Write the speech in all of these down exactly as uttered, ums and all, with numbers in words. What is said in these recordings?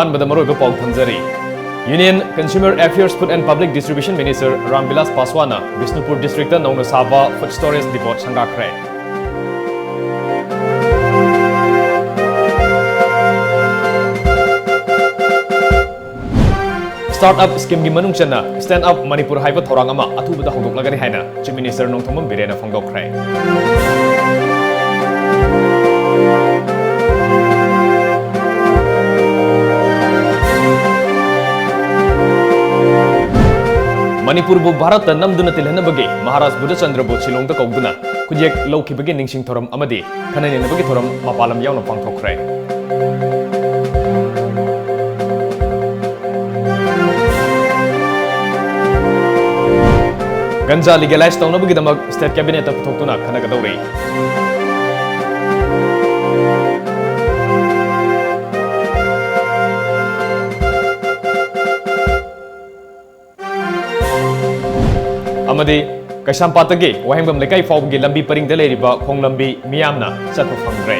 ꯑꯍꯥꯟꯕꯗ ꯃꯔꯨꯑꯣꯏꯕ ꯄꯥꯎ ꯊꯝꯖꯔꯤ꯫ Union Consumer Affairs, Food and Public Distribution Minister Ram Vilas Paswan ꯅ ꯕꯤꯁꯅꯨꯄꯨꯔ district ꯇ ꯅꯧꯅ ꯁꯥꯕ food storage depot ꯁꯪꯒꯥꯈ꯭ꯔꯦ꯫ Startup scheme ꯒꯤ ꯃꯅꯨꯡ ꯆꯟꯅ Stand Up Manipur ꯍꯥꯏꯕ ꯊꯧꯔꯥꯡ ꯑꯃ ꯑꯊꯨꯕꯗ ꯍꯧꯗꯣꯛꯂꯒꯅꯤ ꯍꯥꯏꯅ Chief Minister ꯅꯣꯡꯊꯣꯝꯕꯝ ꯕꯤꯔꯦꯟꯅ ꯐꯣꯡꯗꯣꯛꯈ꯭ꯔꯦ꯫ ꯃꯅꯤꯄꯨꯔꯕꯨ ꯚꯥꯔꯠꯇ ꯅꯝꯗꯨꯅ ꯇꯤꯜꯍꯟꯅꯕꯒꯤ ꯃꯍꯥꯔꯥꯖ ꯕꯨꯙꯆꯟꯗ꯭ꯔꯕꯨ ꯁꯤꯂꯣꯡꯗ ꯀꯧꯗꯨꯅ ꯈꯨꯠꯌꯦꯛ ꯂꯧꯈꯤꯕꯒꯤ ꯅꯤꯡꯁꯤꯡ ꯊꯧꯔꯝ ꯑꯃꯗꯤ ꯈꯟꯅ ꯅꯩꯅꯕꯒꯤ ꯊꯧꯔꯝ ꯃꯄꯥꯟ ꯂꯝ ꯌꯥꯎꯅ ꯄꯥꯡꯊꯣꯛꯈ꯭ꯔꯦ꯫ ꯒꯟꯖꯥ legalize ꯇꯧꯅꯕꯒꯤꯗꯃꯛ state cabinet ꯇ ꯄꯨꯊꯣꯛꯇꯨꯅ ꯈꯟꯅꯒꯗꯧꯔꯤ꯫ ꯑꯃꯗꯤ ꯀꯩꯁꯥꯝꯄꯥꯠꯇꯒꯤ ꯋꯥꯍꯦꯡꯕꯝ ꯂꯩꯀꯥꯏ ꯐꯥꯎꯕꯒꯤ ꯂꯝꯕꯤ ꯄꯔꯤꯡꯗ ꯂꯩꯔꯤꯕ ꯈꯣꯡ ꯂꯝꯕꯤ ꯃꯤꯌꯥꯝꯅ ꯆꯠꯄ ꯐꯪꯗ꯭ꯔꯦ꯫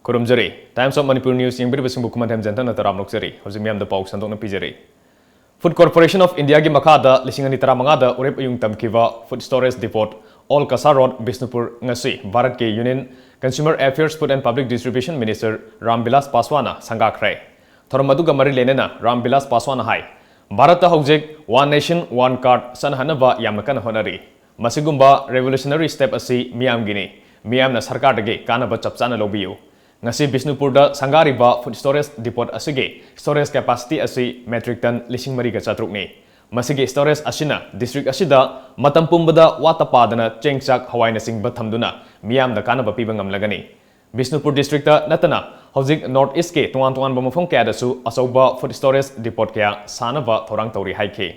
ꯈꯨꯔꯨꯝꯖꯔꯤ꯫ Times of Manipur News ꯌꯦꯡꯕꯤꯔꯤꯕꯁꯤꯡꯕꯨ ꯈꯨꯃꯟꯊꯦꯝ ꯖꯟꯇꯅ ꯇꯔꯥꯝꯅ ꯑꯣꯛꯆꯔꯤ꯫ ꯍꯧꯖꯤꯛ ꯃꯤꯌꯥꯝꯗ ꯄꯥꯎ ꯁꯟꯗꯣꯛꯅ ꯄꯤꯖꯔꯤ꯫ Food Corporation of India ꯒꯤ ꯃꯈꯥꯗ ꯂꯤꯁꯤꯡ ꯑꯅꯤ ꯇꯔꯥꯃꯉꯥꯗ ꯎꯔꯦꯞ ꯑꯌꯨꯡ ꯇꯝꯈꯤꯕ food storage depot Old Kasa Road, Bishnupur ꯉꯁꯤ ꯚꯥꯔꯠꯀꯤ Union Consumer Affairs, Food and Public Distribution Minister Ram Vilas Paswan ꯅ ꯁꯪꯒꯥꯈ꯭ꯔꯦ꯫ ꯊꯧꯔꯝ ꯑꯗꯨꯒ ꯃꯔꯤ ꯂꯩꯅꯅ ꯔꯥꯝ ꯕꯤꯂꯥꯁ ꯄꯥꯁꯋꯥꯟꯅ ꯍꯥꯏ, ꯚꯥꯔꯠꯇ ꯍꯧꯖꯤꯛ One Nation One Card ꯆꯠꯅꯍꯟꯅꯕ ꯌꯥꯝꯅ ꯀꯟꯅ ꯍꯣꯠꯅꯔꯤ꯫ ꯃꯁꯤꯒꯨꯝꯕ revolutionary step ꯑꯁꯤ ꯃꯤꯌꯥꯝꯒꯤꯅꯤ꯫ ꯃꯤꯌꯥꯝꯅ ꯁꯔꯀꯥꯔꯗꯒꯤ ꯀꯥꯟꯅꯕ ꯆꯞ ꯆꯥꯅ ꯂꯧꯕꯤꯌꯨ꯫ ꯉꯁꯤ ꯕꯤꯁꯅꯨꯄꯨꯔꯗ ꯁꯪꯒꯥꯔꯤꯕ food storage depot ꯑꯁꯤꯒꯤ storage capacity ꯑꯁꯤ metric ton ꯂꯤꯁꯤꯡ ꯃꯔꯤꯒ ꯆꯥꯇ꯭ꯔꯨꯛꯅꯤ꯫ ꯃꯁꯤꯒꯤ storage ꯑꯁꯤꯅ district ꯑꯁꯤꯗ ꯃꯇꯝ ꯄꯨꯝꯕꯗ ꯋꯥꯠꯇ ꯄꯥꯗꯅ ꯆꯦꯡ, ꯆꯥꯛ, ꯍꯋꯥꯏꯅꯆꯤꯡꯕ ꯊꯝꯗꯨꯅ ꯃꯤꯌꯥꯝꯗ ꯀꯥꯟꯅꯕ ꯄꯤꯕ ꯉꯝꯂꯒꯅꯤ꯫ ꯕꯤꯁꯅꯨꯄꯨꯔ district ꯇ ꯅꯠꯇꯅ ꯍꯧꯖꯤꯛ North East ꯀꯤ ꯇꯣꯉꯥꯟ ꯇꯣꯉꯥꯟꯕ ꯃꯐꯝ ꯀꯌꯥꯗꯁꯨ ꯑꯆꯧꯕ food storage depot ꯀꯌꯥ ꯁꯥꯅꯕ ꯊꯧꯔꯥꯡ ꯇꯧꯔꯤ ꯍꯥꯏꯈꯤ꯫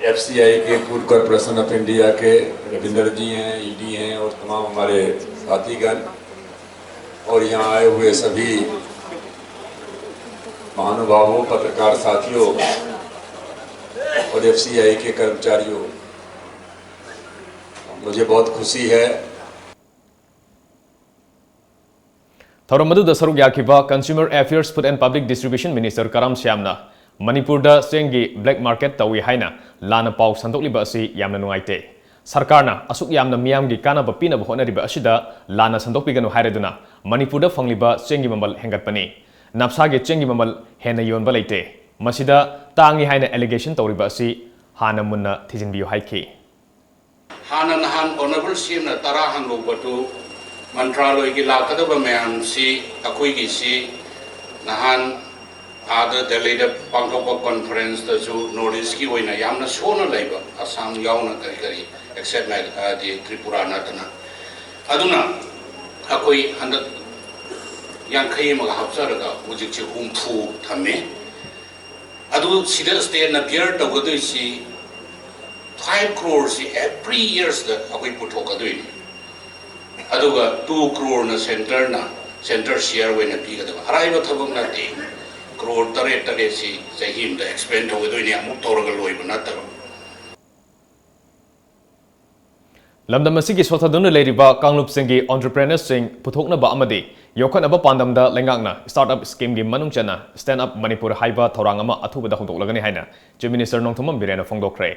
एफसीआई के, फूड कॉरपोरेशन ऑफ इंडिया के रविंदर जी हैं, ईडी हैं और तमाम हमारे साथीगण और यहाँ आए हुए सभी महानुभावों, पत्रकार साथियों और एफसीआई के कर्मचारियों, मुझे बहुत खुशी है। ꯊꯧꯔꯝ ꯑꯗꯨꯗ ꯁꯔꯨꯛ ꯌꯥꯈꯤꯕ Consumer Affairs, Food and Public Distribution Minister ꯀꯔꯥꯝ ꯁ꯭ꯌꯥꯝꯅ ꯃꯅꯤꯄꯨꯔꯗ ꯆꯦꯡꯒꯤ black market ꯇꯧꯏ ꯍꯥꯏꯅ ꯂꯥꯟꯅ ꯄꯥꯎ ꯁꯟꯗꯣꯛꯂꯤꯕ ꯑꯁꯤ ꯌꯥꯝꯅ ꯅꯨꯡꯉꯥꯏꯇꯦ꯫ ꯁꯔꯀꯥꯔꯅ ꯑꯁꯨꯛ ꯌꯥꯝꯅ ꯃꯤꯌꯥꯝꯒꯤ ꯀꯥꯟꯅꯕ ꯄꯤꯅꯕ ꯍꯣꯠꯅꯔꯤꯕ ꯑꯁꯤꯗ ꯂꯥꯟꯅ ꯁꯟꯗꯣꯛꯄꯤꯒꯅꯨ ꯍꯥꯏꯔꯗꯨꯅ ꯃꯅꯤꯄꯨꯔꯗ ꯐꯪꯂꯤꯕ ꯆꯦꯡꯒꯤ ꯃꯃꯜ ꯍꯦꯟꯒꯠꯄꯅꯤ꯫ ꯅꯞꯁꯥꯒꯤ ꯆꯦꯡꯒꯤ ꯃꯃꯜ ꯍꯦꯟꯅ ꯌꯣꯟꯕ ꯂꯩꯇꯦ꯫ ꯃꯁꯤꯗ ꯇꯥꯡꯏ ꯍꯥꯏꯅ allegation ꯇꯧꯔꯤꯕ ꯑꯁꯤ ꯍꯥꯟꯅ ꯃꯨꯟꯅ ꯊꯤꯖꯤꯟꯕꯤꯌꯨ ꯍꯥꯏꯈꯤ꯫ ꯍꯥꯟꯅ ꯅꯍꯥꯟ Honourable ꯁꯤ ꯑꯦꯝꯅ ꯇꯔꯥ ꯍꯪꯍꯧꯕꯗꯨ ꯃꯟꯇ꯭ꯔꯥꯂꯣꯏꯒꯤ ꯂꯥꯛꯀꯗꯕ ꯃꯌꯥꯝꯁꯤ, ꯑꯩꯈꯣꯏꯒꯤꯁꯤ ꯅꯍꯥꯟ ꯑꯥꯗ ꯗꯦꯜꯂꯤꯗ ꯄꯥꯡꯊꯣꯛꯄ conferenceꯇꯁꯨ North Eastꯀꯤ ꯑꯣꯏꯅ ꯌꯥꯝꯅ ꯁꯣꯟꯅ ꯂꯩꯕ, ꯑꯁꯥꯝ ꯌꯥꯎꯅ ꯀꯔꯤ ꯀꯔꯤ, except ꯍꯥꯏꯗꯤ ꯇ꯭ꯔꯤꯄꯨꯔꯥ ꯅꯠꯇꯅ꯫ ꯑꯗꯨꯅ ꯑꯩꯈꯣꯏ ꯍꯟꯗꯛ ꯌꯥꯡꯈꯩ ꯑꯃꯒ ꯍꯥꯞꯆꯔꯒ ꯍꯧꯖꯤꯛꯁꯦ ꯍꯨꯝꯐꯨ ꯊꯝꯃꯦ꯫ ꯑꯗꯨ ꯁꯤꯗ stateꯅ bear ꯇꯧꯒꯗꯣꯏꯁꯤ five crore ꯁꯤ every yearꯁꯤꯗ ꯑꯩꯈꯣꯏ ꯄꯨꯊꯣꯛꯀꯗꯣꯏꯅꯤ꯫ ꯑꯗꯨꯒ two croreꯅ centreꯅ, centre share ꯑꯣꯏꯅ ꯄꯤꯒꯗꯕ꯫ ꯑꯔꯥꯏꯕ ꯊꯕꯛ ꯅꯠꯇꯦ꯫ Crore ꯇꯔꯦꯠ ꯇꯔꯦꯠꯁꯤ ꯆꯍꯤ ꯑꯃꯗ expend ꯇꯧꯒꯗꯣꯏꯅꯤ, ꯑꯃꯨꯛ ꯇꯧꯔꯒ ꯂꯣꯏꯕ ꯅꯠꯇꯕ꯫ ꯂꯝꯗꯝ ꯑꯁꯤꯒꯤ ꯁꯣꯠꯊꯗꯨꯅ ꯂꯩꯔꯤꯕ ꯀꯥꯡꯂꯨꯞꯁꯤꯡꯒꯤ entrepreneurꯁꯤꯡ ꯄꯨꯊꯣꯛꯅꯕ ꯑꯃꯗꯤ ꯌꯣꯛꯈꯠꯅꯕ ꯄꯥꯟꯗꯝꯗ ꯂꯩꯉꯥꯛꯅ startup schemeꯒꯤ ꯃꯅꯨꯡ ꯆꯟꯅ Stand Up Manipur ꯍꯥꯏꯕ ꯊꯧꯔꯥꯡ ꯑꯃ ꯑꯊꯨꯕꯗ ꯍꯧꯗꯣꯛꯂꯒꯅꯤ ꯍꯥꯏꯅ Chief Minister ꯅꯣꯡꯊꯣꯝꯕꯝ ꯕꯤꯔꯦꯟꯅ ꯐꯣꯡꯗꯣꯛꯈ꯭ꯔꯦ꯫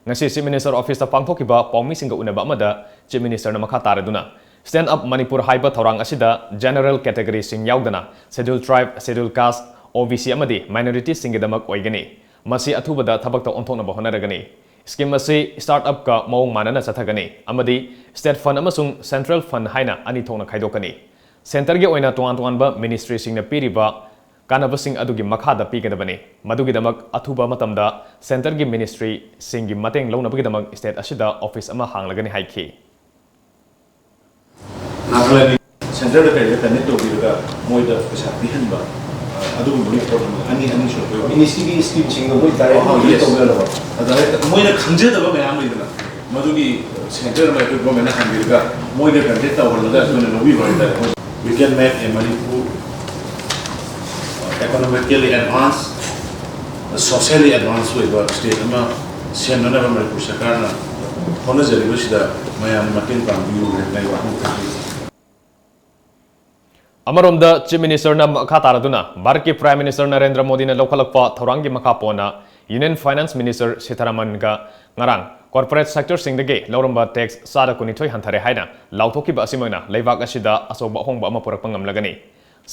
ꯉꯁꯤ Chief Minister Officeꯇ ꯄꯥꯡꯊꯣꯛꯈꯤꯕ ꯄꯥꯎꯃꯤꯁꯤꯡꯒ ꯎꯅꯕ ꯑꯃꯗ Chief Ministerꯅ ꯃꯈꯥ ꯇꯥꯔꯗꯨꯅ, Stand Up Manipur ꯍꯥꯏꯕ ꯊꯧꯔꯥꯡ ꯑꯁꯤꯗ general categoryꯁꯤꯡ ꯌꯥꯎꯗꯅ Scheduled Tribe, Scheduled Caste, OBC ꯑꯃꯗꯤ minoritiesꯁꯤꯡꯒꯤꯗꯃꯛ ꯑꯣꯏꯒꯅꯤ꯫ ꯃꯁꯤ ꯑꯊꯨꯕꯗ ꯊꯕꯛꯇ ꯑꯣꯟꯊꯣꯛꯅꯕ ꯍꯣꯠꯅꯔꯒꯅꯤ꯫ Scheme ꯑꯁꯤ startupꯀ ꯃꯑꯣꯡ ꯃꯥꯟꯅꯅ ꯆꯠꯊꯒꯅꯤ ꯑꯃꯗꯤ state fund ꯑꯃꯁꯨꯡ central fund ꯍꯥꯏꯅ ꯑꯅꯤ ꯊꯣꯛꯅ ꯈꯥꯏꯗꯣꯛꯀꯅꯤ꯫ Centreꯒꯤ ꯑꯣꯏꯅ ꯇꯣꯉꯥꯟ ꯇꯣꯉꯥꯟꯕ ministryꯁꯤꯡꯅ ꯄꯤꯔꯤꯕ ꯀꯥꯟꯅꯕꯁꯤꯡ ꯑꯗꯨꯒꯤ ꯃꯈꯥꯗ ꯄꯤꯒꯗꯕꯅꯤ꯫ ꯃꯗꯨꯒꯤꯗꯃꯛ ꯑꯊꯨꯕ ꯃꯇꯝꯗ centreꯒꯤ ministryꯁꯤꯡꯒꯤ ꯃꯇꯦꯡ ꯂꯧꯅꯕꯒꯤꯗꯃꯛ state ꯑꯁꯤꯗ office ꯑꯃ ꯍꯥꯡꯂꯒꯅꯤ ꯍꯥꯏꯈꯤ꯫ ꯅꯥꯒꯥꯂꯦꯟꯒꯤ centreꯗ ꯀꯩꯗ connect ꯇꯧꯕꯤꯔꯒ ꯃꯣꯏꯗ ꯄꯩꯁꯥ ꯄꯤꯍꯟꯕ, ꯑ, ꯑꯗꯨꯒꯨꯝꯕꯒꯤ ꯄꯣꯠ ꯑꯃ ꯑꯅꯤ, ꯑꯅꯤ ꯁꯨꯔꯛꯄ ꯌꯥꯎꯏ꯫ Ministryꯒꯤ schemeꯁꯤꯡꯗꯣ ꯃꯣꯏ direct ꯑꯣ, yes꯫ Tꯧꯕ ꯌꯥꯗꯕ? ꯑꯗ ꯍꯦꯛꯇ ꯃꯣꯏꯅ ꯈꯪꯖꯗꯕ ꯃꯌꯥꯝ ꯂꯩꯗꯅ, ꯃꯗꯨꯒꯤ centre ꯑꯃ ꯑꯩꯈꯣꯏ governmentꯅ ꯍꯪꯕꯤꯔꯒ ꯃꯣꯏꯗ contact ꯇꯧꯍꯜꯂꯒ ꯑꯩꯈꯣꯏꯅ ꯂꯧꯕꯤꯕ ꯍꯥꯏꯇꯥꯔꯦ꯫ We can make a Manipur, uh, Economically advanced, socially advanced ꯑꯣꯏꯕ state ꯑꯃ ꯁꯦꯝꯅꯅꯕ ꯃꯅꯤꯄꯨꯔ ꯁꯔꯀꯥꯔꯅ ꯍꯣꯠꯅꯖꯔꯤꯕꯁꯤꯗ ꯃꯌꯥꯝ ꯃꯇꯦꯡ ꯄꯥꯡꯕꯤꯌꯨ ꯍꯥꯏꯅ ꯑꯩ ꯋꯥꯍꯪ ꯊꯝꯖꯔꯤ꯫ ꯑꯃꯔꯣꯝꯗ, Chief Minister ꯅ ꯃꯈꯥ ꯇꯥꯔꯗꯨꯅ ꯚꯥꯔꯠꯀꯤ Prime Minister ꯅꯔꯦꯟꯗ꯭ꯔ ꯃꯣꯗꯤꯅ ꯂꯧꯈꯠꯂꯛꯄ ꯊꯧꯔꯥꯡꯒꯤ ꯃꯈꯥ ꯄꯣꯟꯅ Union Finance Minister ꯁꯤꯇꯥꯔꯥꯃꯟꯒ ꯉꯔꯥꯡ corporate sector ꯁꯤꯡꯗꯒꯤ ꯂꯧꯔꯝꯕ tax ꯆꯥꯗ ꯀꯨꯟꯅꯤꯊꯣꯏ ꯍꯟꯊꯔꯦ ꯍꯥꯏꯅ ꯂꯥꯎꯊꯣꯛꯈꯤꯕ ꯑꯁꯤꯃꯛꯅ ꯂꯩꯕꯥꯛ ꯑꯁꯤꯗ ꯑꯆꯧꯕ ꯑꯍꯣꯡꯕ ꯑꯃ ꯄꯨꯔꯛꯄ ꯉꯝꯂꯒꯅꯤ꯫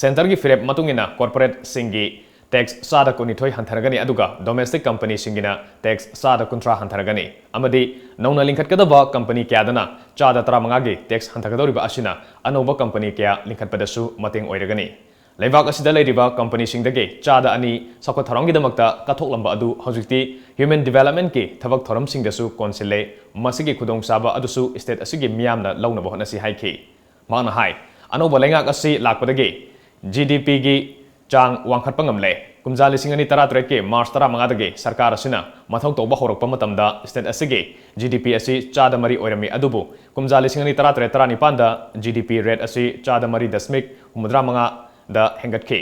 Centre ꯒꯤ ꯐꯤꯔꯦꯞ ꯃꯇꯨꯡ ꯏꯟꯅ corporate ꯁꯤꯡꯒꯤ tax ꯆꯥꯗ ꯀꯨꯟꯅꯤꯊꯣꯏ ꯍꯟꯊꯔꯒꯅꯤ, ꯑꯗꯨꯒ domestic company ꯁꯤꯡꯒꯤꯅ tax ꯆꯥꯗ ꯀꯨꯟꯊ꯭ꯔꯥ ꯍꯟꯊꯔꯒꯅꯤ꯫ ꯑꯃꯗꯤ ꯅꯧꯅ ꯂꯤꯡꯈꯠꯀꯗꯕ company ꯀꯌꯥꯗꯅ ꯆꯥꯗ ꯇꯔꯥꯃꯉꯥꯒꯤ tax ꯍꯟꯊꯒꯗꯧꯔꯤꯕ ꯑꯁꯤꯅ ꯑꯅꯧꯕ company ꯀꯌꯥ ꯂꯤꯡꯈꯠꯄꯗꯁꯨ ꯃꯇꯦꯡ ꯑꯣꯏꯔꯒꯅꯤ꯫ ꯂꯩꯕꯥꯛ ꯑꯁꯤꯗ ꯂꯩꯔꯤꯕ company ꯁꯤꯡꯗꯒꯤ ꯆꯥꯗ ꯑꯅꯤ ꯆꯥꯎꯈꯠ ꯊꯧꯔꯥꯡꯒꯤꯗꯃꯛꯇ ꯀꯠꯊꯣꯛꯂꯝꯕ ꯑꯗꯨ ꯍꯧꯖꯤꯛꯇꯤ human development ꯀꯤ ꯊꯕꯛ ꯊꯧꯔꯝꯁꯤꯡꯗꯁꯨ ꯀꯣꯟꯁꯤꯜꯂꯦ꯫ ꯃꯁꯤꯒꯤ ꯈꯨꯗꯣꯡꯆꯥꯕ ꯑꯗꯨꯁꯨ state ꯑꯁꯤꯒꯤ ꯃꯤꯌꯥꯝꯅ ꯂꯧꯅꯕ ꯍꯣꯠꯅꯁꯤ ꯍꯥꯏꯈꯤ꯫ ꯃꯍꯥꯛꯅ ꯍꯥꯏ, ꯑꯅꯧꯕ ꯂꯩꯉꯥꯛ ꯑꯁꯤ ꯂꯥꯛꯄꯗꯒꯤ G D P ꯒꯤ ꯆꯥꯡ ꯋꯥꯡꯈꯠꯄ ꯉꯝꯂꯦ꯫ ꯀꯨꯝꯖꯥ ꯂꯤꯁꯤꯡ ꯑꯅꯤ ꯇꯔꯥꯇꯔꯦꯠꯀꯤ March ꯇꯔꯥꯃꯉꯥꯗꯒꯤ ꯁꯔꯀꯥꯔ ꯑꯁꯤꯅ ꯃꯊꯧ ꯇꯧꯕ ꯍꯧꯔꯛꯄ ꯃꯇꯝꯗ state ꯑꯁꯤꯒꯤ G D P ꯑꯁꯤ ꯆꯥꯗ ꯃꯔꯤ ꯑꯣꯏꯔꯝꯃꯤ, ꯑꯗꯨꯕꯨ ꯀꯨꯝꯖꯥ ꯂꯤꯁꯤꯡ ꯑꯅꯤ ꯇꯔꯥꯇꯔꯦꯠ ꯇꯔꯥꯅꯤꯄꯥꯟꯗ G D P rate ꯑꯁꯤ ꯆꯥꯗ ꯃꯔꯤ ꯗꯁꯃꯤꯛ ꯍꯨꯝꯐꯨꯇꯔꯥ ꯃꯉꯥꯗ ꯍꯦꯟꯒꯠꯈꯤ꯫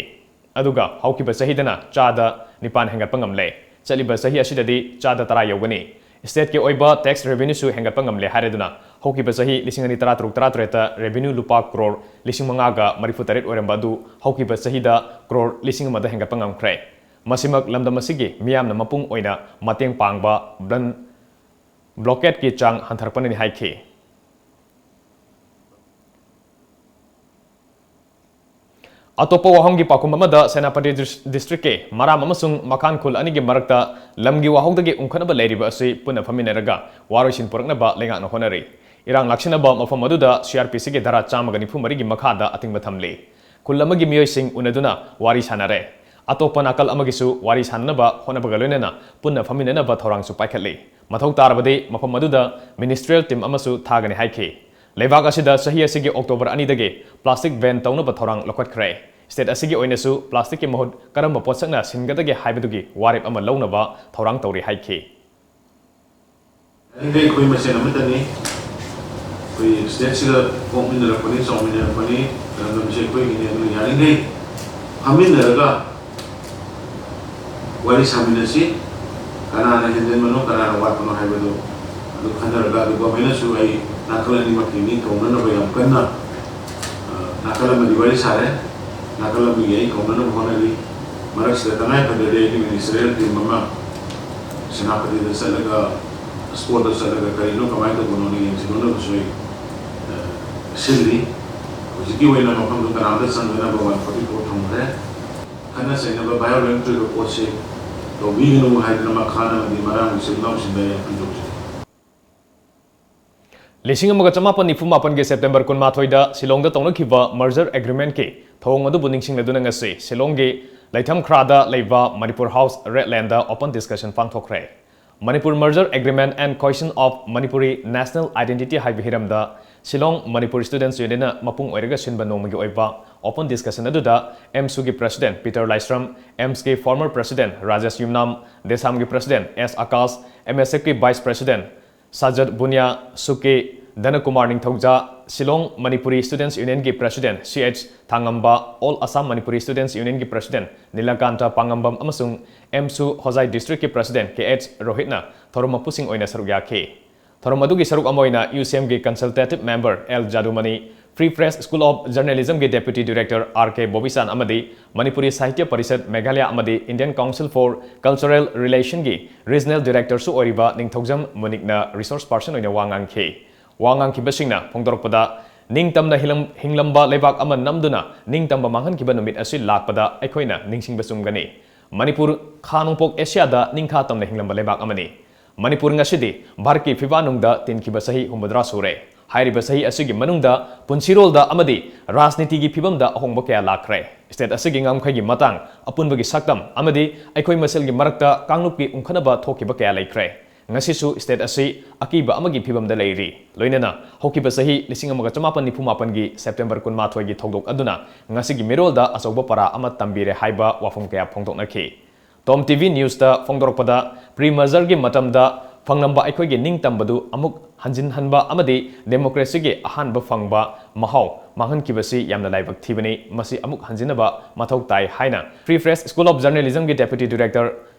ꯑꯗꯨꯒ ꯍꯧꯈꯤꯕ ꯆꯍꯤꯗꯅ ꯆꯥꯗ ꯅꯤꯄꯥꯟ ꯍꯦꯟꯒꯠꯄ ꯉꯝꯂꯦ꯫ ꯆꯠꯂꯤꯕ ꯆꯍꯤ ꯑꯁꯤꯗꯗꯤ ꯆꯥꯗ ꯇꯔꯥ ꯌꯧꯒꯅꯤ꯫ State ꯀꯤ ꯑꯣꯏꯕ tax revenue ꯁꯨ ꯍꯦꯟꯒꯠꯄ ꯉꯝꯂꯦ ꯍꯥꯏꯔꯗꯨꯅ ꯍꯧꯈꯤꯕ ꯆꯍꯤ ꯂꯤꯁꯤꯡ ꯑꯅꯤ ꯇꯔꯥꯇꯔꯨꯛ ꯇꯔꯥꯇꯔꯦꯠꯇ revenue ꯂꯨꯄꯥ ꯀ꯭ꯔꯣꯔ ꯂꯤꯁꯤꯡ ꯃꯉꯥꯒ ꯃꯔꯤꯐꯨꯇꯔꯦꯠ ꯑꯣꯏꯔꯝꯕ ꯑꯗꯨ ꯍꯧꯈꯤꯕ ꯆꯍꯤꯗ ꯀ꯭ꯔꯣꯔ ꯂꯤꯁꯤꯡ ꯑꯃꯗ ꯍꯦꯟꯒꯠꯄ ꯉꯝꯈ꯭ꯔꯦ꯫ ꯃꯁꯤꯃꯛ ꯂꯝꯗꯝ ꯑꯁꯤꯒꯤ ꯃꯤꯌꯥꯝꯅ ꯃꯄꯨꯡ ꯑꯣꯏꯅ ꯃꯇꯦꯡ ꯄꯥꯡꯕ ꯕ꯭ꯂꯟ ꯕ꯭ꯂꯣꯀꯦꯠꯀꯤ ꯆꯥꯡ ꯍꯟꯊꯔꯛꯄꯅꯅꯤ ꯍꯥꯏꯈꯤ꯫ ꯑꯇꯣꯞꯄ ꯋꯥꯍꯪꯒꯤ ꯄꯥꯎꯈꯨꯝ ꯑꯃꯗ, ꯁꯦꯅꯥꯄꯇꯤ ꯗꯤꯁ-, district ꯀꯤ ꯃꯔꯥꯝ ꯑꯃꯁꯨꯡ ꯃꯈꯥꯟ ꯈꯨꯜ ꯑꯅꯤꯒꯤ ꯃꯔꯛꯇ ꯂꯝꯒꯤ ꯋꯥꯍꯧꯗꯒꯤ ꯎꯪꯈꯠꯅꯕ ꯂꯩꯔꯤꯕ ꯑꯁꯤ ꯄꯨꯟꯅ ꯐꯝꯃꯤꯟꯅꯔꯒ ꯋꯥꯔꯣꯏꯁꯤꯟ ꯄꯨꯔꯛꯅꯕ ꯂꯩꯉꯥꯛꯅ ꯍꯣꯠꯅꯔꯤ꯫ ꯏꯔꯥꯡ ꯂꯥꯛꯁꯤꯟꯅꯕ ꯃꯐꯝ ꯑꯗꯨꯗ C R P C ꯒꯤ ꯙꯥꯔꯥ ꯆꯥꯝꯃꯒ ꯅꯤꯐꯨ ꯃꯔꯤꯒꯤ ꯃꯈꯥꯗ ꯑꯊꯤꯡꯕ ꯊꯝꯂꯤ꯫ ꯈꯨꯜ ꯑꯃꯒꯤ ꯃꯤꯑꯣꯏꯁꯤꯡ ꯎꯅꯗꯨꯅ ꯋꯥꯔꯤ ꯁꯥꯟꯅꯔꯦ꯫ ꯑꯇꯣꯞꯄ ꯅꯥꯀꯜ ꯑꯃꯒꯤꯁꯨ ꯋꯥꯔꯤ ꯁꯥꯟꯅꯅꯕ ꯍꯣꯠꯅꯕꯒ ꯂꯣꯏꯅꯅ ꯄꯨꯟꯅ ꯐꯝꯃꯤꯟꯅꯅꯕ ꯊꯧꯔꯥꯡꯁꯨ ꯄꯥꯏꯈꯠꯂꯤ꯫ ꯃꯊꯧ ꯇꯥꯔꯕꯗꯤ ꯃꯐꯝ ꯑꯗꯨꯗ ministerial team ꯑꯃꯁꯨ ꯊꯥꯒꯅꯤ ꯍꯥꯏꯈꯤ꯫ ꯂꯩꯕꯥꯛ ꯑꯁꯤꯗ ꯆꯍꯤ ꯑꯁꯤꯒꯤ October ꯑꯅꯤꯗꯒꯤ plastic ban ꯇꯧꯅꯕ ꯊꯧꯔꯥꯡ ꯂꯧꯈꯠꯈ꯭ꯔꯦ꯫ State ꯑꯁꯤꯒꯤ ꯑꯣꯏꯅꯁꯨ plastic ꯀꯤ ꯃꯍꯨꯠ ꯀꯔꯝꯕ ꯄꯣꯠꯁꯛꯅ ꯁꯤꯟꯒꯗꯒꯦ ꯍꯥꯏꯕꯗꯨꯒꯤ ꯋꯥꯔꯦꯞ ꯑꯃ ꯂꯧꯅꯕ ꯊꯧꯔꯥꯡ ꯇꯧꯔꯤ ꯍꯥꯏꯈꯤ꯫ ꯌꯥꯔꯤꯈꯩ ꯑꯩꯈꯣꯏ ꯃꯁꯦꯟ ꯑꯃꯠꯇꯅꯤ꯫ ꯑꯩꯈꯣꯏ state ꯁꯤꯗ ꯄꯣꯛꯃꯤꯟꯅꯔꯛꯄꯅꯤ, ꯆꯥꯎꯃꯤꯟꯅꯔꯛꯄꯅꯤ, ꯂꯝꯗꯝꯁꯦ ꯑꯩꯈꯣꯏꯒꯤꯅꯤ꯫ ꯑꯗꯨꯅ ꯌꯥꯔꯤꯈꯩ ꯐꯝꯃꯤꯟꯅꯔꯒ ꯋꯥꯔꯤ ꯁꯥꯃꯤꯟꯅꯁꯤ꯫ ꯀꯅꯥꯅ ꯍꯦꯟꯖꯤꯟꯕꯅꯣ, ꯀꯅꯥꯅ ꯋꯥꯠꯄꯅꯣ ꯍꯥꯏꯕꯗꯨ ꯑꯗꯨ ꯈꯟꯅꯔꯒ, ꯑꯗꯨ ꯒꯣꯔꯃꯦꯟꯅꯁꯨ ꯑꯩ ꯅꯥꯀꯜ ꯑꯅꯤꯃꯛꯀꯤ ꯃꯤ ꯀꯧꯅꯅꯕ ꯌꯥꯝ ꯀꯟꯅ, ꯑ, ꯅꯥꯀꯜ ꯑꯃꯗꯤ ꯋꯥꯔꯤ ꯁꯥꯔꯦ, ꯅꯥꯀꯜ ꯑꯃꯒꯤ ꯑꯩ ꯀꯧꯅꯅꯕ ꯍꯣꯠꯅꯔꯤ꯫ ꯃꯔꯛꯁꯤꯗ ꯇꯉꯥꯏ ꯐꯗ꯭ꯔꯗꯤ ꯑꯩꯒꯤ ꯃꯤꯅꯤꯁꯇꯔꯤꯌꯦꯜ ꯇꯤꯝ ꯑꯃ ꯁꯦꯅꯥꯄꯇꯤꯗ ꯆꯠꯂꯒ, ꯁ꯭ꯄꯣꯠꯇ ꯆꯠꯂꯒ ꯀꯔꯤꯅꯣ ꯀꯃꯥꯏꯅ ꯇꯧꯕꯅꯣꯅ ꯌꯦꯡꯁꯤꯟꯅꯅꯕꯁꯨ ꯑꯩ, ꯑ, ꯁꯤꯜꯂꯤ꯫ ꯍꯧꯖꯤꯛꯀꯤ ꯑꯣꯏꯅ ꯃꯐꯝꯗꯨ ꯀꯅꯥꯝꯇ ꯆꯪꯗꯅꯕ ꯋꯥꯟ ꯐꯣꯔꯇꯤ ꯐꯣꯔ ꯊꯝꯈ꯭ꯔꯦ꯫ ꯈꯠꯅ ꯆꯩꯅꯕ, ꯚꯥꯏꯑꯣꯂꯦꯟ ꯑꯣꯏꯕ ꯄꯣꯠꯁꯤ ꯇꯧꯕꯤꯒꯅꯨ ꯍꯥꯏꯗꯅ ꯃꯈꯥ ꯑꯃꯗꯤ ꯃꯔꯥꯡ ꯏꯆꯤꯜ ꯏꯅꯥꯎꯁꯤꯡꯗ ꯑꯩ ꯑꯄꯤꯜ ꯇꯧꯖꯔꯤ꯫ ꯂꯤꯁꯤꯡ ꯑꯃꯒ ꯆꯃꯥꯄꯟ ꯅꯤꯐꯨ ꯃꯥꯄꯟꯒꯤ ꯁꯦꯞꯇꯦꯝꯕꯔ ꯀꯨꯟꯃꯥꯊꯣꯏꯗ ꯁꯤꯂꯣꯡꯗ ꯇꯧꯅꯈꯤꯕ merger agreement ꯀꯤ ꯊꯧꯑꯣꯡ ꯑꯗꯨꯕꯨ ꯅꯤꯡꯁꯤꯡꯂꯗꯨꯅ ꯉꯁꯤ ꯁꯤꯂꯣꯡꯒꯤ ꯂꯩꯊꯝꯈ꯭ꯔꯥꯗ ꯂꯩꯕ Manipur house red land open discussion ꯄꯥꯡꯊꯣꯛꯈ꯭ꯔꯦ꯫ Manipur Merger Agreement and Cohesion of Manipuri National Identity ꯍꯥꯏꯕ ꯍꯤꯔꯝꯗ ꯁꯤꯂꯣꯡ ꯃꯅꯤꯄꯨꯔ Students Union ꯅ ꯃꯄꯨꯡ ꯑꯣꯏꯔꯒ ꯁꯤꯟꯕ ꯅꯣꯡꯃꯒꯤ ꯑꯣꯏꯕ open discussion ꯑꯗꯨꯗ ꯑꯦꯝꯁꯨꯒꯤ president ꯄꯤꯇꯔ ꯂꯥꯏꯁ꯭ꯔꯝ, ꯑꯦꯝꯁꯀꯤ former president ꯔꯥꯖꯦꯁ ꯌꯨꯝꯅꯥꯝ, ꯗꯦꯁꯥꯝꯒꯤ president S Akash, M S ꯑꯦꯐꯀꯤ vice president ꯁꯥꯖꯠ ꯕꯨꯅꯤꯌꯥ, ꯁꯨꯀꯦ ꯙꯅꯀꯨꯃꯥꯔ ꯅꯤꯡꯊꯧꯖꯥ, ꯁꯤꯂꯣꯡ ꯃꯅꯤꯄꯨꯔꯤ Students Union ꯒꯤ president ꯁꯤ ꯑꯩꯆ ꯊꯥꯡꯉꯝꯕ, All Assam Manipuri Students Union ꯒꯤ president ꯅꯤꯂꯀꯥꯟꯇ ꯄꯥꯉꯝꯕꯝ ꯑꯃꯁꯨꯡ ꯑꯦꯝꯁꯨ ꯍꯣꯖꯥꯏ district ꯀꯤ president ꯀꯦ ꯑꯩꯆ ꯔꯣꯍꯤꯠꯅ ꯊꯧꯔꯝ ꯃꯄꯨꯁꯤꯡ ꯑꯣꯏꯅ ꯁꯔꯨꯛ ꯌꯥꯈꯤ꯫ ꯊꯧꯔꯝ ꯑꯗꯨꯒꯤ ꯁꯔꯨꯛ ꯑꯃ ꯑꯣꯏꯅ ꯌꯨ ꯁꯤ ꯑꯦꯝꯒꯤ consultative member ꯑꯦꯜ ꯖꯥꯗꯨꯃꯅꯤ, Free Press School of Journalism ꯒꯤ deputy director R K Bobichan ꯑꯃꯗꯤ ꯃꯅꯤꯄꯨꯔꯤ ꯁꯥꯍꯤꯇ꯭ꯌ ꯄꯔꯤꯁꯠ ꯃꯦꯘꯥꯂꯌꯥ ꯑꯃꯗꯤ Indian Council for Cultural Relation ꯒꯤ regional director ꯁꯨ ꯑꯣꯏꯔꯤꯕ ꯅꯤꯡꯊꯧꯖꯝ ꯃꯨꯅꯤꯛꯅ resource person ꯑꯣꯏꯅ ꯋꯥ ꯉꯥꯡꯈꯤ꯫ ꯋꯥ ꯉꯥꯡꯈꯤꯕꯁꯤꯡꯅ ꯐꯣꯡꯗꯣꯔꯛꯄꯗ, ꯅꯤꯡꯇꯝꯅ ꯍꯤꯂꯝ-, ꯍꯤꯡꯂꯝꯕ ꯂꯩꯕꯥꯛ ꯑꯃ ꯅꯝꯗꯨꯅ ꯅꯤꯡꯇꯝꯕ ꯃꯥꯡꯍꯟꯈꯤꯕ ꯅꯨꯃꯤꯠ ꯑꯁꯤ ꯂꯥꯛꯄꯗ ꯑꯩꯈꯣꯏꯅ ꯅꯤꯡꯁꯤꯡꯕ ꯆꯨꯝꯒꯅꯤ꯫ ꯃꯅꯤꯄꯨꯔ ꯈꯥ ꯅꯣꯡꯄꯣꯛ ꯑꯦꯁꯤꯌꯥꯗ ꯅꯤꯡꯈꯥ ꯇꯝꯅ ꯍꯤꯡꯂꯝꯕ ꯂꯩꯕꯥꯛ ꯑꯃꯅꯤ꯫ ꯃꯅꯤꯄꯨꯔ ꯉꯁꯤꯗꯤ ꯚꯥꯔꯠꯀꯤ ꯐꯤꯕꯥꯛꯅꯨꯡꯗ ꯇꯤꯟꯈꯤꯕ ꯆꯍꯤ ꯍꯨꯝꯐꯨꯇꯔꯥ ꯁꯨꯔꯦ꯫ ꯍꯥꯏꯔꯤꯕ ꯆꯍꯤ ꯑꯁꯤꯒꯤ ꯃꯅꯨꯡꯗ ꯄꯨꯟꯁꯤꯔꯣꯜꯗ ꯑꯃꯗꯤ ꯔꯥꯖꯅꯤꯇꯤꯒꯤ ꯐꯤꯕꯝꯗ ꯑꯍꯣꯡꯕ ꯀꯌꯥ ꯂꯥꯛꯈ꯭ꯔꯦ꯫ State ꯑꯁꯤꯒꯤ ꯉꯝꯈꯩꯒꯤ ꯃꯇꯥꯡ, ꯑꯄꯨꯟꯕꯒꯤ ꯁꯛꯇꯝ ꯑꯃꯗꯤ ꯑꯩꯈꯣꯏ ꯃꯁꯦꯜꯒꯤ ꯃꯔꯛꯇ ꯀꯥꯡꯂꯨꯞꯀꯤ ꯎꯪꯈꯠꯅꯕ ꯊꯣꯛꯈꯤꯕ ꯀꯌꯥ ꯂꯩꯈ꯭ꯔꯦ꯫ ꯉꯁꯤꯁꯨ state ꯑꯁꯤ ꯑꯀꯤꯕ ꯑꯃꯒꯤ ꯐꯤꯕꯝꯗ ꯂꯩꯔꯤ꯫ ꯂꯣꯏꯅꯅ ꯍꯧꯈꯤꯕ ꯆꯍꯤ ꯂꯤꯁꯤꯡ ꯑꯃꯒ ꯆꯃꯥꯄꯟ ꯅꯤꯐꯨ ꯃꯥꯄꯟꯒꯤ ꯁꯦꯞꯇꯦꯝꯕꯔ ꯀꯨꯟꯃꯥꯊꯣꯏꯒꯤ ꯊꯧꯗꯣꯛ ꯑꯗꯨꯅ ꯉꯁꯤꯒꯤ ꯃꯤꯔꯣꯜꯗ ꯑꯆꯧꯕ ꯄꯔꯥ ꯑꯃ ꯇꯝꯕꯤꯔꯦ ꯍꯥꯏꯕ ꯋꯥꯐꯝ ꯀꯌꯥ ꯐꯣꯡꯗꯣꯛꯅꯈꯤ꯫ Tom TV News ꯇ ꯐꯣꯡꯗꯣꯔꯛꯄꯗ, pre merger ꯒꯤ ꯃꯇꯝꯗ ꯐꯪꯂꯝꯕ ꯑꯩꯈꯣꯏꯒꯤ ꯅꯤꯡꯇꯝꯕꯗꯨ ꯑꯃꯨꯛ ꯍꯟꯖꯤꯟꯍꯟꯕ ꯑꯃꯗꯤ ꯗꯦꯃꯣꯀ꯭ꯔꯦꯁꯤꯒꯤ ꯑꯍꯥꯟꯕ ꯐꯪꯕ ꯃꯍꯥꯎ ꯃꯥꯡꯍꯟꯈꯤꯕꯁꯤ ꯌꯥꯝꯅ ꯂꯥꯏꯕꯛ ꯊꯤꯕꯅꯤ꯫ ꯃꯁꯤ ꯑꯃꯨꯛ ꯍꯟꯖꯤꯟꯅꯕ ꯃꯊꯧ ꯇꯥꯏ ꯍꯥꯏꯅ Free Press School of Journalismꯒꯤ Deputy Director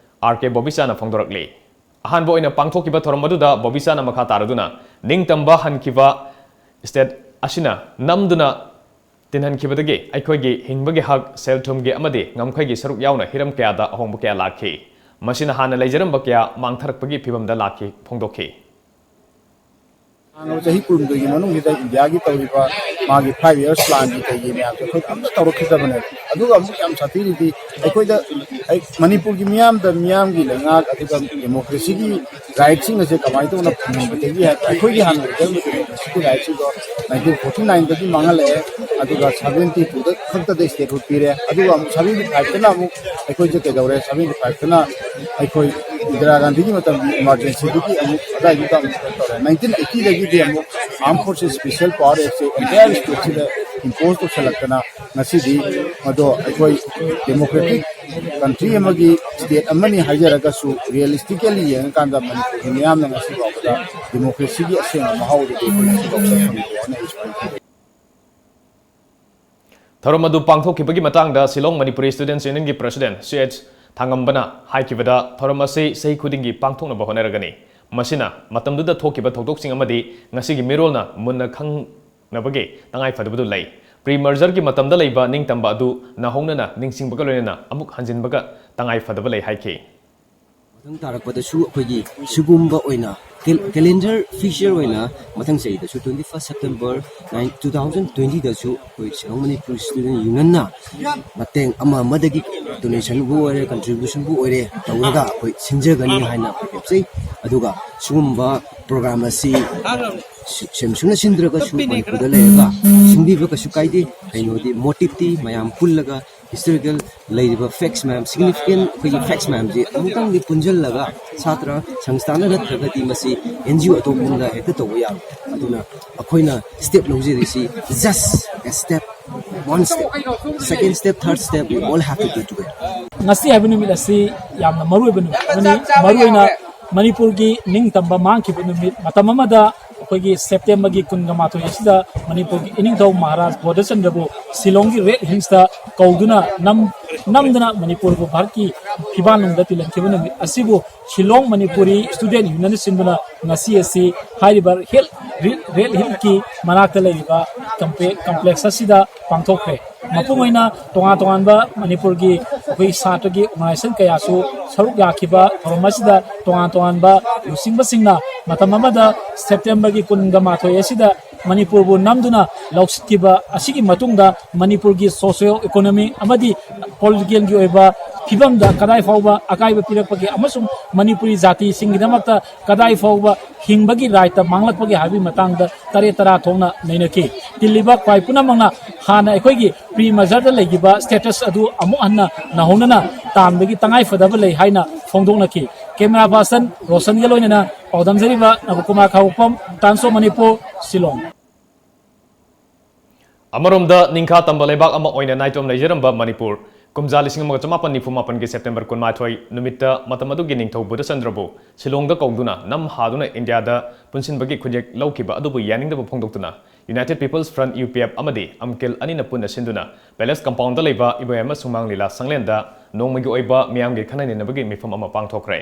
R K ꯕꯣꯕꯤꯆꯥꯅ ꯐꯣꯡꯗꯣꯔꯛꯂꯤ꯫ ꯑꯍꯥꯟꯕ ꯑꯣꯏꯅ ꯄꯥꯡꯊꯣꯛꯈꯤꯕ ꯊꯧꯔꯝ ꯑꯗꯨꯗ ꯕꯣꯕꯤꯆꯥꯅ ꯃꯈꯥ ꯇꯥꯔꯗꯨꯅ, ꯅꯤꯡꯇꯝꯕ ꯍꯟꯈꯤꯕ state ꯑꯁꯤꯅ ꯅꯝꯗꯨꯅ ꯇꯤꯟꯍꯟꯈꯤꯕꯗꯒꯤ ꯑꯩꯈꯣꯏꯒꯤ ꯍꯤꯡꯕꯒꯤ ꯍꯛ, ꯁꯦꯜ ꯊꯨꯝꯒꯤ ꯑꯃꯗꯤ ꯉꯝꯈꯩꯒꯤ ꯁꯔꯨꯛ ꯌꯥꯎꯅ ꯍꯤꯔꯝ ꯀꯌꯥꯗ ꯑꯍꯣꯡꯕ ꯀꯌꯥ ꯂꯥꯛꯈꯤ꯫ ꯃꯁꯤꯅ ꯍꯥꯟꯅ ꯂꯩꯖꯔꯝꯕ ꯀꯌꯥ ꯃꯥꯡꯊꯔꯛꯄꯒꯤ ꯐꯤꯕꯝꯗ ꯂꯥꯛꯈꯤ ꯐꯣꯡꯗꯣꯛꯈꯤ꯫ ꯍꯥꯟꯅ ꯆꯍꯤ ꯀꯨꯟꯍꯨꯝꯗꯣꯏꯒꯤ ꯃꯅꯨꯡꯁꯤꯗ ꯏꯟꯗꯤꯌꯥꯒꯤ ꯇꯧꯔꯤꯕ ꯃꯥꯒꯤ five years planꯒꯤ ꯀꯩꯒꯤ ꯃꯌꯥꯝꯁꯦ ꯑꯩꯈꯣꯏ ꯑꯝꯇ ꯇꯧꯔꯛꯈꯤꯗꯕꯅꯦ꯫ ꯑꯗꯨꯒ ꯑꯃꯨꯛ ꯌꯥꯝ ꯁꯥꯊꯤꯔꯤꯗꯤ ꯑꯩꯈꯣꯏꯗ, ꯑꯩ, ꯃꯅꯤꯄꯨꯔꯒꯤ ꯃꯤꯌꯥꯝꯗ ꯃꯤꯌꯥꯝꯒꯤ ꯂꯩꯉꯥꯛ ꯑꯗꯨꯒ ꯗꯦꯃꯣꯀ꯭ꯔꯦꯁꯤꯒꯤ ꯔꯥꯏꯠꯁꯤꯡ ꯑꯁꯦ ꯀꯃꯥꯏꯅ ꯇꯧꯅ ꯐꯪꯍꯟꯒꯗꯒꯦ ꯍꯥꯏꯕ, ꯑꯩꯈꯣꯏꯒꯤ ꯍꯥꯟꯅ ꯂꯩꯖꯔꯝꯕ ꯗꯦꯃꯣꯀ꯭ꯔꯦꯁꯤꯒꯤ ꯔꯥꯏꯠꯁꯤꯡꯗꯣ nineteen forty nineꯗꯒꯤ ꯃꯥꯡꯍꯜꯂꯛꯑꯦ꯫ ꯑꯗꯨꯒ seventy twoꯗ ꯈꯛꯇꯗ statehood ꯄꯤꯔꯦ꯫ ꯑꯗꯨꯒ ꯑꯃꯨꯛ seventy fiveꯇꯅ ꯑꯃꯨꯛ ꯑꯩꯈꯣꯏꯁꯦ ꯀꯩꯗꯧꯔꯦ? Seventy fiveꯇꯅ ꯑꯩꯈꯣꯏ ꯏꯟꯗꯤꯔꯥ ꯒꯥꯟꯙꯤꯒꯤ ꯃꯇꯝꯒꯤ emergencyꯗꯒꯤ ꯑꯃꯨꯛ ꯑꯗꯥꯏꯗꯨꯗ ꯑꯃꯨꯛ ꯀꯩꯅꯣ ꯇꯧꯔꯦ꯫ Nineteen eightyꯗꯒꯤꯗꯤ ꯑꯃꯨꯛ Armed Forces Special Power Actꯁꯦ entire stateꯁꯤꯗ impose ꯇꯧꯁꯜꯂꯛꯇꯅ ꯉꯁꯤꯗꯤ ꯃꯗꯣ ꯑꯩꯈꯣꯏ democratic country ꯑꯃꯒꯤ state ꯑꯃꯅꯤ ꯍꯥꯏꯖꯔꯒꯁꯨ realistically ꯌꯦꯡꯉꯀꯥꯟꯗ ꯃꯅꯤꯄꯨꯔꯒꯤ ꯃꯤꯌꯥꯝꯅ ꯉꯁꯤ ꯐꯥꯎꯕꯗ democracyꯒꯤ ꯑꯁꯦꯡꯕ ꯃꯍꯥꯎ ꯑꯗꯨꯗꯤ ꯑꯩꯈꯣꯏ ꯉꯁꯤ ꯐꯥꯎꯕꯗ ꯐꯪꯗꯦ ꯍꯥꯏꯅ ꯑꯩꯁꯨ ꯈꯟꯖꯩ꯫ ꯊꯧꯔꯝ ꯑꯗꯨ ꯄꯥꯡꯊꯣꯛꯈꯤꯕꯒꯤ ꯃꯇꯥꯡꯗ Shillong Manipuri Students Unionꯒꯤ President C H ꯊꯥꯡꯉꯝꯕꯅ ꯍꯥꯏꯈꯤꯕꯗ, ꯊꯧꯔꯝ ꯑꯁꯤ ꯆꯍꯤ ꯈꯨꯗꯤꯡꯒꯤ ꯄꯥꯡꯊꯣꯛꯅꯕ ꯍꯣꯠꯅꯔꯒꯅꯤ꯫ ꯃꯁꯤꯅ ꯃꯇꯝꯗꯨꯗ ꯊꯣꯛꯈꯤꯕ ꯊꯧꯗꯣꯛꯁꯤꯡ ꯑꯃꯗꯤ ꯉꯁꯤꯒꯤ ꯃꯤꯔꯣꯜꯅ ꯃꯨꯟꯅ ꯈꯪꯅꯕꯒꯤ ꯇꯉꯥꯏ ꯐꯗꯕꯗꯨ ꯂꯩ꯫ Pre-mergerꯒꯤ ꯃꯇꯝꯗ ꯂꯩꯕ ꯅꯤꯡꯇꯝꯕ ꯑꯗꯨ ꯅꯧꯍꯧꯅꯅ ꯅꯤꯡꯁꯤꯡꯕꯒ ꯂꯣꯏꯅꯅ ꯑꯃꯨꯛ ꯍꯟꯖꯤꯟꯕꯒ ꯇꯉꯥꯏ ꯐꯗꯕ ꯂꯩ ꯍꯥꯏꯈꯤ꯫ ꯃꯊꯪ ꯇꯥꯔꯛꯄꯗꯁꯨ ꯑꯩꯈꯣꯏꯒꯤ ꯁꯤꯒꯨꯝꯕ ꯑꯣꯏꯅ cal-, calendar feature ꯑꯣꯏꯅ ꯃꯊꯪ ꯆꯍꯤꯗꯁꯨ twenty first September nine, two thousand twentyꯗꯁꯨ ꯑꯩꯈꯣꯏ Shillong Manipuri Students Unionꯅ ꯃꯇꯦꯡ ꯑꯃ ꯑꯃꯗꯒꯤ donationꯕꯨ ꯑꯣꯏꯔꯦ, contributionꯕꯨ ꯑꯣꯏꯔꯦ ꯇꯧꯔꯒ ꯑꯩꯈꯣꯏ ꯁꯤꯟꯖꯒꯅꯤ ꯍꯥꯏꯅ ꯑꯩꯈꯣꯏ ꯂꯦꯞꯆꯩ꯫ ꯑꯗꯨꯒ ꯁꯤꯒꯨꯝꯕ program ꯑꯁꯤ ꯁꯤ-, ꯁꯦꯝ ꯁꯨꯡꯅ ꯁꯤꯟꯗ꯭ꯔꯒꯁꯨ ꯃꯅꯤꯄꯨꯔꯗ ꯂꯩꯔꯒ ꯁꯤꯟꯕꯤꯕ ꯀꯩꯁꯨ ꯀꯥꯏꯗꯦ꯫ ꯀꯩꯅꯣꯗꯤ motiveꯇꯤ ꯃꯌꯥꯝ ꯄꯨꯜꯂꯒ historical ꯂꯩꯔꯤꯕ facts ꯃꯌꯥꯝ, significant ꯑꯩꯈꯣꯏꯒꯤ facts ꯃꯌꯥꯝꯁꯤ ꯑꯃꯨꯛꯇꯪꯗꯤ ꯄꯨꯟꯁꯤꯜꯂꯒ ꯁꯥꯇ꯭ꯔ ꯁꯪꯁꯊꯥꯟꯅ ꯅꯠꯇ꯭ꯔꯒꯗꯤ ꯃꯁꯤ N G O ꯑꯇꯣꯞꯄ ꯑꯃꯗ ꯍꯦꯛꯇ ꯇꯧꯕ ꯌꯥꯔꯣꯏ꯫ ꯑꯗꯨꯅ ꯑꯩꯈꯣꯏꯅ step ꯂꯧꯖꯔꯤꯁꯤ just a step, one step, second step, third step, we all have to do together. ꯉꯁꯤ ꯍꯥꯏꯕ ꯅꯨꯃꯤꯠ ꯑꯁꯤ ꯌꯥꯝꯅ ꯃꯔꯨ ꯑꯣꯏꯕ ꯅꯨꯃꯤꯠ ꯑꯃꯅꯤ꯫ ꯃꯔꯨ ꯑꯣꯏꯅ ꯃꯅꯤꯄꯨꯔꯒꯤ ꯅꯤꯡꯇꯝꯕ ꯃꯥꯡꯈꯤꯕ ꯅꯨꯃꯤꯠ, ꯃꯇꯝ ꯑꯃꯗ ꯑꯩꯈꯣꯏꯒꯤ ꯁꯦꯞꯇꯦꯝꯕꯔꯒꯤ ꯀꯨꯟꯒ ꯃꯥꯊꯣꯏ ꯑꯁꯤꯗ ꯃꯅꯤꯄꯨꯔꯒꯤ ꯏꯅꯤꯡꯊꯧ ꯃꯍꯥꯔꯥꯖ ꯕꯣꯙꯆꯟꯗ꯭ꯔꯕꯨ ꯁꯤꯂꯣꯡꯒꯤ ꯔꯦꯗ ꯍꯤꯜꯁꯇ ꯀꯧꯗꯨꯅ ꯅꯝ-, ꯅꯝꯗꯨꯅ ꯃꯅꯤꯄꯨꯔꯕꯨ ꯚꯥꯔꯠꯀꯤ ꯐꯤꯕꯥꯜꯅꯨꯡꯗ ꯇꯤꯜꯍꯟꯈꯤꯕ ꯅꯨꯃꯤꯠ ꯑꯁꯤꯕꯨ ꯁꯤꯂꯣꯡ ꯃꯅꯤꯄꯨꯔꯤ ꯁ꯭ꯇꯨꯗꯦꯟꯠ ꯌꯨꯅꯤꯌꯟꯅ ꯁꯤꯟꯗꯨꯅ ꯉꯁꯤ ꯑꯁꯤ ꯍꯥꯏꯔꯤꯕ ꯍꯤꯜ, ꯔꯦꯗ ꯍꯤꯜꯒꯤ ꯃꯅꯥꯛꯇ ꯂꯩꯔꯤꯕ ꯀꯝꯄ꯭ꯂꯦ-, ꯀꯝꯄ꯭ꯂꯦꯛꯁ ꯑꯁꯤꯗ ꯄꯥꯡꯊꯣꯛꯈ꯭ꯔꯦ꯫ ꯃꯄꯨꯡ ꯑꯣꯏꯅ ꯇꯣꯉꯥꯟ ꯇꯣꯉꯥꯟꯕ ꯃꯅꯤꯄꯨꯔꯒꯤ ꯑꯩꯈꯣꯏ ꯁꯥꯇ꯭ꯔꯒꯤ ꯑꯣꯔꯒꯅꯥꯏꯖꯦꯁꯟ ꯀꯌꯥꯁꯨ ꯁꯔꯨꯛ ꯌꯥꯈꯤꯕ ꯊꯧꯔꯝ ꯑꯁꯤꯗ ꯇꯣꯉꯥꯟ ꯇꯣꯉꯥꯟꯕ ꯂꯨꯆꯤꯡꯕꯁꯤꯡꯅ ꯃꯇꯝ ꯑꯃꯗ ꯁꯦꯞꯇꯦꯝꯕꯔꯒꯤ ꯀꯨꯟꯒ ꯃꯥꯊꯣꯏ ꯑꯁꯤꯗ ꯃꯅꯤꯄꯨꯔꯕꯨ ꯅꯝꯗꯨꯅ ꯂꯧꯁꯤꯟꯈꯤꯕ ꯑꯁꯤꯒꯤ ꯃꯇꯨꯡꯗ ꯃꯅꯤꯄꯨꯔꯒꯤ ꯁꯣꯁꯤꯌꯣ ꯏꯀꯣꯅꯣꯃꯤ ꯑꯃꯗꯤ ꯄꯣꯂꯤꯇꯤꯀꯦꯜꯒꯤ ꯑꯣꯏꯕ ꯐꯤꯕꯝꯗ ꯀꯗꯥꯏ ꯐꯥꯎꯕ ꯑꯀꯥꯏꯕ ꯄꯤꯔꯛꯄꯒꯦ ꯑꯃꯁꯨꯡ ꯃꯅꯤꯄꯨꯔꯤ ꯖꯥꯇꯤꯁꯤꯡꯒꯤꯗꯃꯛꯇ ꯀꯗꯥꯏ ꯐꯥꯎꯕ ꯍꯤꯡꯕꯒꯤ ꯔꯥꯏꯠꯇ ꯃꯥꯡꯂꯛꯄꯒꯦ ꯍꯥꯏꯕꯒꯤ ꯃꯇꯥꯡꯗ ꯇꯔꯦꯠ ꯇꯔꯥ ꯊꯣꯛꯅ ꯅꯩꯅꯈꯤ꯫ ꯇꯤꯜꯂꯤꯕ ꯈ꯭ꯋꯥꯏ ꯄꯨꯝꯅꯃꯛꯅ ꯍꯥꯟꯅ ꯑꯩꯈꯣꯏꯒꯤ ꯄ꯭ꯔꯤ ꯃꯔꯖꯔꯗ ꯂꯩꯈꯤꯕ ꯁ꯭ꯇꯦꯇꯁ ꯑꯗꯨ ꯑꯃꯨꯛ ꯍꯟꯅ ꯅꯧꯍꯧꯅꯅ ꯇꯥꯟꯕꯒꯤ ꯇꯉꯥꯏꯐꯗꯕ ꯂꯩ ꯍꯥꯏꯅ ꯐꯣꯡꯗꯣꯛꯅꯈꯤ꯫ ꯀꯦꯃꯦꯔꯥ ꯄꯥꯔꯁꯟ ꯔꯣꯁꯟꯒ ꯂꯣꯏꯅꯅ ꯄꯥꯎꯗꯝꯖꯔꯤꯕ ꯅꯕꯀꯨꯃꯥꯔ ꯈꯥꯉꯕꯣꯛꯐꯝ, Times of Manipur, ꯁꯤꯂꯣꯡ꯫ ꯑꯃꯔꯣꯝꯗ ꯅꯤꯡꯈꯥ ꯇꯝꯕ ꯂꯩꯕꯥꯛ ꯑꯃ ꯑꯣꯏꯅ ꯅꯥꯏꯇꯣꯝ ꯂꯩꯖꯔꯝꯕ ꯃꯅꯤꯄꯨꯔ, ꯀꯨꯝꯖꯥ ꯂꯤꯁꯤꯡ ꯑꯃꯒ ꯆꯃꯥꯄꯟ ꯅꯤꯐꯨ ꯃꯥꯄꯟꯒꯤ ꯁꯦꯞꯇꯦꯝꯕꯔ ꯀꯨꯟꯃꯥꯊꯣꯏ ꯅꯨꯃꯤꯠꯇ ꯃꯇꯝ ꯑꯗꯨꯒꯤ ꯅꯤꯡꯊꯧ ꯕꯨꯙꯆꯟꯗ꯭ꯔꯕꯨ ꯁꯤꯂꯣꯡꯗ ꯀꯧꯗꯨꯅ ꯅꯝ ꯍꯥꯗꯨꯅ ꯏꯟꯗꯤꯌꯥꯗ ꯄꯨꯟꯁꯤꯟꯕꯒꯤ ꯈꯨꯟꯌꯦꯛ ꯂꯧꯈꯤꯕ ꯑꯗꯨꯕꯨ ꯌꯥꯅꯤꯡꯗꯕ ꯐꯣꯡꯗꯣꯛꯇꯨꯅ United People's Front, U P F, ꯑꯃꯗꯤ ꯑꯝꯀꯤꯜ ꯑꯅꯤꯅ ꯄꯨꯟꯅ ꯁꯤꯟꯗꯨꯅ ꯄꯦꯂꯦꯁ ꯀꯝꯄꯥꯎꯟꯗ ꯂꯩꯕ ꯏꯕꯣꯌꯥꯏꯃ ꯁꯨꯃꯥꯡ ꯂꯤꯂꯥ ꯁꯪꯂꯦꯟꯗ ꯅꯣꯡꯃꯒꯤ ꯑꯣꯏꯕ ꯃꯤꯌꯥꯝꯒꯤ ꯈꯟꯅ ꯅꯩꯅꯕꯒꯤ ꯃꯤꯐꯝ ꯑꯃ ꯄꯥꯡꯊꯣꯛꯈ꯭ꯔꯦ꯫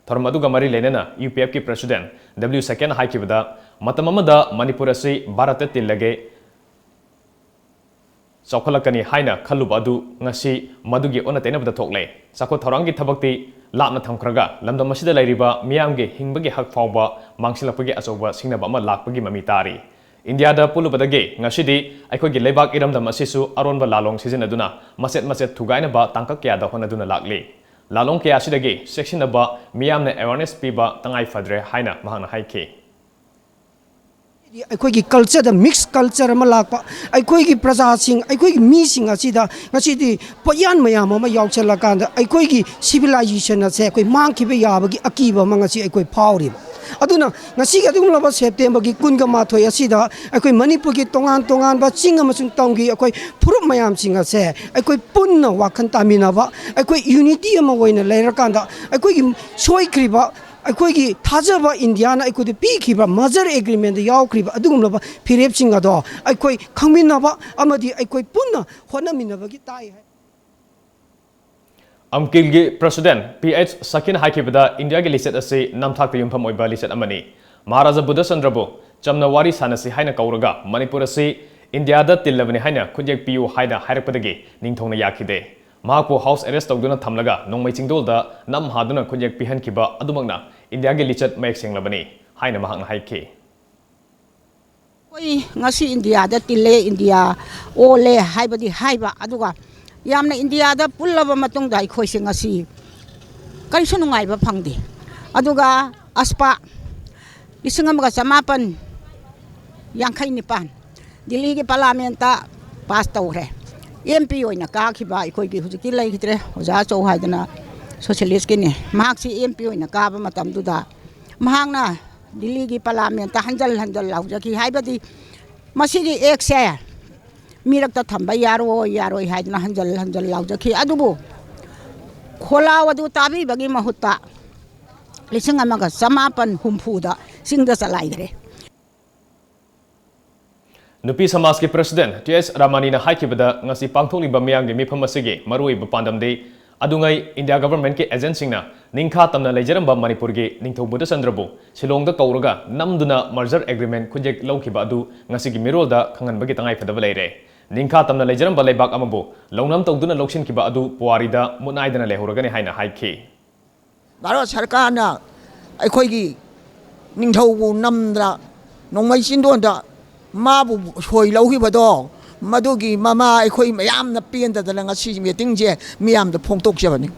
ꯊꯧꯔꯝ ꯑꯗꯨꯒ ꯃꯔꯤ ꯂꯩꯅꯅ U P F ꯀꯤ president W ꯁꯀꯦꯟꯅ ꯍꯥꯏꯈꯤꯕꯗ, ꯃꯇꯝ ꯑꯃꯗ ꯃꯅꯤꯄꯨꯔ ꯑꯁꯤ ꯚꯥꯔꯠꯇ ꯇꯤꯜꯂꯒꯦ ꯆꯥꯎꯈꯠꯂꯛꯀꯅꯤ ꯍꯥꯏꯅ ꯈꯜꯂꯨꯕ ꯑꯗꯨ ꯉꯁꯤ ꯃꯗꯨꯒꯤ ꯑꯣꯟꯅ ꯇꯩꯅꯕꯗ ꯊꯣꯛꯂꯦ꯫ ꯆꯥꯎꯈꯠ ꯊꯧꯔꯥꯡꯒꯤ ꯊꯕꯛꯇꯤ ꯂꯥꯞꯅ ꯊꯝꯈ꯭ꯔꯒ, ꯂꯝꯗꯝ ꯑꯁꯤꯗ ꯂꯩꯔꯤꯕ ꯃꯤꯌꯥꯝꯒꯤ ꯍꯤꯡꯕꯒꯤ ꯍꯛ ꯐꯥꯎꯕ ꯃꯥꯡꯁꯤꯜꯂꯛꯄꯒꯤ ꯑꯆꯧꯕ ꯁꯤꯡꯅꯕ ꯑꯃ ꯂꯥꯛꯄꯒꯤ ꯃꯃꯤ ꯇꯥꯔꯤ꯫ ꯏꯟꯗꯤꯌꯥꯗ ꯄꯨꯜꯂꯨꯕꯗꯒꯤ ꯉꯁꯤꯗꯤ ꯑꯩꯈꯣꯏꯒꯤ ꯂꯩꯕꯥꯛ ꯏꯔꯝꯗꯝ ꯑꯁꯤꯁꯨ ꯑꯔꯣꯟꯕ ꯂꯥꯂꯣꯡ ꯁꯤꯖꯤꯟꯅꯗꯨꯅ ꯃꯆꯦꯠ ꯃꯆꯦꯠ ꯊꯨꯒꯥꯏꯅꯕ ꯇꯥꯡꯀꯛ ꯀꯌꯥꯗ ꯍꯣꯠꯅꯗꯨꯅ ꯂꯥꯛꯂꯤ꯫ ꯂꯥꯂꯣꯡ ꯀꯌꯥ ꯑꯁꯤꯗꯒꯤ ꯆꯦꯛꯁꯤꯟꯅꯕ ꯃꯤꯌꯥꯝꯅ awareness ꯄꯤꯕ ꯇꯉꯥꯏ ꯐꯗ꯭ꯔꯦ ꯍꯥꯏꯅ ꯃꯍꯥꯛꯅ ꯍꯥꯏꯈꯤ꯫ ꯑꯩꯈꯣꯏꯒꯤ ꯀꯜꯆꯔꯗ ꯃꯤꯛꯁ ꯀꯜꯆꯔ ꯑꯃ ꯂꯥꯛꯄ, ꯑꯩꯈꯣꯏꯒꯤ ꯄ꯭ꯔꯖꯥꯁꯤꯡ, ꯑꯩꯈꯣꯏꯒꯤ ꯃꯤꯁꯤꯡ ꯑꯁꯤꯗ ꯉꯁꯤꯗꯤ ꯄꯣꯠꯌꯥꯟ ꯃꯌꯥꯝ ꯑꯃ ꯌꯥꯎꯁꯜꯂꯀꯥꯟꯗ ꯑꯩꯈꯣꯏꯒꯤ ꯁꯤꯚꯤꯂꯥꯏꯖꯦꯁꯟ ꯑꯁꯦ ꯑꯩꯈꯣꯏ ꯃꯥꯡꯈꯤꯕ ꯌꯥꯕꯒꯤ ꯑꯀꯤꯕ ꯑꯃ ꯉꯁꯤ ꯑꯩꯈꯣꯏ ꯐꯥꯎꯔꯤꯕ꯫ ꯑꯗꯨꯅ ꯉꯁꯤꯒꯤ ꯑꯗꯨꯒꯨꯝꯂꯕ ꯁꯦꯞꯇꯦꯝꯕꯔꯒꯤ ꯀꯨꯟꯒ ꯃꯥꯊꯣꯏ ꯑꯁꯤꯗ ꯑꯩꯈꯣꯏ ꯃꯅꯤꯄꯨꯔꯒꯤ ꯇꯣꯉꯥꯟ ꯇꯣꯉꯥꯟꯕ ꯆꯤꯡ ꯑꯃꯁꯨꯡ ꯇꯝꯒꯤ ꯑꯩꯈꯣꯏ ꯐꯨꯔꯨꯞ ꯃꯌꯥꯝꯁꯤꯡ ꯑꯁꯦ ꯑꯩꯈꯣꯏ ꯄꯨꯟꯅ ꯋꯥꯈꯜ ꯇꯥꯃꯤꯟꯅꯕ, ꯑꯩꯈꯣꯏ ꯌꯨꯅꯤꯇꯤ ꯑꯃ ꯑꯣꯏꯅ ꯂꯩꯔꯀꯥꯟꯗ ꯑꯩꯈꯣꯏꯒꯤ ꯁꯣꯏꯈ꯭ꯔꯤꯕ ꯑꯩꯈꯣꯏꯒꯤ ꯊꯥꯖꯕ ꯏꯟꯗꯤꯌꯥꯅ ꯑꯩꯈꯣꯏꯗ ꯄꯤꯈꯤꯕ ꯃꯔꯖꯔ ꯑꯦꯒ꯭ꯔꯤꯃꯦꯟꯗ ꯌꯥꯎꯈ꯭ꯔꯤꯕ ꯑꯗꯨꯒꯨꯝꯂꯕ ꯐꯤꯔꯦꯞꯁꯤꯡ ꯑꯗꯣ ꯑꯩꯈꯣꯏ ꯈꯪꯃꯤꯟꯅꯕ ꯑꯃꯗꯤ ꯑꯩꯈꯣꯏ ꯄꯨꯟꯅ ꯍꯣꯠꯅꯃꯤꯟꯅꯕꯒꯤ ꯇꯥꯏ ꯍꯥꯏ꯫ ꯑꯝꯀꯤꯜꯒꯤ ꯄ꯭ꯔꯦꯁꯤꯗꯦꯟꯠ ꯄꯤ ꯑꯩꯆ ꯁꯈꯤꯟ ꯍꯥꯏꯈꯤꯕꯗ ꯏꯟꯗꯤꯌꯥꯒꯤ ꯂꯤꯆꯠ ꯑꯁꯤ ꯅꯝꯊꯥꯛꯇ ꯌꯨꯝꯐꯝ ꯑꯣꯏꯕ ꯂꯤꯆꯠ ꯑꯃꯅꯤ꯫ ꯃꯍꯥꯔꯥꯖꯥ ꯕꯨꯙꯆꯟꯗ꯭ꯔꯕꯨ ꯆꯝꯅ ꯋꯥꯔꯤ ꯁꯥꯟꯅꯁꯤ ꯍꯥꯏꯅ ꯀꯧꯔꯒ ꯃꯅꯤꯄꯨꯔ ꯑꯁꯤ ꯏꯟꯗꯤꯌꯥꯗ ꯇꯤꯜꯂꯕꯅꯤ ꯍꯥꯏꯅ ꯈꯨꯠꯌꯦꯛ ꯄꯤꯌꯨ ꯍꯥꯏꯅ ꯍꯥꯏꯔꯛꯄꯗꯒꯤ ꯅꯤꯡꯊꯧꯅ ꯌꯥꯈꯤꯗꯦ꯫ ꯃꯍꯥꯛꯄꯨ ꯍꯥꯎꯁ ꯑꯦꯔꯦꯁ ꯇꯧꯗꯨꯅ ꯊꯝꯂꯒ ꯅꯣꯡꯃꯩ ꯆꯤꯡꯗꯣꯜꯗ ꯅꯝ ꯍꯥꯗꯨꯅ ꯈꯨꯠꯌꯦꯛ ꯄꯤꯍꯟꯈꯤꯕ ꯑꯗꯨꯃꯛꯅ ꯏꯟꯗꯤꯌꯥꯒꯤ ꯂꯤꯆꯠ ꯃꯌꯦꯛ ꯁꯦꯡꯂꯕꯅꯤ ꯍꯥꯏꯅ ꯃꯍꯥꯛꯅ ꯍꯥꯏꯈꯤ꯫ ꯑꯩꯈꯣꯏ ꯉꯁꯤ ꯏꯟꯗꯤꯌꯥꯗ ꯇꯤꯜꯂꯦ, ꯏꯟꯗꯤꯌꯥ ꯑꯣꯜꯂꯦ ꯍꯥꯏꯕꯗꯤ ꯍꯥꯏꯕ, ꯑꯗꯨꯒ ꯌꯥꯝꯅ ꯏꯟꯗꯤꯌꯥꯗ ꯄꯨꯜꯂꯕ ꯃꯇꯨꯡꯗ ꯑꯩꯈꯣꯏꯁꯦ ꯉꯁꯤ ꯀꯔꯤꯁꯨ ꯅꯨꯡꯉꯥꯏꯕ ꯐꯪꯗꯦ꯫ ꯑꯗꯨꯒ ꯑꯁꯄꯥ ꯂꯤꯁꯤꯡ ꯑꯃꯒ ꯆꯃꯥꯄꯟ ꯌꯥꯡꯈꯩ ꯅꯤꯄꯥꯟ ꯗꯤꯜꯂꯤꯒꯤ ꯄꯥꯔꯂꯥꯃꯦꯟꯠꯇ ꯄꯥꯁ ꯇꯧꯈ꯭ꯔꯦ꯫ ꯑꯦꯝ ꯄꯤ ꯑꯣꯏꯅ ꯀꯥꯈꯤꯕ ꯑꯩꯈꯣꯏꯒꯤ ꯍꯧꯖꯤꯛꯀꯤ ꯂꯩꯈꯤꯗ꯭ꯔꯦ, ꯑꯣꯖꯥ ꯑꯆꯧ ꯍꯥꯏꯗꯅ ꯁꯣꯁꯤꯌꯦꯂꯤꯁ꯭ꯠꯀꯤꯅꯤ, ꯃꯍꯥꯛꯁꯤ ꯑꯦꯝ ꯄꯤ ꯑꯣꯏꯅ ꯀꯥꯕ ꯃꯇꯝꯗꯨꯗ ꯃꯍꯥꯛꯅ ꯗꯤꯜꯂꯤꯒꯤ ꯄꯥꯔꯂꯥꯃꯦꯟꯠꯇ ꯍꯟꯖꯜ ꯍꯟꯖꯜ ꯂꯥꯎꯖꯈꯤ꯫ ꯍꯥꯏꯕꯗꯤ ꯃꯁꯤꯒꯤ ꯑꯦꯛꯁꯦ ꯃꯤꯔꯛꯇ ꯊꯝꯕ ꯌꯥꯔꯣꯏ, ꯌꯥꯔꯣꯏ ꯍꯥꯏꯗꯅ ꯍꯟꯖꯜ ꯍꯟꯖꯜ ꯂꯥꯎꯖꯈꯤ꯫ ꯑꯗꯨꯕꯨ ꯈꯣꯜꯂꯥꯎ ꯑꯗꯨ ꯇꯥꯕꯤꯕꯒꯤ ꯃꯍꯨꯠꯇ ꯂꯤꯁꯤꯡ ꯑꯃꯒ ꯆꯃꯥꯄꯟ ꯍꯨꯝꯐꯨꯗ ꯆꯤꯡꯗ ꯆꯂꯥꯏꯈ꯭ꯔꯦ꯫ ꯅꯨꯄꯤ ꯁꯃꯥꯖꯀꯤ ꯄ꯭ꯔꯦꯁꯤꯗꯦꯟꯠ ꯇꯤ ꯑꯦꯁ ꯔꯥꯃꯥꯅꯤꯅ ꯍꯥꯏꯈꯤꯕꯗ, ꯉꯁꯤ ꯄꯥꯡꯊꯣꯛꯂꯤꯕ ꯃꯤꯌꯥꯝꯒꯤ ꯃꯤꯐꯝ ꯑꯁꯤꯒꯤ ꯃꯔꯨꯑꯣꯏꯕ ꯄꯥꯟꯗꯝꯗꯤ ꯑꯗꯨꯉꯩ ꯏꯟꯗꯤꯌꯥ ꯒꯚꯔꯟꯃꯦꯟꯠꯀꯤ ꯑꯦꯖꯦꯟꯠꯁꯤꯡꯅ ꯅꯤꯡꯈꯥ ꯇꯝꯅ ꯂꯩꯖꯔꯝꯕ ꯃꯅꯤꯄꯨꯔꯒꯤ ꯅꯤꯡꯊꯧ ꯕꯨꯙꯆꯟꯗ꯭ꯔꯕꯨ ꯁꯤꯂꯣꯡꯗ ꯀꯧꯔꯒ ꯅꯝꯗꯨꯅ ꯃꯔꯖꯔ ꯑꯦꯒ꯭ꯔꯤꯃꯦꯟꯠ ꯈꯨꯠꯌꯦꯛ ꯂꯧꯈꯤꯕ ꯑꯗꯨ ꯉꯁꯤꯒꯤ ꯃꯤꯔꯣꯜꯗ ꯈꯪꯍꯟꯕꯒꯤ ꯇꯉꯥꯏꯐꯗꯕ ꯂꯩꯔꯦ꯫ ꯅꯤꯡꯈꯥ ꯇꯝꯅ ꯂꯩꯖꯔꯝꯕ ꯂꯩꯕꯥꯛ ꯑꯃꯕꯨ ꯂꯧꯅꯝ ꯇꯧꯗꯨꯅ ꯂꯧꯁꯤꯟꯈꯤꯕ ꯑꯗꯨ ꯄꯨꯋꯥꯔꯤꯗ ꯃꯨꯠꯅꯥꯏꯗꯅ ꯂꯩꯍꯧꯔꯒꯅꯤ ꯍꯥꯏꯅ ꯍꯥꯏꯈꯤ꯫ ꯚꯥꯔꯠ ꯁꯔꯀꯥꯔꯅ ꯑꯩꯈꯣꯏꯒꯤ ꯅꯤꯡꯊꯧꯕꯨ ꯅꯝꯗꯅ ꯅꯣꯡꯃꯩ ꯆꯤꯟꯗꯣꯟꯗ ꯃꯥꯕꯨ ꯁꯣꯏ ꯂꯧꯈꯤꯕꯗꯣ, ꯃꯗꯨꯒꯤ ꯃꯃꯥ ꯑꯩꯈꯣꯏ ꯃꯌꯥꯝꯅ ꯄꯦꯟꯗꯗꯅ ꯉꯁꯤ ꯃꯤꯇꯤꯡꯁꯦ ꯃꯤꯌꯥꯝꯗ ꯐꯣꯡꯗꯣꯛꯆꯕꯅꯤ꯫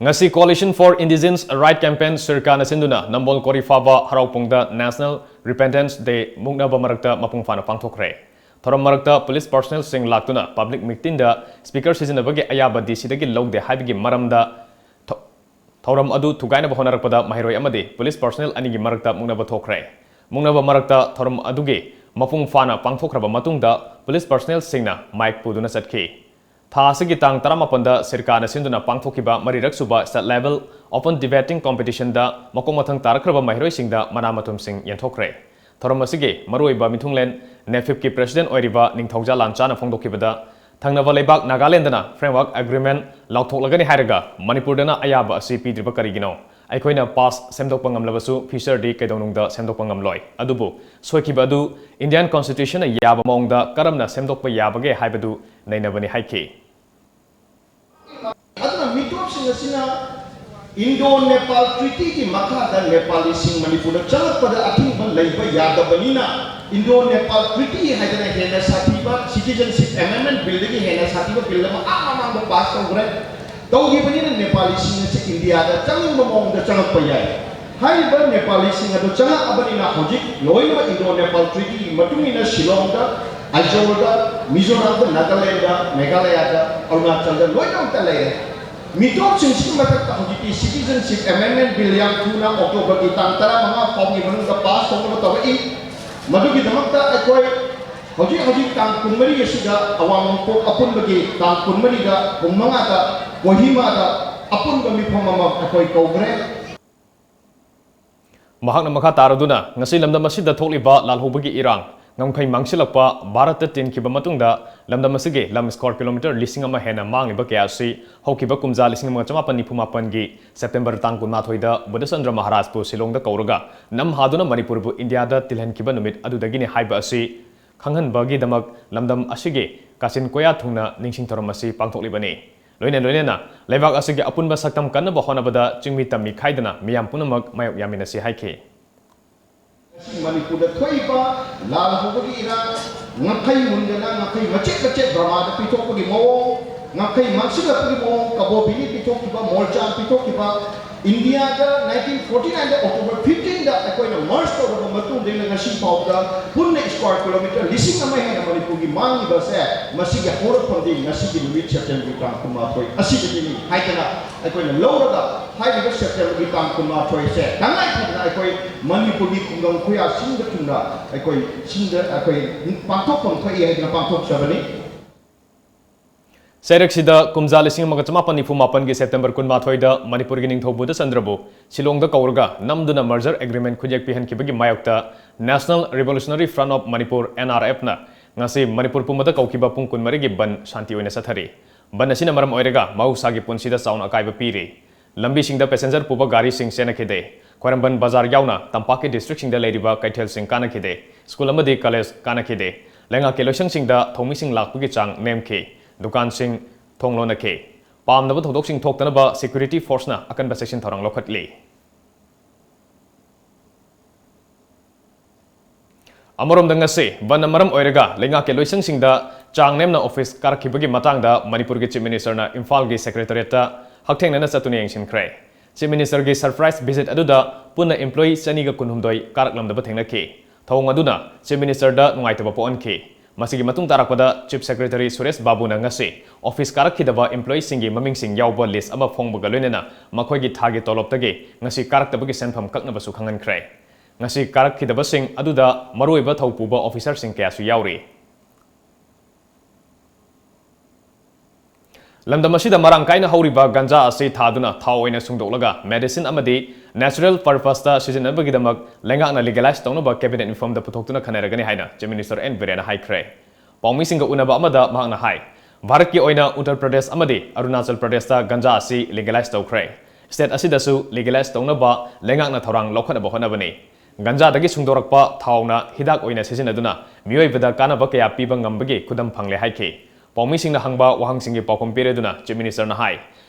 ꯉꯁꯤ Coalition for Indigenous Right Campaign ꯁꯤꯔꯀꯥꯅ ꯁꯤꯟꯗꯨꯅ ꯅꯝꯕꯣꯜ ꯀꯣꯔꯤꯐꯥꯕ ꯍꯔꯥꯎꯄꯨꯡꯗ National Repentance Day ꯃꯨꯛꯅꯕ ꯃꯔꯛꯇ ꯃꯄꯨꯡ ꯐꯥꯅ ꯄꯥꯡꯊꯣꯛꯈ꯭ꯔꯦ꯫ ꯊꯧꯔꯝ ꯃꯔꯛꯇ ꯄꯨꯂꯤꯁ ꯄꯥꯔꯁꯣꯅꯦꯜꯁꯤꯡ ꯂꯥꯛꯇꯨꯅ ꯄꯕ꯭ꯂꯤꯛ ꯃꯤꯇꯤꯡꯗ ꯁ꯭ꯄꯤꯀꯔ ꯁꯤꯖꯤꯟꯅꯕꯒꯤ ꯑꯌꯥꯕ ꯗꯤ ꯁꯤꯗꯒꯤ ꯂꯧꯗꯦ ꯍꯥꯏꯕꯒꯤ ꯃꯔꯝꯗ ꯊꯧ-, ꯊꯧꯔꯝ ꯑꯗꯨ ꯊꯨꯒꯥꯏꯅꯕ ꯍꯣꯠꯅꯔꯛꯄꯗ ꯃꯍꯩꯔꯣꯏ ꯑꯃꯗꯤ ꯄꯨꯂꯤꯁ ꯄꯥꯔꯁꯣꯅꯦꯜ ꯑꯅꯤꯒꯤ ꯃꯔꯛꯇ ꯃꯨꯛꯅꯕ ꯊꯣꯛꯈ꯭ꯔꯦ꯫ ꯃꯨꯛꯅꯕ ꯃꯔꯛꯇ ꯊꯧꯔꯝ ꯑꯗꯨꯒꯤ ꯃꯄꯨꯡ ꯐꯥꯅ ꯄꯥꯡꯊꯣꯛꯈ꯭ꯔꯕ ꯃꯇꯨꯡꯗ ꯄꯨꯂꯤꯁ ꯄꯥꯔꯁꯣꯅꯦꯜꯁꯤꯡꯅ ꯃꯥꯏꯛ ꯄꯨꯗꯨꯅ ꯆꯠꯈꯤ꯫ ꯊꯥ ꯑꯁꯤꯒꯤ ꯇꯥꯡ ꯇꯔꯥꯃꯥꯄꯟꯗ ꯁꯤꯔꯀꯥꯅ ꯁꯤꯟꯗꯨꯅ ꯄꯥꯡꯊꯣꯛꯈꯤꯕ ꯃꯔꯤꯔꯛ ꯁꯨꯕ State Level Open Debating Competitionꯗ ꯃꯀꯣꯛ ꯃꯊꯪ ꯇꯥꯔꯛꯈ꯭ꯔꯕ ꯃꯍꯩꯔꯣꯏꯁꯤꯡꯗ ꯃꯅꯥ ꯃꯊꯨꯝꯁꯤꯡ ꯌꯦꯟꯊꯣꯛꯈ꯭ꯔꯦ꯫ ꯊꯧꯔꯝ ꯑꯁꯤꯒꯤ ꯃꯔꯨꯑꯣꯏꯕ ꯃꯤꯊꯨꯡꯂꯦꯟ NAFIPꯀꯤ President ꯑꯣꯏꯔꯤꯕ ꯅꯤꯡꯊꯧꯖꯥ ꯂꯥꯟꯆꯥꯅ ꯐꯣꯡꯗꯣꯛꯈꯤꯕꯗ, ꯊꯪꯅꯕ ꯂꯩꯕꯥꯛ ꯅꯥꯒꯥꯂꯦꯟꯗꯅ Framework Agreement ꯂꯥꯎꯊꯣꯛꯂꯒꯅꯤ ꯍꯥꯏꯔꯒ ꯃꯅꯤꯄꯨꯔꯗꯅ ꯑꯌꯥꯕ ꯑꯁꯤ ꯄꯤꯗ꯭ꯔꯤꯕ ꯀꯔꯤꯒꯤꯅꯣ? ꯑꯩꯈꯣꯏꯅ past ꯁꯦꯝꯗꯣꯛꯄ ꯉꯝꯂꯕꯁꯨ futureꯗꯤ ꯀꯩꯗꯧꯅꯨꯡꯗ ꯁꯦꯝꯗꯣꯛꯄ ꯉꯝꯂꯣꯏ꯫ ꯑꯗꯨꯕꯨ ꯁꯣꯏꯈꯤꯕ ꯑꯗꯨ Indian Constitutionꯅ ꯌꯥꯕ ꯃꯑꯣꯡꯗ ꯀꯔꯝꯅ ꯁꯦꯝꯗꯣꯛꯄ ꯌꯥꯕꯒꯦ ꯍꯥꯏꯕꯗꯨ ꯅꯩꯅꯕꯅꯤ ꯍꯥꯏꯈꯤ꯫ ꯑꯗꯨꯅ ꯃꯤꯇꯣꯞꯁꯤꯡ ꯑꯁꯤꯅ Indo Nepal Treatyꯒꯤ ꯃꯈꯥꯗ ꯅꯦꯄꯥꯂꯤꯁꯤꯡ ꯃꯅꯤꯄꯨꯔꯗ ꯆꯪꯂꯛꯄꯗ ꯑꯊꯤꯡꯕ ꯂꯩꯕ ꯌꯥꯗꯕꯅꯤꯅ, Indo Nepal Treaty ꯍꯥꯏꯗꯅ ꯍꯦꯟꯅ ꯁꯥꯊꯤꯕ Citizenship Amendment Billꯗꯒꯤ ꯍꯦꯟꯅ ꯁꯥꯊꯤꯕ bill ꯑꯃ ꯑꯥ ꯃꯃꯥꯡꯗ pass ꯇꯧꯈ꯭ꯔꯦ꯫ ꯇꯧꯈꯤꯕꯅꯤꯅ ꯅꯦꯄꯥꯂꯤꯁꯤꯡ ꯑꯁꯤ ꯏꯟꯗꯤꯌꯥꯗ ꯆꯪꯅꯤꯡꯕ ꯃꯑꯣꯡꯗ ꯆꯪꯂꯛꯄ ꯌꯥꯏ꯫ ꯍꯥꯏꯔꯤꯕ ꯅꯦꯄꯥꯂꯤꯁꯤꯡ ꯑꯗꯨ ꯆꯪꯂꯛꯑꯕꯅꯤꯅ ꯍꯧꯖꯤꯛ ꯂꯣꯏꯅꯃꯛ Indo Nepal Treatyꯒꯤ ꯃꯇꯨꯡ ꯏꯟꯅ ꯁꯤꯂꯣꯡꯗ, ꯑꯥꯏꯖꯣꯜꯗ, ꯃꯤꯖꯣꯔꯥꯝꯗ, ꯅꯥꯒꯥꯂꯦꯟꯗ, ꯃꯦꯘꯥꯂꯌꯥꯗ, ꯑꯔꯨꯅꯥꯆꯜꯗ ꯂꯣꯏꯅꯃꯛꯇ ꯂꯩꯔꯦ꯫ ꯃꯤꯇꯣꯞꯁꯤꯡꯁꯤꯒꯤ ꯃꯊꯛꯇ ꯍꯧꯖꯤꯛꯇꯤ Citizenship Amendment Bill ꯌꯥꯝ ꯊꯨꯅ Octoberꯒꯤ ꯇꯥꯡ ꯇꯔꯥꯃꯉꯥ ꯐꯥꯎꯒꯤ ꯃꯅꯨꯡꯗ pass ꯇꯧꯅꯕ ꯇꯧꯔꯛꯏ꯫ ꯃꯗꯨꯒꯤꯗꯃꯛꯇ ꯑꯩꯈꯣꯏ ꯍꯧꯖꯤꯛ ꯍꯧꯖꯤꯛ ꯇꯥꯡ ꯀꯨꯟꯃꯔꯤ ꯑꯁꯤꯗ ꯑꯋꯥꯡ ꯅꯣꯡꯄꯣꯛ ꯑꯄꯨꯟꯕꯒꯤ ꯇꯥꯡ ꯀꯨꯟꯃꯔꯤꯗ ꯄꯨꯡ ꯃꯉꯥꯗ ꯀꯣꯍꯤꯃꯥꯗ ꯑꯄꯨꯟꯕ ꯃꯤꯐꯝ ꯑꯃ ꯑꯩꯈꯣꯏ ꯀꯧꯈ꯭ꯔꯦ꯫ ꯃꯍꯥꯛꯅ ꯃꯈꯥ ꯇꯥꯔꯗꯨꯅ, ꯉꯁꯤ ꯂꯝꯗꯝ ꯑꯁꯤꯗ ꯊꯣꯛꯂꯤꯕ ꯂꯥꯜꯍꯧꯕꯒꯤ ꯏꯔꯥꯡ, ꯉꯝꯈꯩ ꯃꯥꯡꯁꯤꯜꯂꯛꯄ, ꯚꯥꯔꯠꯇ ꯇꯤꯟꯈꯤꯕ ꯃꯇꯨꯡꯗ ꯂꯝꯗꯝ ꯑꯁꯤꯒꯤ ꯂꯝ square kilometre ꯂꯤꯁꯤꯡ ꯑꯃ ꯍꯦꯟꯅ ꯃꯥꯡꯂꯤꯕ ꯀꯌꯥ ꯑꯁꯤ ꯍꯧꯈꯤꯕ ꯀꯨꯝꯖꯥ ꯂꯤꯁꯤꯡ ꯑꯃꯒ ꯆꯃꯥꯄꯟ ꯅꯤꯐꯨ ꯃꯥꯄꯟꯒꯤ September ꯇꯥꯡ ꯀꯨꯟꯃꯥꯊꯣꯏꯗ ꯕꯨꯙꯆꯟꯗ꯭ꯔ ꯃꯍꯥꯔꯥꯖꯄꯨ ꯁꯤꯂꯣꯡꯗ ꯀꯧꯔꯒ ꯅꯝꯍꯥꯗꯨꯅ ꯃꯅꯤꯄꯨꯔꯕꯨ ꯏꯟꯗꯤꯌꯥꯗ ꯇꯤꯜꯍꯟꯈꯤꯕ ꯅꯨꯃꯤꯠ ꯑꯗꯨꯗꯒꯤꯅꯤ ꯍꯥꯏꯕ ꯑꯁꯤ ꯈꯪꯍꯟꯕꯒꯤꯗꯃꯛ ꯂꯝꯗꯝ ꯑꯁꯤꯒꯤ ꯀꯥꯆꯤꯟ ꯀꯣꯌꯥ ꯊꯨꯡꯅ ꯅꯤꯡꯁꯤꯡ ꯊꯧꯔꯝ ꯑꯁꯤ ꯄꯥꯡꯊꯣꯛꯂꯤꯕꯅꯤ꯫ ꯂꯣꯏꯅ ꯂꯣꯏꯅꯅ ꯂꯩꯕꯥꯛ ꯑꯁꯤꯒꯤ ꯑꯄꯨꯟꯕ ꯁꯛꯇꯝ ꯀꯟꯅꯕ ꯍꯣꯠꯅꯕꯗ ꯆꯤꯡꯃꯤ ꯇꯝꯃꯤ ꯈꯥꯏꯗꯅ ꯃꯤꯌꯥꯝ ꯄꯨꯝꯅꯃꯛ ꯃꯥꯌꯣꯛ ꯌꯥꯃꯤꯟꯅꯁꯤ ꯍꯥꯏꯈꯤ꯫ ꯉꯁꯤ ꯃꯅꯤꯄꯨꯔꯗ ꯊꯣꯛꯏꯕ ꯂꯥꯜ ꯍꯧꯕꯒꯤ ꯏꯔꯥꯡ, ꯉꯝꯈꯩ ꯃꯨꯟꯗꯅ ꯉꯝꯈꯩ ꯃꯆꯦꯠ ꯃꯆꯦꯠ ꯕꯔꯃꯥꯗ ꯄꯤꯊꯣꯛꯄꯒꯤ ꯃꯑꯣꯡ, ꯉꯝꯈꯩ ꯃꯥꯡꯁꯤꯜꯂꯛꯄꯒꯤ ꯃꯑꯣꯡ, ꯀꯕꯣ ꯚꯦꯂꯤ ꯄꯤꯊꯣꯛꯈꯤꯕ, ꯃꯣꯜꯆꯥꯡ ꯄꯤꯊꯣꯛꯈꯤꯕ, ꯏꯟꯗꯤꯌꯥꯗ nineteen forty nineꯗ October fifteenꯗ ꯑꯩꯈꯣꯏꯅ merge ꯇꯧꯔꯕ ꯃꯇꯨꯡꯗꯒꯤꯅ ꯉꯁꯤ ꯐꯥꯎꯕꯗ ꯄꯨꯟꯅ square kilometre ꯂꯤꯁꯤꯡ ꯑꯃ ꯍꯦꯟꯅ ꯃꯅꯤꯄꯨꯔꯒꯤ ꯃꯥꯡꯉꯤꯕꯁꯦ, ꯃꯁꯤꯒꯤ ꯍꯧꯔꯛꯐꯝꯗꯤ ꯉꯁꯤꯒꯤ ꯅꯨꯃꯤꯠ Septemberꯒꯤ ꯇꯥꯡ ꯀꯨꯟꯃꯥꯊꯣꯏ ꯑꯁꯤꯗꯒꯤꯅꯤ ꯍꯥꯏꯗꯅ ꯑꯩꯈꯣꯏꯅ ꯂꯧꯔꯒ ꯍꯥꯏꯔꯤꯕ Septemberꯒꯤ ꯇꯥꯡ ꯀꯨꯟꯃꯥꯊꯣꯏꯁꯦ ꯇꯉꯥꯏ ꯐꯗꯅ ꯑꯩꯈꯣꯏ ꯃꯅꯤꯄꯨꯔꯒꯤ ꯈꯨꯡꯒꯪ ꯈꯨꯌꯥ ꯁꯤꯟꯕ ꯊꯨꯡꯅ ꯑꯩꯈꯣꯏ ꯁꯤꯟꯗ-, ꯑꯩꯈꯣꯏ ꯄꯥꯡꯊꯣꯛꯐꯝ ꯊꯣꯛꯏ ꯍꯥꯏꯗꯅ ꯄꯥꯡꯊꯣꯛꯆꯕꯅꯤ꯫ ꯆꯩꯔꯛꯁꯤꯗ ꯀꯨꯝꯖꯥ ꯂꯤꯁꯤꯡ ꯑꯃꯒ ꯆꯃꯥꯄꯟ ꯅꯤꯐꯨ ꯃꯥꯄꯟꯒꯤ ꯁꯦꯞꯇꯦꯝꯕꯔ ꯀꯨꯟꯃꯥꯊꯣꯏꯗ ꯃꯅꯤꯄꯨꯔꯒꯤ ꯅꯤꯡꯊꯧ ꯕꯨꯙꯆꯟꯗ꯭ꯔꯕꯨ ꯁꯤꯂꯣꯡꯗ ꯀꯧꯔꯒ ꯅꯝꯗꯨꯅ merger agreement ꯈꯨꯠꯌꯦꯛ ꯄꯤꯍꯟꯈꯤꯕꯒꯤ ꯃꯥꯌꯣꯛꯇ National Revolutionary Front of Manipur, NRF ꯅ ꯉꯁꯤ ꯃꯅꯤꯄꯨꯔ ꯄꯨꯝꯕꯗ ꯀꯧꯈꯤꯕ ꯄꯨꯡ ꯀꯨꯟꯃꯔꯤꯒꯤ ꯕꯟ ꯁꯥꯟꯇꯤ ꯑꯣꯏꯅ ꯆꯠꯊꯔꯤ꯫ ꯕꯟ ꯑꯁꯤꯅ ꯃꯔꯝ ꯑꯣꯏꯔꯒ ꯃꯍꯧꯁꯥꯒꯤ ꯄꯨꯟꯁꯤꯗ ꯆꯥꯎꯅ ꯑꯀꯥꯏꯕ ꯄꯤꯔꯤ꯫ ꯂꯝꯕꯤꯁꯤꯡꯗ passenger ꯄꯨꯕ ꯒꯥꯔꯤꯁꯤꯡ ꯆꯦꯟꯅꯈꯤꯗꯦ꯫ ꯈ꯭ꯋꯥꯏꯔꯝꯕꯟ ꯕꯖꯥꯔ ꯌꯥꯎꯅ ꯇꯝꯄꯥꯛꯀꯤ district ꯁꯤꯡꯗ ꯂꯩꯔꯤꯕ ꯀꯩꯊꯦꯜꯁꯤꯡ ꯀꯥꯟꯅꯈꯤꯗꯦ꯫ ꯁ꯭ꯀꯨꯜ ꯑꯃꯗꯤ ꯀꯣꯂꯦꯖ ꯀꯥꯟꯅꯈꯤꯗꯦ꯫ ꯂꯩꯉꯥꯛꯀꯤ ꯂꯣꯏꯁꯪꯁꯤꯡꯗ ꯊꯧꯃꯤꯁꯤꯡ ꯂꯥꯛꯄꯒꯤ ꯆꯥꯡ ꯅꯦꯝꯈꯤ꯫ ꯗꯨꯀꯥꯟꯁꯤꯡ ꯊꯣꯡ ꯂꯣꯟꯅꯈꯤ꯫ ꯄꯥꯝꯗꯕ ꯊꯧꯗꯣꯛꯁꯤꯡ ꯊꯣꯛꯇꯅꯕ security force ꯅ ꯑꯀꯟꯕ ꯆꯦꯛꯁꯤꯟ ꯊꯧꯔꯥꯡ ꯂꯧꯈꯠꯂꯤ꯫ ꯑꯃꯔꯣꯝꯗ ꯉꯁꯤ ꯕꯟꯗ ꯃꯔꯝ ꯑꯣꯏꯔꯒ ꯂꯩꯉꯥꯛꯀꯤ ꯂꯣꯏꯁꯪꯁꯤꯡꯗ ꯆꯥꯡ ꯅꯦꯝꯅ office ꯀꯥꯔꯛꯈꯤꯕꯒꯤ ꯃꯇꯥꯡꯗ ꯃꯅꯤꯄꯨꯔꯒꯤ Chief Minister ꯅ ꯏꯝꯐꯥꯜꯒꯤ Secretariat ꯇ ꯍꯛꯊꯦꯡꯅꯅ ꯆꯠꯇꯨꯅ ꯌꯦꯡꯁꯤꯟꯈ꯭ꯔꯦ꯫ Chief Minister ꯒꯤ surprise visit ꯑꯗꯨꯗ ꯄꯨꯟꯅ employee ꯆꯅꯤꯒ ꯀꯨꯟꯍꯨꯝꯗꯣꯏ ꯀꯥꯔꯛꯂꯝꯗꯕ ꯊꯦꯡꯅꯈꯤ꯫ ꯊꯧꯑꯣꯡ ꯑꯗꯨꯅ Chief Minister ꯗ ꯅꯨꯡꯉꯥꯏꯇꯕ ꯄꯣꯛꯍꯟꯈꯤ꯫ ꯃꯁꯤꯒꯤ ꯃꯇꯨꯡ ꯇꯥꯔꯛꯄꯗ Chief Secretary ꯁꯨꯔꯦꯁ ꯕꯥꯕꯨꯅ ꯉꯁꯤ office ꯀꯥꯔꯛꯈꯤꯗꯕ employee ꯁꯤꯡꯒꯤ ꯃꯃꯤꯡꯁꯤꯡ ꯌꯥꯎꯕ list ꯑꯃ ꯐꯣꯡꯕꯒ ꯂꯣꯏꯅꯅ ꯃꯈꯣꯏꯒꯤ ꯊꯥꯒꯤ ꯇꯣꯂꯣꯞꯇꯒꯤ ꯉꯁꯤ ꯀꯥꯔꯛꯇꯕꯒꯤ ꯁꯦꯟꯐꯝ ꯀꯛꯅꯕꯁꯨ ꯈꯪꯍꯟꯈ꯭ꯔꯦ꯫ ꯉꯁꯤ ꯀꯥꯔꯛꯈꯤꯗꯕꯁꯤꯡ ꯑꯗꯨꯗ ꯃꯔꯨꯑꯣꯏꯕ ꯊꯧ ꯄꯨꯕ officer ꯁꯤꯡ ꯀꯌꯥꯁꯨ ꯌꯥꯎꯔꯤ꯫ ꯂꯝꯗꯝ ꯑꯁꯤꯗ ꯃꯔꯥꯡ ꯀꯥꯏꯅ ꯍꯧꯔꯤꯕ ꯒꯟꯖꯥ ꯑꯁꯤ ꯊꯥꯗꯨꯅ ꯊꯥꯎ ꯑꯣꯏꯅ ꯁꯨꯡꯗꯣꯛꯂꯒ medicine ꯑꯃꯗꯤ natural purpose ꯇ ꯁꯤꯖꯤꯟꯅꯕꯒꯤꯗꯃꯛ ꯂꯩꯉꯥꯛꯅ legalize ꯇꯧꯅꯕ cabinet ꯃꯤꯐꯝꯗ ꯄꯨꯊꯣꯛꯇꯨꯅ ꯈꯟꯅꯔꯒꯅꯤ ꯍꯥꯏꯅ Chief Minister ꯑꯦꯟ ꯕꯤꯔꯦꯟꯅ ꯍꯥꯏꯈ꯭ꯔꯦ꯫ ꯄꯥꯎꯃꯤꯁꯤꯡꯒ ꯎꯅꯕ ꯑꯃꯗ ꯃꯍꯥꯛꯅ ꯍꯥꯏ, ꯚꯥꯔꯠꯀꯤ ꯑꯣꯏꯅ ꯎꯠꯇꯔ ꯄ꯭ꯔꯗꯦꯁ ꯑꯃꯗꯤ ꯑꯔꯨꯅꯥꯆꯜ ꯄ꯭ꯔꯗꯦꯁꯇ ꯒꯟꯖꯥ ꯑꯁꯤ legalize ꯇꯧꯈ꯭ꯔꯦ꯫ State ꯑꯁꯤꯗꯁꯨ legalize ꯇꯧꯅꯕ ꯂꯩꯉꯥꯛꯅ ꯊꯧꯔꯥꯡ ꯂꯧꯈꯠꯅꯕ ꯍꯣꯠꯅꯕꯅꯤ꯫ ꯒꯟꯖꯥꯗꯒꯤ ꯁꯨꯡꯗꯣꯔꯛꯄ ꯊꯥꯎꯅ ꯍꯤꯗꯥꯛ ꯑꯣꯏꯅ ꯁꯤꯖꯤꯟꯅꯗꯨꯅ ꯃꯤꯑꯣꯏꯕꯗ ꯀꯥꯟꯅꯕ ꯀꯌꯥ ꯄꯤꯕ ꯉꯝꯕꯒꯤ ꯈꯨꯗꯝ ꯐꯪꯂꯦ ꯍꯥꯏꯈꯤ꯫ ꯄꯥꯎꯃꯤꯁꯤꯡꯅ ꯍꯪꯕ ꯋꯥꯍꯪꯁꯤꯡꯒꯤ ꯄꯥꯎꯈꯨꯝ ꯄꯤꯔꯗꯨꯅ Chief Minister ꯅ ꯍꯥꯏ,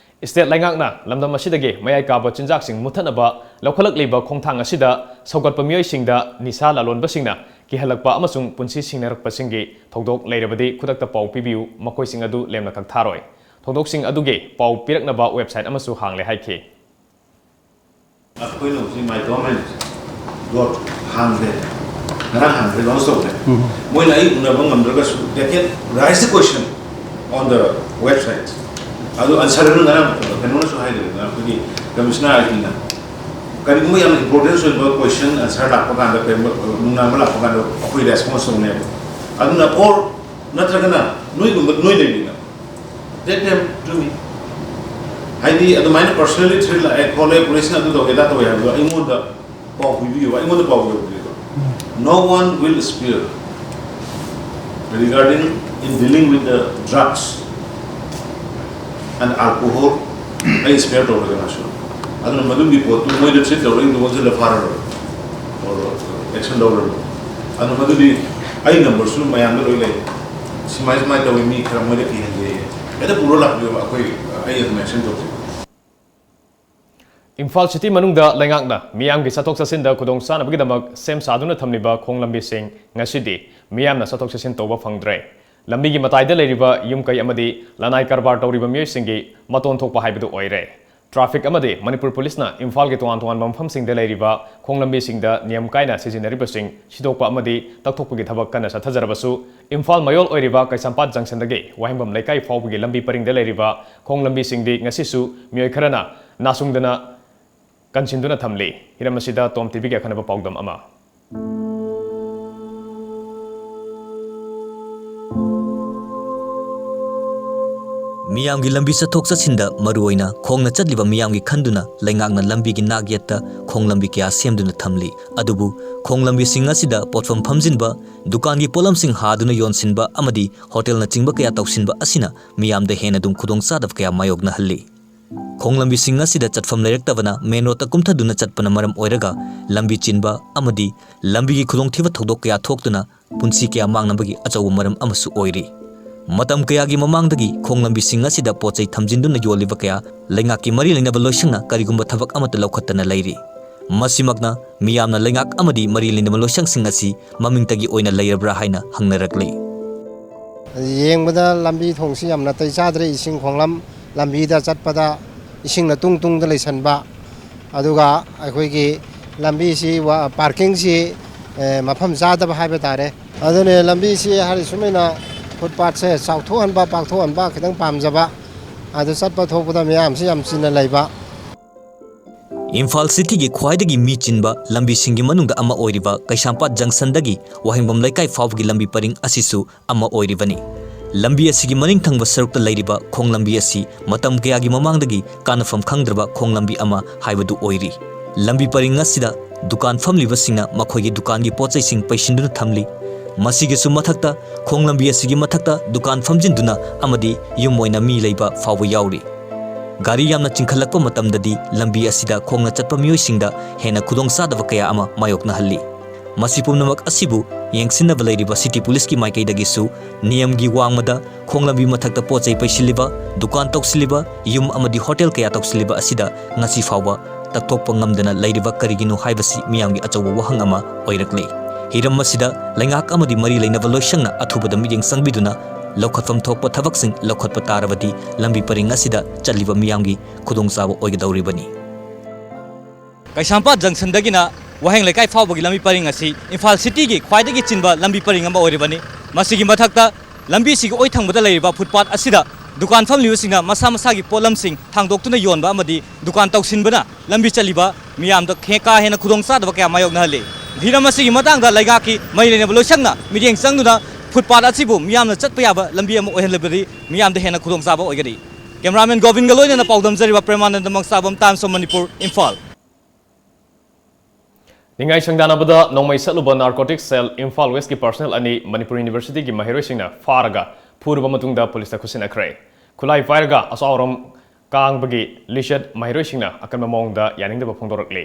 State ꯂꯩꯉꯥꯛꯅ ꯂꯝꯗꯝ ꯑꯁꯤꯗꯒꯤ ꯃꯌꯥꯏ ꯀꯥꯕ ꯆꯤꯟꯖꯥꯛꯁꯤꯡ ꯃꯨꯠꯊꯠꯅꯕ ꯂꯧꯈꯠꯂꯛꯂꯤꯕ ꯈꯣꯡꯊꯥꯡ ꯑꯁꯤꯗ ꯁꯧꯒꯠꯄ ꯃꯤꯑꯣꯏꯁꯤꯡꯗ ꯅꯤꯁꯥ ꯂꯂꯣꯟꯕꯁꯤꯡꯅ ꯀꯤꯍꯜꯂꯛꯄ ꯑꯃꯁꯨꯡ ꯄꯨꯟꯁꯤ ꯁꯤꯡꯅꯔꯛꯄꯁꯤꯡꯒꯤ ꯊꯧꯗꯣꯛ ꯂꯩꯔꯕꯗꯤ ꯈꯨꯗꯛꯇ ꯄꯥꯎ ꯄꯤꯕꯤꯌꯨ, ꯃꯈꯣꯏꯁꯤꯡ ꯑꯗꯨ ꯂꯦꯝꯅ ꯀꯛꯊꯥꯔꯣꯏ꯫ ꯊꯧꯗꯣꯛꯁꯤꯡ ꯑꯗꯨꯒꯤ ꯄꯥꯎ ꯄꯤꯔꯛꯅꯕ website ꯑꯃꯁꯨ ꯍꯥꯡꯂꯦ ꯍꯥꯏꯈꯤ꯫ ꯑꯩꯈꯣꯏꯅ ꯍꯧꯖꯤꯛ My Government dot ꯍꯥꯡꯈ꯭ꯔꯦ, ꯉꯔꯥꯡ ꯍꯥꯡꯈ꯭ꯔꯦ, launch ꯇꯧꯈ꯭ꯔꯦ꯫ ꯃꯣꯏꯅ ꯑꯩ ꯎꯅꯕ ꯉꯝꯗ꯭ꯔꯒꯁꯨ they can raise the question on the website꯫ ꯑꯗꯨ answer ꯗꯨ ꯉꯔꯥꯡ ꯀꯩꯅꯣꯅꯁꯨ ꯍꯥꯏꯈ꯭ꯔꯦꯗꯅ, ꯑꯩꯈꯣꯏꯒꯤ Commissioner I T ꯅ꯫ ꯀꯔꯤꯒꯨꯝꯕ ꯌꯥꯝꯅ importance ꯑꯣꯏꯕ question answer ꯂꯥꯛꯄ ꯀꯥꯟꯗ, ꯀꯔꯤꯒꯨꯝꯕ ꯅꯨꯡꯅꯥꯡꯕ ꯂꯥꯛꯄ ꯀꯥꯟꯗ ꯑꯩꯈꯣꯏ response ꯇꯧꯅꯦꯕ꯫ ꯑꯗꯨꯅ or ꯅꯠꯇ꯭ꯔꯒꯅ ꯅꯣꯏꯒꯨꯝꯕ ꯅꯣꯏ ꯂꯩꯔꯤꯅ That time to me. ꯍꯥꯏꯗꯤ ꯑꯗꯨꯃꯥꯏꯅ personally threat ꯂꯥꯛꯑꯦ ꯈꯣꯠꯂꯦ, ꯄꯨꯂꯤꯁꯅ ꯑꯗꯨ ꯇꯧꯋꯦ ꯑꯗꯥ ꯇꯧꯋꯦ ꯍꯥꯏꯕꯗꯣ ꯑꯩꯉꯣꯟꯗ ꯄꯥꯎ ꯄꯤꯕꯤꯌꯨ, ꯑꯩꯉꯣꯟꯗ ꯄꯥꯎ ꯌꯧꯕꯤꯌꯨ꯫ No one will spare regarding in dealing with the drugs and alcohol. ꯑꯩ spare ꯇꯧꯔꯒ ꯃꯥꯁꯨ ꯑꯗꯨꯅ ꯃꯗꯨꯒꯤ ꯄꯣꯠꯇꯨ ꯃꯣꯏꯗ threat ꯇꯧꯔꯛꯏꯗꯨ ꯑꯣꯟꯁꯤꯜꯂ ꯐꯥꯔꯔꯣꯏ꯫ ꯑꯣ, action ꯂꯧꯔꯔꯣꯏ꯫ ꯑꯗꯨ ꯃꯗꯨꯗꯤ ꯑꯩ numberꯁꯨ ꯃꯌꯥꯝꯗ ꯂꯣꯏ ꯂꯩ꯫ ꯁꯨꯃꯥꯏ ꯁꯨꯃꯥꯏꯅ ꯇꯧꯋꯤ, ꯃꯤ ꯈꯔ ꯃꯣꯏꯗ ꯀꯤꯍꯟꯒꯦ꯫ ꯍꯦꯛꯇ ꯄꯨꯔ ꯂꯥꯛꯄꯤꯌꯣꯕ, ꯑꯩꯈꯣꯏ, ꯑꯩ ꯑꯗꯨꯝ action ꯇꯧꯖꯩ꯫ ꯏꯝꯐꯥꯜ city ꯃꯅꯨꯡꯗ ꯂꯩꯉꯥꯛꯅ ꯃꯤꯌꯥꯝꯒꯤ ꯆꯠꯊꯣꯛ ꯆꯠꯁꯤꯟꯗ ꯈꯨꯗꯣꯡ ꯆꯥꯅꯕꯒꯤꯗꯃꯛ ꯁꯦꯝ ꯁꯥꯗꯨꯅ ꯊꯝꯂꯤꯕ ꯈꯣꯡ ꯂꯝꯕꯤꯁꯤꯡ ꯉꯁꯤꯗꯤ ꯃꯤꯌꯥꯝꯅ ꯆꯠꯊꯣꯛ ꯆꯠꯁꯤꯟ ꯇꯧꯕ ꯐꯪꯗ꯭ꯔꯦ꯫ ꯂꯝꯕꯤꯒꯤ ꯃꯇꯥꯏꯗ ꯂꯩꯔꯤꯕ ꯌꯨꯝ ꯀꯩ ꯑꯃꯗꯤ ꯂꯅꯥꯏ ꯀꯔꯕꯥꯔ ꯇꯧꯔꯤꯕ ꯃꯤꯑꯣꯏꯁꯤꯡꯒꯤ ꯃꯇꯣꯟ ꯊꯣꯛꯄ ꯍꯥꯏꯕꯗꯨ ꯑꯣꯏꯔꯦ꯫ Traffic ꯑꯃꯗꯤ ꯃꯅꯤꯄꯨꯔ ꯄꯨꯂꯤꯁꯅ ꯏꯝꯐꯥꯜꯒꯤ ꯇꯣꯉꯥꯟ ꯇꯣꯉꯥꯟꯕ ꯃꯐꯝꯁꯤꯡꯗ ꯂꯩꯔꯤꯕ ꯈꯣꯡ ꯂꯝꯕꯤꯁꯤꯡꯗ ꯅꯤꯌꯝ ꯀꯥꯏꯅ ꯁꯤꯖꯤꯟꯅꯔꯤꯕꯁꯤꯡ ꯁꯤꯗꯣꯛꯄ ꯑꯃꯗꯤ ꯇꯛꯊꯣꯛꯄꯒꯤ ꯊꯕꯛ ꯀꯟꯅ ꯆꯠꯊꯖꯔꯕꯁꯨ, ꯏꯝꯐꯥꯜ ꯃꯌꯣꯜ ꯑꯣꯏꯔꯤꯕ ꯀꯩꯁꯥꯝꯄꯥꯠ ꯖꯪꯁꯟꯗꯒꯤ ꯋꯥꯍꯦꯡꯕꯝ ꯂꯩꯀꯥꯏ ꯐꯥꯎꯕꯒꯤ ꯂꯝꯕꯤ ꯄꯔꯤꯡꯗ ꯂꯩꯔꯤꯕ ꯈꯣꯡ ꯂꯝꯕꯤꯁꯤꯡꯗꯤ ꯉꯁꯤꯁꯨ ꯃꯤꯑꯣꯏ ꯈꯔꯅ ꯅꯥꯁꯨꯡꯗꯅ ꯀꯟꯁꯤꯟꯗꯨꯅ ꯊꯝꯂꯤ꯫ ꯍꯤꯔꯝ ꯑꯁꯤꯗ ꯇꯣꯝ ꯇꯤꯚꯤꯒꯤ ꯑꯈꯟꯅꯕ ꯄꯥꯎꯗꯝ ꯑꯃ꯫ ꯃꯤꯌꯥꯝꯒꯤ ꯂꯝꯕꯤ ꯆꯠꯊꯣꯛ ꯆꯠꯁꯤꯟꯗ ꯃꯔꯨꯑꯣꯏꯅ ꯈꯣꯡꯅ ꯆꯠꯂꯤꯕ ꯃꯤꯌꯥꯝꯒꯤ ꯈꯟꯗꯨꯅ ꯂꯩꯉꯥꯛꯅ ꯂꯝꯕꯤꯒꯤ ꯅꯥꯛ ꯌꯦꯠꯇ ꯈꯣꯡ ꯂꯝꯕꯤ ꯀꯌꯥ ꯁꯦꯝꯗꯨꯅ ꯊꯝꯂꯤ꯫ ꯑꯗꯨꯕꯨ ꯈꯣꯡ ꯂꯝꯕꯤꯁꯤꯡ ꯑꯁꯤꯗ ꯄꯣꯠꯐꯝ ꯐꯝꯖꯤꯟꯕ, ꯗꯨꯀꯥꯟꯒꯤ ꯄꯣꯠꯂꯝꯁꯤꯡ ꯍꯥꯗꯨꯅ ꯌꯣꯟꯁꯤꯟꯕ ꯑꯃꯗꯤ ꯍꯣꯇꯦꯜꯅꯆꯤꯡꯕ ꯀꯌꯥ ꯇꯧꯁꯤꯟꯕ ꯑꯁꯤꯅ ꯃꯤꯌꯥꯝꯗ ꯍꯦꯟꯅ ꯑꯗꯨꯝ ꯈꯨꯗꯣꯡꯆꯥꯗꯕ ꯀꯌꯥ ꯃꯥꯌꯣꯛꯅꯍꯜꯂꯤ꯫ ꯈꯣꯡ ꯂꯝꯕꯤꯁꯤꯡ ꯑꯁꯤꯗ ꯆꯠꯐꯝ ꯂꯩꯔꯛꯇꯕꯅ main roadꯇ ꯀꯨꯝꯊꯗꯨꯅ ꯆꯠꯄꯅ ꯃꯔꯝ ꯑꯣꯏꯔꯒ ꯂꯝꯕꯤ ꯆꯤꯟꯕ ꯑꯃꯗꯤ ꯂꯝꯕꯤꯒꯤ ꯈꯨꯗꯣꯡꯊꯤꯕ ꯊꯧꯗꯣꯛ ꯀꯌꯥ ꯊꯣꯛꯇꯨꯅ ꯄꯨꯟꯁꯤ ꯀꯌꯥ ꯃꯥꯡꯅꯕꯒꯤ ꯑꯆꯧꯕ ꯃꯔꯝ ꯑꯃꯁꯨ ꯑꯣꯏꯔꯤ꯫ ꯃꯇꯝ ꯀꯌꯥꯒꯤ ꯃꯃꯥꯡꯗꯒꯤ ꯈꯣꯡ ꯂꯝꯕꯤꯁꯤꯡ ꯑꯁꯤꯗ ꯄꯣꯠ ꯆꯩ ꯊꯝꯖꯤꯟꯗꯨꯅ ꯌꯣꯜꯂꯤꯕ ꯀꯌꯥ ꯂꯩꯉꯥꯛꯀꯤ ꯃꯔꯤ ꯂꯩꯅꯕ ꯂꯣꯏꯁꯪꯅ ꯀꯔꯤꯒꯨꯝꯕ ꯊꯕꯛ ꯑꯃꯠꯇ ꯂꯧꯈꯠꯇꯅ ꯂꯩꯔꯤ꯫ ꯃꯁꯤꯃꯛꯅ ꯃꯤꯌꯥꯝꯅ ꯂꯩꯉꯥꯛ ꯑꯃꯗꯤ ꯃꯔꯤ ꯂꯩꯅꯕ ꯂꯣꯏꯁꯪꯁꯤꯡ ꯑꯁꯤ ꯃꯃꯤꯡꯇꯒꯤ ꯑꯣꯏꯅ ꯂꯩꯔꯕ꯭ꯔꯥ ꯍꯥꯏꯅ ꯍꯪꯅꯔꯛꯂꯤ꯫ ꯌꯦꯡꯕꯗ ꯂꯝꯕꯤ ꯊꯣꯡꯁꯤ ꯌꯥꯝ ꯅꯥꯇꯩ ꯆꯥꯗ꯭ꯔꯦ꯫ ꯏꯁꯤꯡ ꯈꯣꯡꯂꯝ ꯂꯝꯕꯤꯗ ꯆꯠꯄꯗ ꯏꯁꯤꯡꯅ ꯇꯨꯡ ꯇꯨꯡꯗ ꯂꯩꯁꯟꯕ, ꯑꯗꯨꯒ ꯑꯩꯈꯣꯏꯒꯤ ꯂꯝꯕꯤꯁꯤ ꯋꯥ-, parkingꯁꯤ, ꯑꯦ, ꯃꯐꯝ ꯆꯥꯗꯕ ꯍꯥꯏꯕ ꯇꯥꯔꯦ꯫ ꯑꯗꯨꯅꯦ ꯂꯝꯕꯤꯁꯤ ꯍꯥꯏꯔꯤ ꯁꯨꯃꯥꯏꯅ footpathꯁꯦ ꯆꯥꯎꯊꯣꯛꯍꯟꯕ, ꯄꯥꯛꯊꯣꯛꯍꯟꯕ ꯈꯤꯇꯪ ꯄꯥꯝꯖꯕ, ꯑꯗꯨ ꯆꯠꯄ ꯊꯣꯛꯄꯗ ꯃꯌꯥꯝꯁꯤ ꯌꯥꯝ ꯆꯤꯟꯅ ꯂꯩꯕ꯫ ꯏꯝꯐꯥꯜ cityꯒꯤ ꯈ꯭ꯋꯥꯏꯗꯒꯤ ꯃꯤ ꯆꯤꯟꯕ ꯂꯝꯕꯤꯁꯤꯡꯒꯤ ꯃꯅꯨꯡꯗ ꯑꯃ ꯑꯣꯏꯔꯤꯕ ꯀꯩꯁꯥꯝꯄꯥꯠ junctionꯗꯒꯤ ꯋꯥꯍꯦꯡꯕꯝ ꯂꯩꯀꯥꯏ ꯐꯥꯎꯕꯒꯤ ꯂꯝꯕꯤ ꯄꯔꯤꯡ ꯑꯁꯤꯁꯨ ꯑꯃ ꯑꯣꯏꯔꯤꯕꯅꯤ꯫ ꯂꯝꯕꯤ ꯑꯁꯤꯒꯤ ꯃꯅꯤꯡ ꯊꯪꯕ ꯁꯔꯨꯛꯇ ꯂꯩꯔꯤꯕ ꯈꯣꯡ ꯂꯝꯕꯤ ꯑꯁꯤ ꯃꯇꯝ ꯀꯌꯥꯒꯤ ꯃꯃꯥꯡꯗꯒꯤ ꯀꯥꯟꯅꯐꯝ ꯈꯪꯗ꯭ꯔꯕ ꯈꯣꯡ ꯂꯝꯕꯤ ꯑꯃ ꯍꯥꯏꯕꯗꯨ ꯑꯣꯏꯔꯤ꯫ ꯂꯝꯕꯤ ꯄꯔꯤꯡ ꯑꯁꯤꯗ ꯗꯨꯀꯥꯟ ꯐꯝꯂꯤꯕꯁꯤꯡꯅ ꯃꯈꯣꯏꯒꯤ ꯗꯨꯀꯥꯟꯒꯤ ꯄꯣꯠꯆꯩꯁꯤꯡ ꯄꯩꯁꯤꯟꯗꯨꯅ ꯊꯝꯂꯤ꯫ ꯃꯁꯤꯒꯤꯁꯨ ꯃꯊꯛꯇ, ꯈꯣꯡ ꯂꯝꯕꯤ ꯑꯁꯤꯒꯤ ꯃꯊꯛꯇ ꯗꯨꯀꯥꯟ ꯐꯝꯖꯤꯟꯗꯨꯅ ꯑꯃꯗꯤ ꯌꯨꯝ ꯑꯣꯏꯅ ꯃꯤ ꯂꯩꯕ ꯐꯥꯎꯕ ꯌꯥꯎꯔꯤ꯫ ꯒꯥꯔꯤ ꯌꯥꯝꯅ ꯆꯤꯟꯈꯠꯂꯛꯄ ꯃꯇꯝꯗꯗꯤ ꯂꯝꯕꯤ ꯑꯁꯤꯗ ꯈꯣꯡꯅ ꯆꯠꯄ ꯃꯤꯑꯣꯏꯁꯤꯡꯗ ꯍꯦꯟꯅ ꯈꯨꯗꯣꯡꯆꯥꯗꯕ ꯀꯌꯥ ꯑꯃ ꯃꯥꯌꯣꯛꯅꯍꯜꯂꯤ꯫ ꯃꯁꯤ ꯄꯨꯝꯅꯃꯛ ꯑꯁꯤꯕꯨ ꯌꯦꯡꯁꯤꯟꯅꯕ ꯂꯩꯔꯤꯕ ꯁꯤꯇꯤ ꯄꯨꯂꯤꯁꯀꯤ ꯃꯥꯏꯀꯩꯗꯒꯤꯁꯨ ꯅꯤꯌꯝꯒꯤ ꯋꯥꯡꯃꯗ ꯈꯣꯡꯂꯝꯕꯤ ꯃꯊꯛꯇ ꯄꯣꯠ ꯆꯩ ꯄꯩꯁꯤꯜꯂꯤꯕ, ꯗꯨꯀꯥꯟ ꯇꯧꯁꯤꯜꯂꯤꯕ, ꯌꯨꯝ ꯑꯃꯗꯤ ꯍꯣꯇꯦꯜ ꯀꯌꯥ ꯇꯧꯁꯤꯜꯂꯤꯕ ꯑꯁꯤꯗ ꯉꯁꯤ ꯐꯥꯎꯕ ꯇꯛꯊꯣꯛꯄ ꯉꯝꯗꯅ ꯂꯩꯔꯤꯕ ꯀꯔꯤꯒꯤꯅꯣ ꯍꯥꯏꯕꯁꯤ ꯃꯤꯌꯥꯝꯒꯤ ꯑꯆꯧꯕ ꯋꯥꯍꯪ ꯑꯃ ꯑꯣꯏꯔꯛꯂꯤ꯫ ꯍꯤꯔꯝ ꯑꯁꯤꯗ ꯂꯩꯉꯥꯛ ꯑꯃꯗꯤ ꯃꯔꯤ ꯂꯩꯅꯕ ꯂꯣꯏꯁꯪꯅ ꯑꯊꯨꯕꯗ ꯃꯤꯠꯌꯦꯡ ꯆꯪꯕꯤꯗꯨꯅ ꯂꯧꯈꯠꯐꯝ ꯊꯣꯛꯄ ꯊꯕꯛꯁꯤꯡ ꯂꯧꯈꯠꯄ ꯇꯥꯔꯕꯗꯤ ꯂꯝꯕꯤ ꯄꯔꯤꯡ ꯑꯁꯤꯗ ꯆꯠꯂꯤꯕ ꯃꯤꯌꯥꯝꯒꯤ ꯈꯨꯗꯣꯡꯆꯥꯕ ꯑꯣꯏꯒꯗꯧꯔꯤꯕꯅꯤ꯫ ꯀꯩꯁꯥꯝꯄꯥꯠ ꯖꯪꯁꯟꯗꯒꯤꯅ ꯋꯥꯍꯦꯡ ꯂꯩꯀꯥꯏ ꯐꯥꯎꯕꯒꯤ ꯂꯝꯕꯤ ꯄꯔꯤꯡ ꯑꯁꯤ ꯏꯝꯐꯥꯜ ꯁꯤꯇꯤꯒꯤ ꯈ꯭ꯋꯥꯏꯗꯒꯤ ꯆꯤꯟꯕ ꯂꯝꯕꯤ ꯄꯔꯤꯡ ꯑꯃ ꯑꯣꯏꯔꯤꯕꯅꯤ꯫ ꯃꯁꯤꯒꯤ ꯃꯊꯛꯇ ꯂꯝꯕꯤꯁꯤꯒꯤ ꯑꯣꯏ ꯊꯪꯕꯗ ꯂꯩꯔꯤꯕ ꯐꯨꯠꯄꯥꯠ ꯑꯁꯤꯗ ꯗꯨꯀꯥꯟ ꯐꯝꯂꯤꯕꯁꯤꯡꯅ ꯃꯁꯥ ꯃꯁꯥꯒꯤ ꯄꯣꯠꯂꯝꯁꯤꯡ ꯊꯥꯡꯗꯣꯛꯇꯨꯅ ꯌꯣꯟꯕ ꯑꯃꯗꯤ ꯗꯨꯀꯥꯟ ꯇꯧꯁꯤꯟꯕꯅ ꯂꯝꯕꯤ ꯆꯠꯂꯤꯕ ꯃꯤꯌꯥꯝꯗ ꯍꯦ-, ꯀꯥ ꯍꯦꯟꯅ ꯈꯨꯗꯣꯡꯆꯥꯗꯕ ꯀꯌꯥ ꯃꯥꯌꯣꯛꯅꯍꯜꯂꯤ꯫ ꯍꯤꯔꯝ ꯑꯁꯤꯒꯤ ꯃꯇꯥꯡꯗ ꯂꯩꯉꯥꯛꯀꯤ ꯃꯔꯤ ꯂꯩꯅꯕ ꯂꯣꯏꯁꯪꯅ ꯃꯤꯠꯌꯦꯡ ꯆꯪꯗꯨꯅ ꯐꯨꯠꯄꯥꯠ ꯑꯁꯤꯕꯨ ꯃꯤꯌꯥꯝꯅ ꯆꯠꯄ ꯌꯥꯕ ꯂꯝꯕꯤ ꯑꯃ ꯑꯣꯏꯍꯜꯂꯕꯗꯤ ꯃꯤꯌꯥꯝꯗ ꯍꯦꯟꯅ ꯈꯨꯗꯣꯡꯆꯥꯕ ꯑꯣꯏꯒꯅꯤ꯫ ꯀꯦꯃꯦꯔꯥꯃꯦꯟ ꯒꯣꯕꯤꯟꯒ ꯂꯣꯏꯅꯅ ꯄꯥꯎꯗꯝꯖꯔꯤꯕ ꯄ꯭ꯔꯦꯃꯥꯅꯟꯗ ꯃꯪꯆꯥꯕꯝ, Times of Manipur, ꯏꯝꯐꯥꯜ꯫ ꯅꯤꯡꯉꯥꯏ ꯁꯪꯗꯥꯅꯕꯗ ꯅꯣꯡꯃꯩ ꯁꯠꯂꯨꯕ ꯅꯥꯔꯀꯣꯇꯤꯛ ꯁꯦꯜ ꯏꯝꯐꯥꯜ ꯋꯦꯁꯀꯤ ꯄꯔꯁꯅꯦꯜ ꯑꯅꯤ ꯃꯅꯤꯄꯨꯔ ꯌꯨꯅꯤꯚꯔꯁꯤꯇꯤꯒꯤ ꯃꯍꯩꯔꯣꯏꯁꯤꯡꯅ ꯐꯥꯔꯒ ꯐꯨꯔꯕ ꯃꯇꯨꯡꯗ ꯄꯨꯂꯤꯁꯇ ꯈꯨꯠꯁꯤꯟꯅꯈ꯭ꯔꯦ꯫ ꯈꯨꯠꯂꯥꯏ ꯄꯥꯏꯔꯒ ꯑꯁꯣꯛ ꯑꯔꯣꯝ ꯀꯥꯡꯕꯒꯤ ꯂꯤꯆꯠ ꯃꯍꯩꯔꯣꯏꯁꯤꯡꯅ ꯑꯀꯟꯕ ꯃꯑꯣꯡꯗ ꯌꯥꯅꯤꯡꯗꯕ ꯐꯣꯡꯗꯣꯔꯛꯂꯤ꯫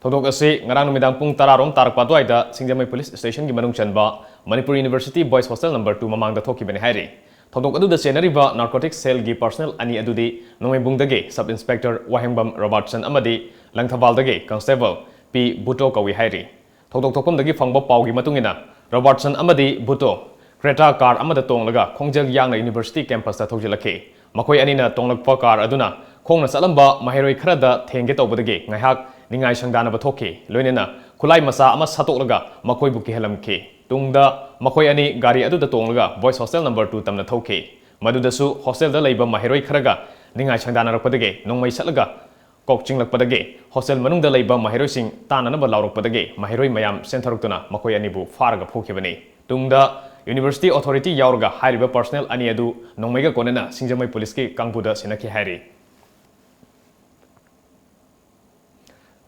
ꯊꯧꯗꯣꯛ ꯑꯁꯤ ꯉꯔꯥꯡ ꯅꯨꯃꯤꯗꯥꯡ ꯄꯨꯡ ꯇꯔꯥ ꯔꯣꯝ ꯇꯥꯔꯛꯄ ꯑꯗꯨꯋꯥꯏꯗ ꯁꯤꯡꯖꯃꯩ ꯄꯨꯂꯤꯁ ꯁ꯭ꯇꯦꯁꯟꯒꯤ ꯃꯅꯨꯡ ꯆꯟꯕ Manipur university boys hostel number two ꯃꯃꯥꯡꯗ ꯊꯣꯛꯈꯤꯕꯅꯤ ꯍꯥꯏꯔꯤ꯫ ꯊꯧꯗꯣꯛ ꯑꯗꯨꯗ ꯆꯦꯟꯅꯔꯤꯕ ꯅꯥꯔꯀꯣꯇꯤꯛ ꯁꯦꯜꯒꯤ ꯄꯔꯁꯅꯦꯜ ꯑꯅꯤ ꯑꯗꯨꯗꯤ ꯅꯣꯡꯃꯩꯕꯨꯡꯗꯒꯤ ꯁꯕ ꯏꯟꯁꯄꯦꯛꯇꯔ ꯋꯥꯍꯦꯡꯕꯝ ꯔꯣꯕꯥꯔꯠꯁꯟ ꯑꯃꯗꯤ ꯂꯪꯊꯕꯥꯜꯗꯒꯤ ꯀꯟꯁꯇꯦꯕꯜ ꯄꯤ ꯕꯨꯇꯣ ꯀꯧꯏ ꯍꯥꯏꯔꯤ꯫ ꯊꯧꯗꯣꯛ ꯊꯣꯛꯐꯝꯗꯒꯤ ꯐꯪꯕ ꯄꯥꯎꯒꯤ ꯃꯇꯨꯡ ꯏꯟꯅ, ꯔꯣꯕꯥꯔꯠꯁꯟ ꯑꯃꯗꯤ ꯕꯨꯇꯣ ꯀ꯭ꯔꯦꯇꯥ ꯀꯥꯔ ꯑꯃꯗ ꯇꯣꯡꯂꯒ ꯈꯣꯡꯖꯦꯜ ꯌꯥꯡꯅ ꯌꯨꯅꯤꯚꯔꯁꯤꯇꯤ ꯀꯦꯝꯄꯁꯇ ꯊꯧꯖꯤꯜꯂꯛꯈꯤ꯫ ꯃꯈꯣꯏ ꯑꯅꯤꯅ ꯇꯣꯡꯂꯛꯄ ꯀꯥꯔ ꯑꯗꯨꯅ ꯈꯣꯡꯅ ꯆꯠꯂꯝꯕ ꯃꯍꯩꯔꯣꯏ ꯈꯔꯗ ꯊꯦꯡꯒꯦ ꯇꯧꯕꯗꯒꯤ ꯉꯥꯏꯍꯥꯛ ꯅꯤꯡꯉꯥꯏ ꯁꯪꯗꯥꯅꯕ ꯊꯣꯛꯈꯤ꯫ ꯂꯣꯏꯅꯅ ꯈꯨꯠꯂꯥꯏ ꯃꯆꯥ ꯑꯃ ꯁꯠꯇꯣꯛꯂꯒ ꯃꯈꯣꯏꯕꯨ ꯀꯤꯍꯜꯂꯝꯈꯤ꯫ ꯇꯨꯡꯗ ꯃꯈꯣꯏ ꯑꯅꯤ ꯒꯥꯔꯤ ꯑꯗꯨꯗ ꯇꯣꯡꯂꯒ ꯕꯣꯏꯁ ꯍꯣꯁꯇꯦꯜ ꯅꯝꯕꯔ ꯇꯨ ꯇꯝꯅ ꯊꯧꯈꯤ꯫ ꯃꯗꯨꯗꯁꯨ ꯍꯣꯁꯇꯦꯜꯗ ꯂꯩꯕ ꯃꯍꯩꯔꯣꯏ ꯈꯔꯒ ꯅꯤꯡꯉꯥꯏ ꯁꯪꯗꯥꯅꯔꯛꯄꯗꯒꯤ ꯅꯣꯡꯃꯩ ꯁꯠꯂꯒ ꯀꯣꯛ ꯆꯤꯡꯂꯛꯄꯗꯒꯤ ꯍꯣꯁꯇꯦꯜ ꯃꯅꯨꯡꯗ ꯂꯩꯕ ꯃꯍꯩꯔꯣꯏꯁꯤꯡ ꯇꯥꯟꯅꯅꯕ ꯂꯥꯎꯔꯛꯄꯗꯒꯤ ꯃꯍꯩꯔꯣꯏ ꯃꯌꯥꯝ ꯆꯦꯟꯊꯔꯛꯇꯨꯅ ꯃꯈꯣꯏ ꯑꯅꯤꯕꯨ ꯐꯥꯔꯒ ꯐꯨꯈꯤꯕꯅꯤ꯫ ꯇꯨꯡꯗ University authority ꯌꯥꯎꯔꯒ ꯍꯥꯏꯔꯤꯕ personnel ꯑꯅꯤ ꯑꯗꯨ ꯅꯣꯡꯃꯩꯒ ꯀꯣꯟꯅꯅ ꯁꯤꯡꯖꯃꯩ ꯄꯨꯂꯤꯁꯀꯤ ꯀꯥꯡꯕꯨꯗ ꯁꯤꯟꯅꯈꯤ ꯍꯥꯏꯔꯤ꯫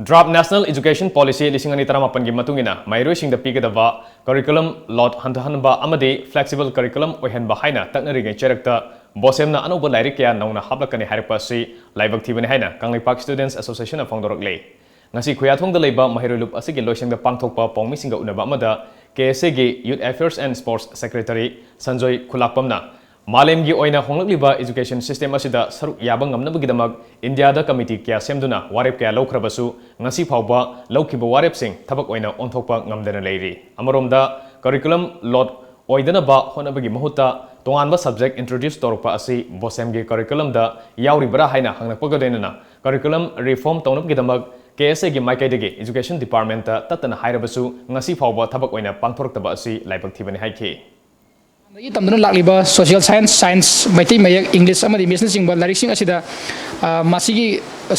Draft National Education Policy ꯂꯤꯁꯤꯡ ꯑꯅꯤ ꯇꯔꯥꯃꯥꯄꯟꯒꯤ ꯃꯇꯨꯡ ꯏꯟꯅ ꯃꯍꯩꯔꯣꯏꯁꯤꯡꯗ ꯄꯤꯒꯗꯕ curriculum load ꯍꯟꯊꯍꯟꯕ ꯑꯃꯗꯤ flexible curriculum ꯑꯣꯏꯍꯟꯕ ꯍꯥꯏꯅ ꯇꯛꯅꯔꯤꯉꯩ ꯆꯩꯔꯛꯇ BOSEMꯅ ꯑꯅꯧꯕ ꯂꯥꯏꯔꯤꯛ ꯀꯌꯥ ꯅꯧꯅ ꯍꯥꯞꯂꯛꯀꯅꯤ ꯍꯥꯏꯔꯛꯄ ꯑꯁꯤ ꯂꯥꯏꯕꯛ ꯊꯤꯕꯅꯤ ꯍꯥꯏꯅ ꯀꯪꯂꯩꯄꯥꯛ Students Associationꯅ ꯐꯣꯡꯗꯣꯔꯛꯂꯤ꯫ ꯉꯁꯤ ꯈꯨꯌꯥꯊꯣꯡꯗ ꯂꯩꯕ ꯃꯍꯩꯔꯣꯏ ꯂꯨꯞ ꯑꯁꯤꯒꯤ ꯂꯣꯏꯁꯪꯗ ꯄꯥꯡꯊꯣꯛꯄ ꯄꯥꯎꯃꯤꯁꯤꯡꯒ ꯎꯅꯕ ꯑꯃꯗ KSAꯒꯤ Youth Affairs and Sports Secretary Sanjoy ꯈꯨꯂꯥꯛꯄꯝꯅ ꯃꯥꯂꯦꯝꯒꯤ ꯑꯣꯏꯅ ꯍꯣꯡꯂꯛꯂꯤꯕ education system ꯑꯁꯤꯗ ꯁꯔꯨꯛ ꯌꯥꯕ ꯉꯝꯅꯕꯒꯤꯗꯃꯛ ꯏꯟꯗꯤꯌꯥꯗ committee ꯀꯌꯥ ꯁꯦꯝꯗꯨꯅ ꯋꯥꯔꯦꯞ ꯀꯌꯥ ꯂꯧꯈ꯭ꯔꯕꯁꯨ ꯉꯁꯤ ꯐꯥꯎꯕ ꯂꯧꯈꯤꯕ ꯋꯥꯔꯦꯞꯁꯤꯡ ꯊꯕꯛ ꯑꯣꯏꯅ ꯑꯣꯟꯊꯣꯛꯄ ꯉꯝꯗꯅ ꯂꯩꯔꯤ꯫ ꯑꯃꯔꯣꯝꯗ curriculum load ꯑꯣꯏꯗꯅꯕ ꯍꯣꯠꯅꯕꯒꯤ ꯃꯍꯨꯠꯇ ꯇꯣꯉꯥꯟꯕ subject introduce ꯇꯧꯔꯛꯄ ꯑꯁꯤ BOSEMꯒꯤ curriculumꯗ ꯌꯥꯎꯔꯤꯕ꯭ꯔꯥ ꯍꯥꯏꯅ ꯍꯪꯂꯛꯄꯒ ꯂꯣꯏꯅꯅ curriculum reform ꯇꯧꯅꯕꯒꯤꯗꯃꯛ KSAꯒꯤ ꯃꯥꯏꯀꯩꯗꯒꯤ Education Departmentꯇ ꯇꯠꯇꯅ ꯍꯥꯏꯔꯕꯁꯨ ꯉꯁꯤ ꯐꯥꯎꯕ ꯊꯕꯛ ꯑꯣꯏꯅ ꯄꯥꯡꯊꯣꯔꯛꯇꯕ ꯑꯁꯤ ꯂꯥꯏꯕꯛ ꯊꯤꯕꯅꯤ ꯍꯥꯏꯈꯤ꯫ ꯍꯥꯟꯅꯗꯒꯤ ꯇꯝꯗꯨꯅ ꯂꯥꯛꯂꯤꯕ social science, science, ꯃꯩꯇꯩ ꯃꯌꯦꯛ, English ꯑꯃꯗꯤ mathsꯅꯆꯤꯡꯕ ꯂꯥꯏꯔꯤꯛꯁꯤꯡ ꯑꯁꯤꯗ, ꯑ, ꯃꯁꯤꯒꯤ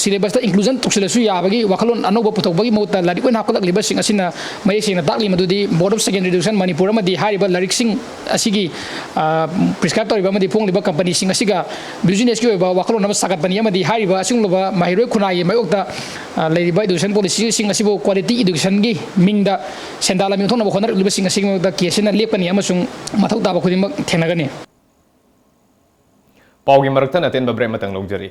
syllabusꯇ inclusion ꯇꯧꯁꯤꯜꯂꯁꯨ ꯌꯥꯕꯒꯤ ꯋꯥꯈꯜꯂꯣꯟ ꯑꯅꯧꯕ ꯄꯨꯊꯣꯛꯄꯒꯤ ꯃꯍꯨꯠꯇ ꯂꯥꯏꯔꯤꯛ ꯑꯣꯏꯅ ꯍꯥꯞꯀꯠꯂꯛꯂꯤꯕꯁꯤꯡ ꯑꯁꯤꯅ ꯃꯌꯦꯛ ꯁꯦꯡꯅ ꯇꯥꯛꯂꯤ ꯃꯗꯨꯗꯤ Board of Secondary Education Manipur ꯑꯃꯗꯤ ꯍꯥꯏꯔꯤꯕ ꯂꯥꯏꯔꯤꯛꯁꯤꯡ ꯑꯁꯤꯒꯤ, ꯑ, prescribe ꯇꯧꯔꯤꯕ ꯑꯃꯗꯤ ꯐꯣꯡꯂꯤꯕ companyꯁꯤꯡ ꯑꯁꯤꯒ businessꯀꯤ ꯑꯣꯏꯕ ꯋꯥꯈꯜꯂꯣꯟ ꯑꯃ ꯁꯥꯒꯠꯄꯅꯤ ꯑꯃꯗꯤ ꯍꯥꯏꯔꯤꯕ ꯑꯁꯤꯒꯨꯝꯂꯕ ꯃꯍꯩꯔꯣꯏ ꯈꯨꯟꯅꯥꯏꯒꯤ ꯃꯥꯌꯣꯛꯇ, ꯑ, ꯂꯩꯔꯤꯕ education policyꯁꯤꯡ ꯑꯁꯤꯕꯨ quality educationꯒꯤ ꯃꯤꯡꯗ ꯁꯦꯟꯗꯥꯟ ꯂꯝꯕꯤ ꯑꯣꯟꯊꯣꯛꯅꯕ ꯍꯣꯠꯅꯔꯛꯂꯤꯕꯁꯤꯡ ꯑꯁꯤꯒꯤ ꯃꯥꯌꯣꯛꯇ KSAꯅ ꯂꯦꯞꯀꯅꯤ ꯑꯃꯁꯨꯡ ꯃꯊꯧ ꯇꯥꯕ ꯈꯨꯗꯤꯡꯃꯛ ꯊꯦꯡꯅꯒꯅꯤ꯫ ꯄꯥꯎꯒꯤ ꯃꯔꯛꯇ ꯑꯇꯦꯟꯕ break ꯑꯃꯇꯪ ꯂꯧꯖꯔꯤ꯫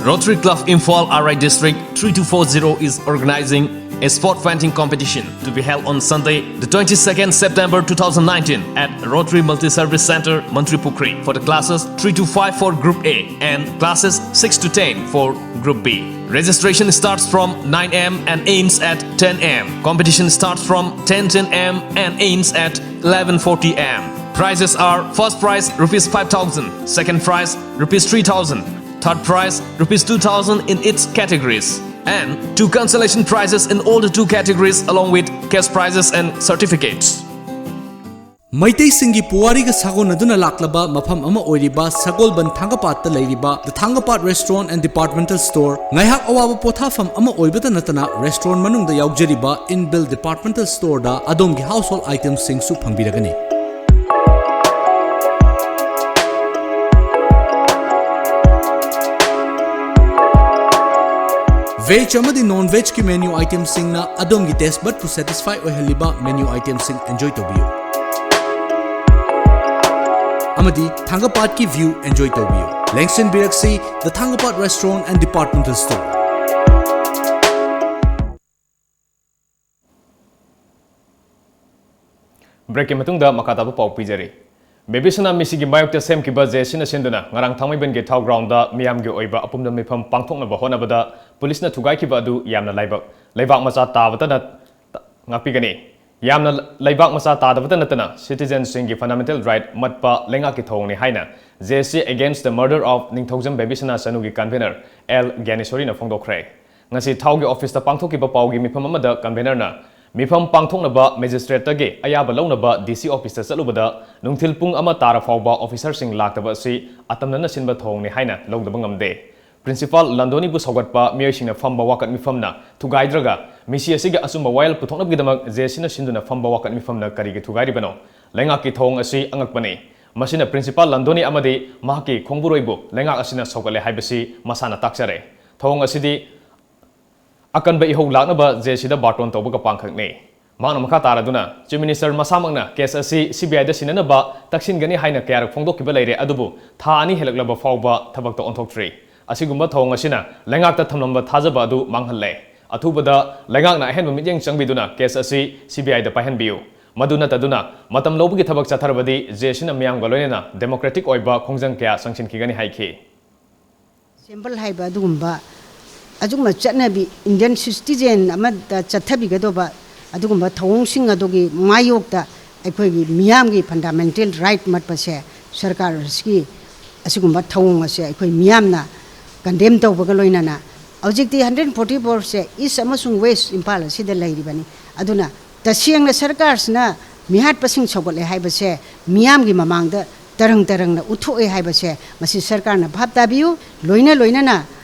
Rotary Club Imphal R I District three two four zero is organizing a sport painting competition to be held on Sunday, the twenty-second September two thousand nineteen at Rotary Multi-Service Center, Mantripukhri for the classes three to five for Group A and classes six to ten for Group B. Registration starts from nine a.m. and ends at ten a.m. Competition starts from ten ten a.m. and ends at eleven forty a.m. Prizes are first prize rupees five thousand, second prize rupees three thousand, third prize rupees two thousand in its categories, and two consolation prizes in all the two categories along with cash prizes and certificates. ꯃꯩꯇꯩꯁꯤꯡꯒꯤ ꯄꯨꯋꯥꯔꯤꯒ ꯁꯥꯒꯣꯟꯅꯗꯨꯅ ꯂꯥꯛꯂꯕ ꯃꯐꯝ ꯑꯃ ꯑꯣꯏꯔꯤꯕ ꯁꯒꯣꯜꯕꯟ ꯊꯥꯡꯒꯄꯥꯠꯇ ꯂꯩꯔꯤꯕ The Thangapad Restaurant and Departmental Store ꯉꯥꯏꯍꯥꯛ ꯑꯋꯥꯕ ꯄꯣꯊꯥꯐꯝ ꯑꯃ ꯑꯣꯏꯕꯇ ꯅꯠꯇꯅ restaurant ꯃꯅꯨꯡꯗ ꯌꯥꯎꯖꯔꯤꯕ inbuilt departmental storeꯗ ꯑꯗꯣꯝꯒꯤ household itemꯁꯤꯡꯁꯨ ꯐꯪꯕꯤꯔꯒꯅꯤ꯫ Veg ꯑꯃꯗꯤ non vegꯀꯤ menu itemꯁꯤꯡꯅ ꯑꯗꯣꯝꯒꯤ taste budꯄꯨ satisfy ꯑꯣꯏꯍꯜꯂꯤꯕ menu itemꯁꯤꯡ enjoy ꯇꯧꯕꯤꯌꯨ꯫ ꯑꯃꯗꯤ ꯊꯥꯡꯒꯄꯥꯠꯀꯤ view enjoy ꯇꯧꯕꯤꯌꯨ꯫ ꯂꯦꯡꯁꯤꯟꯕꯤꯔꯛꯁꯤ The Thangapad Restaurant and Departmental Store꯫ Breakꯀꯤ ꯃꯇꯨꯡꯗ ꯃꯈꯥ ꯇꯥꯕ ꯄꯥꯎ ꯄꯤꯖꯔꯤ꯫ ꯕꯦꯕꯤꯁꯅꯥ ꯃꯤꯁꯤꯒꯤ ꯃꯥꯌꯣꯛꯇ ꯁꯦꯝꯈꯤꯕ ꯖꯦ ꯁꯤꯅ ꯁꯤꯟꯗꯨꯅ ꯉꯔꯥꯡ ꯊꯥꯡꯃꯩꯕꯟꯒꯤ ꯊꯥꯎ groundꯗ ꯃꯤꯌꯥꯝꯒꯤ ꯑꯣꯏꯕ ꯑꯄꯨꯟꯕ ꯃꯤꯐꯝ ꯄꯥꯡꯊꯣꯛꯅꯕ ꯍꯣꯠꯅꯕꯗ ꯄꯨꯂꯤꯁꯅ ꯊꯨꯒꯥꯏꯈꯤꯕ ꯑꯗꯨ ꯌꯥꯝꯅ ꯂꯥꯏꯕꯛ, ꯂꯩꯕꯥꯛ ꯃꯆꯥ ꯇꯥꯕꯇ ꯅꯠ-, ꯉꯥꯛꯄꯤꯒꯅꯤ꯫ ꯌꯥꯝꯅ ꯂꯩꯕꯥꯛ ꯃꯆꯥ ꯇꯥꯗꯕꯇ ꯅꯠꯇꯅ citizenꯁꯤꯡꯒꯤ fundamental right ꯃꯠꯄ ꯂꯩꯉꯥꯛꯀꯤ ꯊꯧꯑꯣꯡꯅꯤ ꯍꯥꯏꯅ J C Against the Murder of Ningthoujam ꯕꯦꯕꯤꯁꯅꯥ ꯆꯅꯨꯒꯤ convener L ꯒ꯭ꯌꯥꯅꯦꯁꯣꯔꯤꯅ ꯐꯣꯡꯗꯣꯛꯈ꯭ꯔꯦ꯫ ꯉꯁꯤ ꯊꯥꯎꯒꯤ ꯑꯣꯐꯤꯁꯇ ꯄꯥꯡꯊꯣꯛꯈꯤꯕ ꯄꯥꯎꯒꯤ ꯃꯤꯐꯝ ꯑꯃꯗ convenerꯅ ꯃꯤꯐꯝ ꯄꯥꯡꯊꯣꯛꯅꯕ magistrateꯇꯒꯤ ꯑꯌꯥꯕ ꯂꯧꯅꯕ D C officeꯇ ꯆꯠꯂꯨꯕꯗ ꯅꯨꯡꯊꯤꯜ ꯄꯨꯡ ꯑꯃ ꯇꯥꯔ ꯐꯥꯎꯕ officerꯁꯤꯡ ꯂꯥꯛꯇꯕ ꯑꯁꯤ ꯑꯇꯝꯅꯅ ꯁꯤꯟꯕ ꯊꯧꯑꯣꯡꯅꯤ ꯍꯥꯏꯅ ꯂꯧꯗꯕ ꯉꯝꯗꯦ꯫ Principal ꯂꯟꯗꯣꯅꯤꯕꯨ ꯁꯧꯒꯠꯄ ꯃꯤꯑꯣꯏꯁꯤꯡꯅ ꯐꯝꯕ ꯋꯥꯀꯠ ꯃꯤꯐꯝꯅ ꯊꯨꯒꯥꯏꯗ꯭ꯔꯒ ꯃꯤꯁꯤ ꯑꯁꯤꯒꯤ ꯑꯆꯨꯝꯕ ꯋꯥꯌꯦꯜ ꯄꯨꯊꯣꯛꯅꯕꯒꯤꯗꯃꯛ J Cꯅ ꯁꯤꯟꯗꯨꯅ ꯐꯝꯕ ꯋꯥꯀꯠ ꯃꯤꯐꯝꯅ ꯀꯔꯤꯒꯤ ꯊꯨꯒꯥꯏꯔꯤꯕꯅꯣ? ꯂꯩꯉꯥꯛꯀꯤ ꯊꯧꯑꯣꯡ ꯑꯁꯤ ꯑꯉꯛꯄꯅꯤ꯫ ꯃꯁꯤꯅ Principal ꯂꯟꯗꯣꯅꯤ ꯑꯃꯗꯤ ꯃꯍꯥꯛꯀꯤ ꯈꯣꯡꯕꯨꯔꯣꯏꯕꯨ ꯂꯩꯉꯥꯛ ꯑꯁꯤꯅ ꯁꯧꯒꯠꯂꯦ ꯍꯥꯏꯕꯁꯤ ꯃꯁꯥꯅ ꯇꯥꯛꯆꯔꯦ꯫ ꯊꯧꯑꯣꯡ ꯑꯁꯤꯗꯤ ꯑꯀꯟꯕ ꯏꯍꯧ ꯂꯥꯛꯅꯕ J Cꯗ ꯕꯥꯔꯇꯣꯟ ꯇꯧꯕꯒ ꯄꯥꯡꯈꯛꯅꯤ꯫ ꯃꯍꯥꯛꯅ ꯃꯈꯥ ꯇꯥꯔꯗꯨꯅ, Chief Minister ꯃꯁꯥꯃꯛꯅ case ꯑꯁꯤ C B Iꯗ ꯁꯤꯟꯅꯅꯕ ꯇꯛꯁꯤꯟꯒꯅꯤ ꯍꯥꯏꯅ ꯀꯌꯥꯔꯛ ꯐꯣꯡꯗꯣꯛꯈꯤꯕ ꯂꯩꯔꯦ, ꯑꯗꯨꯕꯨ ꯊꯥ ꯑꯅꯤ ꯍꯦꯜꯂꯛꯂꯕ ꯐꯥꯎꯕ ꯊꯕꯛꯇ ꯑꯣꯟꯊꯣꯛꯇ꯭ꯔꯤ꯫ ꯑꯁꯤꯒꯨꯝꯕ ꯊꯧꯑꯣꯡ ꯑꯁꯤꯅ ꯂꯩꯉꯥꯛꯇ ꯊꯝꯂꯝꯕ ꯊꯥꯖꯕ ꯑꯗꯨ ꯃꯥꯡꯍꯜꯂꯦ꯫ ꯑꯊꯨꯕꯗ ꯂꯩꯉꯥꯛꯅ ꯑꯍꯦꯟꯕ ꯃꯤꯠꯌꯦꯡ ꯆꯪꯕꯤꯗꯨꯅ case ꯑꯁꯤ C B Iꯗ ꯄꯥꯏꯍꯟꯕꯤꯌꯨ꯫ ꯃꯗꯨ ꯅꯠꯇꯗꯨꯅ ꯃꯇꯝ ꯂꯧꯕꯒꯤ ꯊꯕꯛ ꯆꯠꯊꯔꯕꯗꯤ J Cꯅ ꯃꯤꯌꯥꯝꯒ ꯂꯣꯏꯅꯅ democratic ꯑꯣꯏꯕ ꯈꯣꯡꯖꯪ ꯀꯌꯥ ꯆꯪꯁꯤꯟꯈꯤꯒꯅꯤ ꯍꯥꯏꯈꯤ꯫ Simple ꯍꯥꯏꯕ ꯑꯗꯨꯒꯨꯝꯕ ꯑꯗꯨꯒꯨꯝꯕ ꯆꯠꯅꯕꯤ, Indian citizen ꯑꯃꯗ ꯆꯠꯊꯕꯤꯒꯗꯧꯕ ꯑꯗꯨꯒꯨꯝꯕ ꯊꯧꯑꯣꯡꯁꯤꯡ ꯑꯗꯨꯒꯤ ꯃꯥꯌꯣꯛꯇ ꯑꯩꯈꯣꯏꯒꯤ ꯃꯤꯌꯥꯝꯒꯤ fundamental right ꯃꯠꯄꯁꯦ ꯁꯔꯀꯥꯔ ꯑꯁꯤꯒꯤ ꯑꯁꯤꯒꯨꯝꯕ ꯊꯧꯑꯣꯡ ꯑꯁꯦ ꯑꯩꯈꯣꯏ ꯃꯤꯌꯥꯝꯅ condemn ꯇꯧꯕꯒ ꯂꯣꯏꯅꯅ ꯍꯧꯖꯤꯛꯇꯤ hundred forty fourꯁꯦ East ꯑꯃꯁꯨꯡ West ꯏꯝꯐꯥꯜ ꯑꯁꯤꯗ ꯂꯩꯔꯤꯕꯅꯤ꯫ ꯑꯗꯨꯅ ꯇꯁꯦꯡꯅ ꯁꯔꯀꯥꯔꯁꯤꯅ ꯃꯤꯍꯥꯠꯄꯁꯤꯡ ꯁꯧꯒꯠꯂꯦ ꯍꯥꯏꯕꯁꯦ ꯃꯤꯌꯥꯝꯒꯤ ꯃꯃꯥꯡꯗ ꯇꯔꯪ ꯇꯔꯪꯅ ꯎꯠꯊꯣꯛꯑꯦ ꯍꯥꯏꯕꯁꯦ ꯃꯁꯤ ꯁꯔꯀꯥꯔꯅ ꯚꯥꯞ ꯇꯥꯕꯤꯌꯨ꯫ ꯂꯣꯏꯅ ꯂꯣꯏꯅꯅ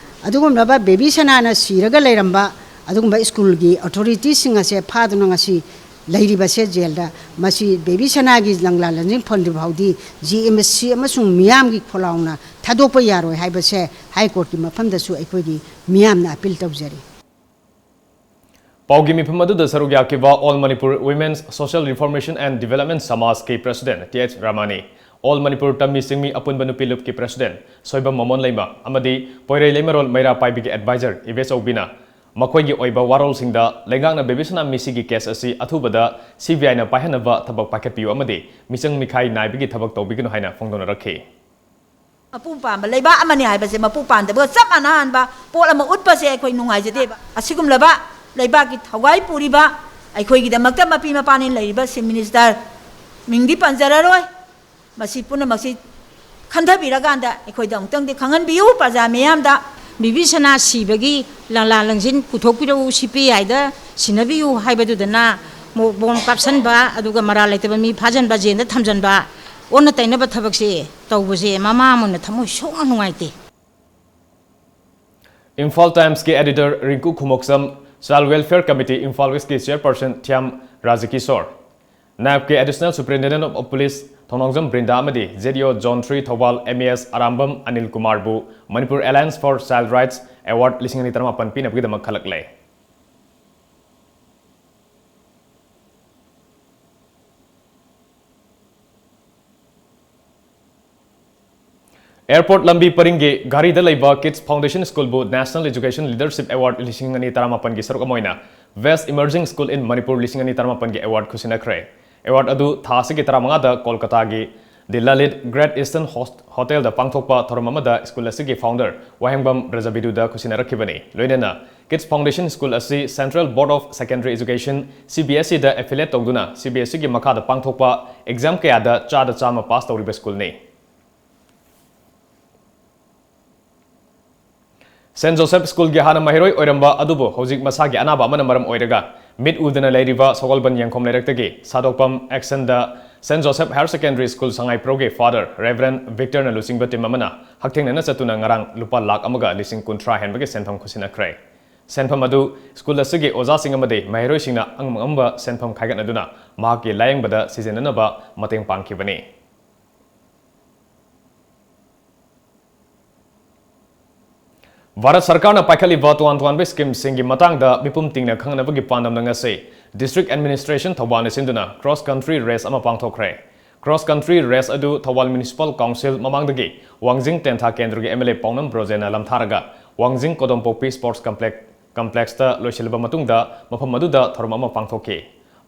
ꯑꯗꯨꯒꯨꯝꯂꯕ ꯕꯦꯕꯤ ꯁꯅꯥꯅ ꯁꯤꯔꯒ ꯂꯩꯔꯝꯕ ꯑꯗꯨꯒꯨꯝꯕ ꯁ꯭ꯀꯨꯜꯒꯤ ꯑꯣꯊꯣꯔꯤꯇꯤꯁꯤꯡ ꯑꯁꯦ ꯐꯥꯗꯨꯅ ꯉꯁꯤ ꯂꯩꯔꯤꯕꯁꯦ ꯖꯦꯜꯗ, ꯃꯁꯤ ꯕꯦꯕꯤ ꯁꯅꯥꯒꯤ ꯂꯪꯂꯥ ꯂꯪꯖꯤꯟ ꯐꯪꯗ꯭ꯔꯤ ꯐꯥꯎꯗꯤ ꯖꯤ ꯑꯦꯝ ꯁꯤ ꯑꯃꯁꯨꯡ ꯃꯤꯌꯥꯝꯒꯤ ꯈꯣꯜꯂꯥꯎꯅ ꯊꯥꯗꯣꯛꯄ ꯌꯥꯔꯣꯏ ꯍꯥꯏꯕꯁꯦ ꯍꯥꯏ ꯀꯣꯔꯠꯀꯤ ꯃꯐꯝꯗꯁꯨ ꯑꯩꯈꯣꯏꯒꯤ ꯃꯤꯌꯥꯝꯅ ꯑꯄꯤꯜ ꯇꯧꯖꯔꯤ꯫ ꯄꯥꯎꯒꯤ ꯃꯤꯐꯝ ꯑꯗꯨꯗ ꯁꯔꯨꯛ ꯌꯥꯈꯤꯕ All Manipur Women's Social Reformation and Development ꯁꯃꯥꯖꯀꯤ president T H Ramani, All Manipur ꯇꯝꯃꯤ ꯆꯤꯡꯃꯤ ꯑꯄꯨꯟꯕ ꯅꯨꯄꯤ ꯂꯨꯞꯀꯤ president ꯁꯣꯏꯕꯝ ꯃꯃꯣꯟ ꯂꯩꯃ ꯑꯃꯗꯤ ꯄꯣꯏꯔꯩ ꯂꯩꯃꯔꯣꯜ ꯃꯩꯔꯥ ꯄꯥꯏꯕꯤꯒꯤ advisor ꯏꯕꯦꯆꯧꯕꯤꯅ ꯃꯈꯣꯏꯒꯤ ꯑꯣꯏꯕ ꯋꯥꯔꯣꯜꯁꯤꯡꯗ ꯂꯩꯉꯥꯛꯅ ꯕꯦꯕꯤ ꯁꯅꯥ ꯃꯤꯁꯤꯒꯤ case ꯑꯁꯤ ꯑꯊꯨꯕꯗ ꯁꯤ ꯕꯤ ꯑꯥꯏꯅ ꯄꯥꯏꯍꯟꯅꯕ ꯊꯕꯛ ꯄꯥꯏꯈꯠꯄꯤꯌꯨ ꯑꯃꯗꯤ ꯃꯤꯆꯪ ꯃꯤꯈꯥꯏ ꯅꯥꯏꯕꯒꯤ ꯊꯕꯛ ꯇꯧꯕꯤꯒꯅꯨ ꯍꯥꯏꯅ ꯐꯣꯡꯗꯣꯛꯅꯔꯛꯈꯤ꯫ ꯃꯄꯨ ꯄꯥꯟꯕ ꯂꯩꯕꯥꯛ ꯑꯃꯅꯤ ꯍꯥꯏꯕꯁꯦ ꯃꯄꯨ ꯄꯥꯟꯗꯕꯒ ꯆꯞ ꯃꯥꯟꯅꯍꯟꯕ ꯄꯣꯠ ꯑꯃ ꯎꯠꯄꯁꯦ ꯑꯩꯈꯣꯏ ꯅꯨꯡꯉꯥꯏꯖꯗꯦꯕ꯫ ꯑꯁꯤꯒꯨꯝꯂꯕ ꯂꯩꯕꯥꯛꯀꯤ ꯊꯧꯒꯥꯏ ꯄꯨꯔꯤꯕ, ꯑꯩꯈꯣꯏꯒꯤꯗꯃꯛꯇ ꯃꯄꯤ ꯃꯄꯥꯅꯤ ꯂꯩꯔꯤꯕ chief minister, ꯃꯤꯡꯗꯤ ꯄꯟꯖꯔꯔꯣꯏ, ꯃꯁꯤ ꯄꯨꯝꯅꯃꯛꯁꯤ ꯈꯟꯊꯕꯤꯔꯀꯥꯟꯗ ꯑꯩꯈꯣꯏꯗ ꯑꯃꯨꯛꯇꯪꯗꯤ ꯈꯪꯍꯟꯕꯤꯌꯨ ꯄ꯭ꯔꯖꯥ ꯃꯤꯌꯥꯝꯗ꯫ ꯕꯤꯕꯤꯁꯅꯥ ꯁꯤꯕꯒꯤ ꯂꯪꯂꯥ ꯂꯪꯖꯤꯟ ꯄꯨꯊꯣꯛꯄꯤꯔꯛꯎ, ꯁꯤ ꯄꯤ ꯑꯥꯏꯗ ꯁꯤꯟꯅꯕꯤꯌꯨ ꯍꯥꯏꯕꯗꯨꯗꯅ ꯃꯣꯛ ꯕꯣꯝ ꯀꯥꯞꯁꯟꯕ, ꯑꯗꯨꯒ ꯃꯔꯥꯜ ꯂꯩꯇꯕ ꯃꯤ ꯐꯥꯖꯟꯕ, ꯖꯦꯜꯗ ꯊꯝꯖꯟꯕ, ꯑꯣꯟꯅ ꯇꯩꯅꯕ ꯊꯕꯛꯁꯦ ꯇꯧꯕꯁꯦ ꯃꯃꯥ ꯑꯃ ꯑꯣꯏꯅ ꯊꯃꯣꯏ ꯁꯣꯛꯅ ꯅꯨꯡꯉꯥꯏꯇꯦ꯫ Imphal Timesꯀꯤ editor ꯔꯤꯡꯀꯨ ꯈꯨꯃꯣꯛꯆꯝ, Child Welfare Committee Imphal Westꯀꯤ chairperson Thiyam ꯔꯥꯖꯀꯤꯁꯣꯔ, ꯅꯥꯏꯕꯀꯤ Additional Superintendent of Police ꯊꯣꯡꯅꯥꯎꯖꯝ ꯕ꯭ꯔꯤꯟꯗꯥ ꯑꯃꯗꯤ J D O Zone three Thoubal M A S Arambam Anil ꯀꯨꯃꯥꯔꯕꯨ Manipur Alliance for Child Rights Award ꯂꯤꯁꯤꯡ ꯑꯅꯤ ꯇꯔꯥꯃꯥꯄꯟ ꯄꯤꯅꯕꯒꯤꯗꯃꯛ ꯈꯜꯂꯛꯂꯦ꯫ Airport ꯂꯝꯕꯤ ꯄꯔꯤꯡꯒꯤ ꯘꯥꯔꯤꯗ ꯂꯩꯕ Kids Foundation Schoolꯕꯨ National Education Leadership Award ꯂꯤꯁꯤꯡ ꯑꯅꯤ ꯇꯔꯥꯃꯥꯄꯟꯒꯤ ꯁꯔꯨꯛ ꯑꯃ ꯑꯣꯏꯅ Best Emerging School in Manipur ꯂꯤꯁꯤꯡ ꯑꯅꯤ ꯇꯔꯥꯃꯥꯄꯟꯒꯤ award ꯈꯨꯠꯁꯤꯟꯅꯈ꯭ꯔꯦ꯫ Award ꯑꯗꯨ ꯊꯥ ꯑꯁꯤꯒꯤ ꯇꯔꯥꯃꯉꯥꯗ ꯀꯣꯜꯀꯇꯥꯒꯤ The Lalit Great Eastern Hos-, Hotelꯗ ꯄꯥꯡꯊꯣꯛꯄ ꯊꯧꯔꯝ ꯑꯃꯗ school ꯑꯁꯤꯒꯤ founder ꯋꯥꯍꯦꯡꯕꯝ ꯕ꯭ꯔꯖꯕꯤꯗꯨꯗ ꯈꯨꯠꯁꯤꯟꯅꯔꯛꯈꯤꯕꯅꯤ꯫ ꯂꯣꯏꯅꯅ Kids Foundation School ꯑꯁꯤ Central Board of Secondary Education, C B S ꯏꯗ affiliate ꯇꯧꯗꯨꯅ ꯁꯤ ꯕꯤ ꯑꯦꯁ ꯏꯒꯤ ꯃꯈꯥꯗ ꯄꯥꯡꯊꯣꯛꯄ exam ꯀꯌꯥꯗ ꯆꯥꯗ ꯆꯥꯝꯃ pass ꯇꯧꯔꯤꯕ schoolꯅꯤ꯫ Saint Joseph Schoolꯒꯤ ꯍꯥꯟꯅ ꯃꯍꯩꯔꯣꯏ ꯑꯣꯏꯔꯝꯕ ꯑꯗꯨꯕꯨ ꯍꯧꯖꯤꯛ ꯃꯁꯥꯒꯤ ꯑꯅꯥꯕ ꯑꯃꯅ ꯃꯔꯝ ꯑꯣꯏꯔꯒ ꯃꯤꯠ ꯎꯗꯅ ꯂꯩꯔꯤꯕ ꯁꯒꯣꯜꯕꯟ ꯌꯦꯡꯈꯣꯝ ꯂꯩꯔꯛꯇꯒꯤ ꯁꯥꯗꯣꯛꯄꯝ ꯑꯦꯛꯁꯟꯗ ꯁꯦꯟ ꯖꯣꯁꯦꯐ ꯍꯥꯌꯔ ꯁꯦꯀꯦꯟꯗꯔꯤ ꯁ꯭ꯀꯨꯜ ꯁꯉꯥꯏ ꯄ꯭ꯔꯣꯒꯤ ꯐꯥꯗꯔ ꯔꯦꯚꯔꯦꯟ ꯚꯤꯛꯇꯔꯅ ꯂꯨꯆꯤꯡꯕ ꯇꯤꯝ ꯑꯃꯅ ꯍꯛꯊꯦꯡꯅꯅ ꯆꯠꯇꯨꯅ ꯉꯔꯥꯡ ꯂꯨꯄꯥ ꯂꯥꯈ ꯑꯃꯒ ꯂꯤꯁꯤꯡ ꯀꯨꯟꯊ꯭ꯔꯥ ꯍꯦꯟꯕꯒꯤ ꯁꯦꯟꯐꯝ ꯈꯨꯠꯁꯤꯟꯅꯈ꯭ꯔꯦ꯫ ꯁꯦꯟꯐꯝ ꯑꯗꯨ ꯁ꯭ꯀꯨꯜ ꯑꯁꯤꯒꯤ ꯑꯣꯖꯥꯁꯤꯡ ꯑꯃꯗꯤ ꯃꯍꯩꯔꯣꯏꯁꯤꯡꯅ ꯑꯉꯝ ꯑꯉꯝꯕ ꯁꯦꯟꯐꯝ ꯈꯥꯏꯒꯠꯅꯗꯨꯅ ꯃꯍꯥꯛꯀꯤ ꯂꯥꯌꯦꯡꯕꯗ ꯁꯤꯖꯤꯟꯅꯅꯕ ꯃꯇꯦꯡ ꯄꯥꯡꯈꯤꯕꯅꯤ꯫ ꯚꯥꯔꯠ ꯁꯔꯀꯥꯔꯅ ꯄꯥꯏꯈꯠꯂꯤꯕ ꯇꯣꯉꯥꯟ ꯇꯣꯉꯥꯟꯕ ꯁ꯭ꯀꯤꯝꯁꯤꯡꯒꯤ ꯃꯇꯥꯡꯗ ꯃꯤꯄꯨꯝ ꯇꯤꯡꯅ ꯈꯪꯅꯕꯒꯤ ꯄꯥꯟꯗꯝꯗ ꯉꯁꯤ ꯗꯤꯁꯇ꯭ꯔꯤꯛ ꯑꯦꯗꯃꯤꯅꯤꯁꯇ꯭ꯔꯦꯁꯟ ꯊꯧꯕꯥꯜꯅ ꯁꯤꯟꯗꯨꯅ ꯀ꯭ꯔꯣꯁ ꯀꯟꯇ꯭ꯔꯤ ꯔꯦꯁ ꯑꯃ ꯄꯥꯡꯊꯣꯛꯈ꯭ꯔꯦ꯫ ꯀ꯭ꯔꯣꯁ ꯀꯟꯇ꯭ꯔꯤ ꯔꯦꯁ ꯑꯗꯨ ꯊꯧꯕꯥꯜ ꯃ꯭ꯌꯨꯅꯤꯁꯤꯄꯥꯜ ꯀꯥꯎꯟꯁꯤꯜ ꯃꯃꯥꯡꯗꯒꯤ ꯋꯥꯡꯖꯤꯡ ꯇꯦꯟꯊꯥ ꯀꯦꯟꯗ꯭ꯔꯒꯤ ꯑꯦꯝ ꯑꯦꯜ ꯑꯦ ꯄꯥꯎꯅꯝ ꯕ꯭ꯔꯣꯖꯦꯟꯅ ꯂꯝꯊꯥꯔꯒ ꯋꯥꯡꯖꯤꯡ ꯀꯣꯗꯣꯝꯄꯣꯛꯄꯤ ꯁ꯭ꯄꯣꯔꯠꯁ ꯀꯝꯄ꯭ꯂꯦꯛ-, ꯀꯝꯄ꯭ꯂꯦꯛꯁꯇ ꯂꯣꯏꯁꯤꯜꯂꯕ ꯃꯇꯨꯡꯗ ꯃꯐꯝ ꯑꯗꯨꯗ ꯊꯧꯔꯝ ꯑꯃ ꯄꯥꯡꯊꯣꯛꯈꯤ꯫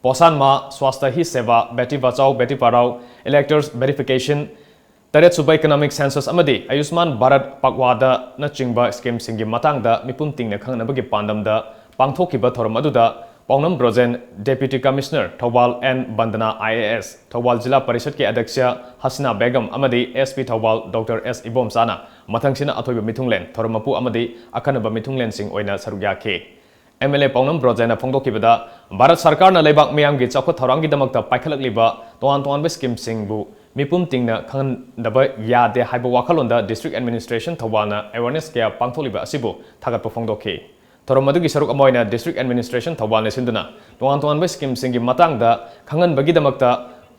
ꯄꯣꯁꯥꯟ ꯃꯥ, ꯁ꯭ꯋꯥꯁꯊ ꯍꯤ ꯁꯦꯕꯥ, ꯕꯦꯇꯤ ꯕꯆꯥꯎ, ꯕꯦꯇꯤ ꯄꯔꯥꯎ, ꯏꯂꯦꯛꯇꯔꯁ ꯚꯦꯔꯤꯐꯤꯀꯦꯁꯟ, ꯇꯔꯦꯠꯁꯨꯕ ꯏꯀꯣꯅꯣꯃꯤꯛ ꯁꯦꯟꯁꯁ ꯑꯃꯗꯤ ꯑꯌꯨꯁꯃꯥꯟ ꯚꯥꯔꯠ ꯄꯛꯋꯥꯗꯅꯆꯤꯡꯕ ꯁ꯭ꯀꯤꯝꯁꯤꯡꯒꯤ ꯃꯇꯥꯡꯗ ꯃꯤꯄꯨꯝ ꯇꯤꯡꯅ ꯈꯪꯅꯕꯒꯤ ꯄꯥꯟꯗꯝꯗ ꯄꯥꯡꯊꯣꯛꯈꯤꯕ ꯊꯧꯔꯝ ꯑꯗꯨꯗ ꯄꯥꯎꯅꯝ Brojen, deputy commissioner Thoubal N Bandana I A S, Thoubal Zilla ꯄꯔꯤꯁꯠꯀꯤ ꯑꯗ꯭ꯌꯛꯁ ꯍꯁꯤꯅꯥ ꯕꯦꯒꯝ ꯑꯃꯗꯤ ꯑꯦꯁ ꯄꯤ ꯊꯧꯕꯥꯜ ꯗꯣꯛꯇꯔ ꯑꯦꯁ ꯏꯕꯣꯝꯆꯥꯅ ꯃꯊꯪꯁꯤꯠꯅ ꯑꯊꯣꯏꯕ ꯃꯤꯊꯨꯡꯂꯦꯟ, ꯊꯧꯔꯝ ꯃꯄꯨ ꯑꯃꯗꯤ ꯑꯈꯟꯅꯕ ꯃꯤꯊꯨꯡꯂꯦꯟꯁꯤꯡ ꯑꯣꯏꯅ ꯁꯔꯨꯛ ꯌꯥꯈꯤ꯫ ꯑꯦꯝ ꯑꯦꯜ ꯑꯦ ꯄꯥꯎꯅꯝ ꯕ꯭ꯔꯣꯖꯦꯟꯅ ꯐꯣꯡꯗꯣꯛꯈꯤꯕꯗ, ꯚꯥꯔꯠ ꯁꯔꯀꯥꯔꯅ ꯂꯩꯕꯥꯛ ꯃꯤꯌꯥꯝꯒꯤ ꯆꯥꯎꯈꯠ ꯊꯧꯔꯥꯡꯒꯤꯗꯃꯛꯇ ꯄꯥꯏꯈꯠꯂꯛꯂꯤꯕ ꯇꯣꯉꯥꯟ ꯇꯣꯉꯥꯟꯕ ꯁ꯭ꯀꯤꯝꯁꯤꯡꯕꯨ ꯃꯤꯄꯨꯝ ꯇꯤꯡꯅ ꯈꯪꯍꯟꯗꯕ ꯌꯥꯗꯦ ꯍꯥꯏꯕ ꯋꯥꯈꯜꯂꯣꯟꯗ ꯗꯤꯁꯇ꯭ꯔꯤꯛ ꯑꯦꯗꯃꯤꯅꯤꯁꯇ꯭ꯔꯦꯁꯟ ꯊꯧꯕꯥꯜꯅ ꯑꯦꯋꯦꯔꯅꯦꯁ ꯀꯌꯥ ꯄꯥꯡꯊꯣꯛꯂꯤꯕ ꯑꯁꯤꯕꯨ ꯊꯥꯒꯠꯄ ꯐꯣꯡꯗꯣꯛꯈꯤ꯫ ꯊꯧꯔꯝ ꯑꯗꯨꯒꯤ ꯁꯔꯨꯛ ꯑꯃ ꯑꯣꯏꯅ ꯗꯤꯁꯇ꯭ꯔꯤꯛ ꯑꯦꯗꯃꯤꯅꯤꯁꯇ꯭ꯔꯦꯁꯟ ꯊꯧꯕꯥꯜꯅ ꯁꯤꯟꯗꯨꯅ ꯇꯣꯉꯥꯟ ꯇꯣꯉꯥꯟꯕ ꯁ꯭ꯀꯤꯝꯁꯤꯡꯒꯤ ꯃꯇꯥꯡꯗ ꯈꯪꯍꯟꯕꯒꯤꯗꯃꯛꯇ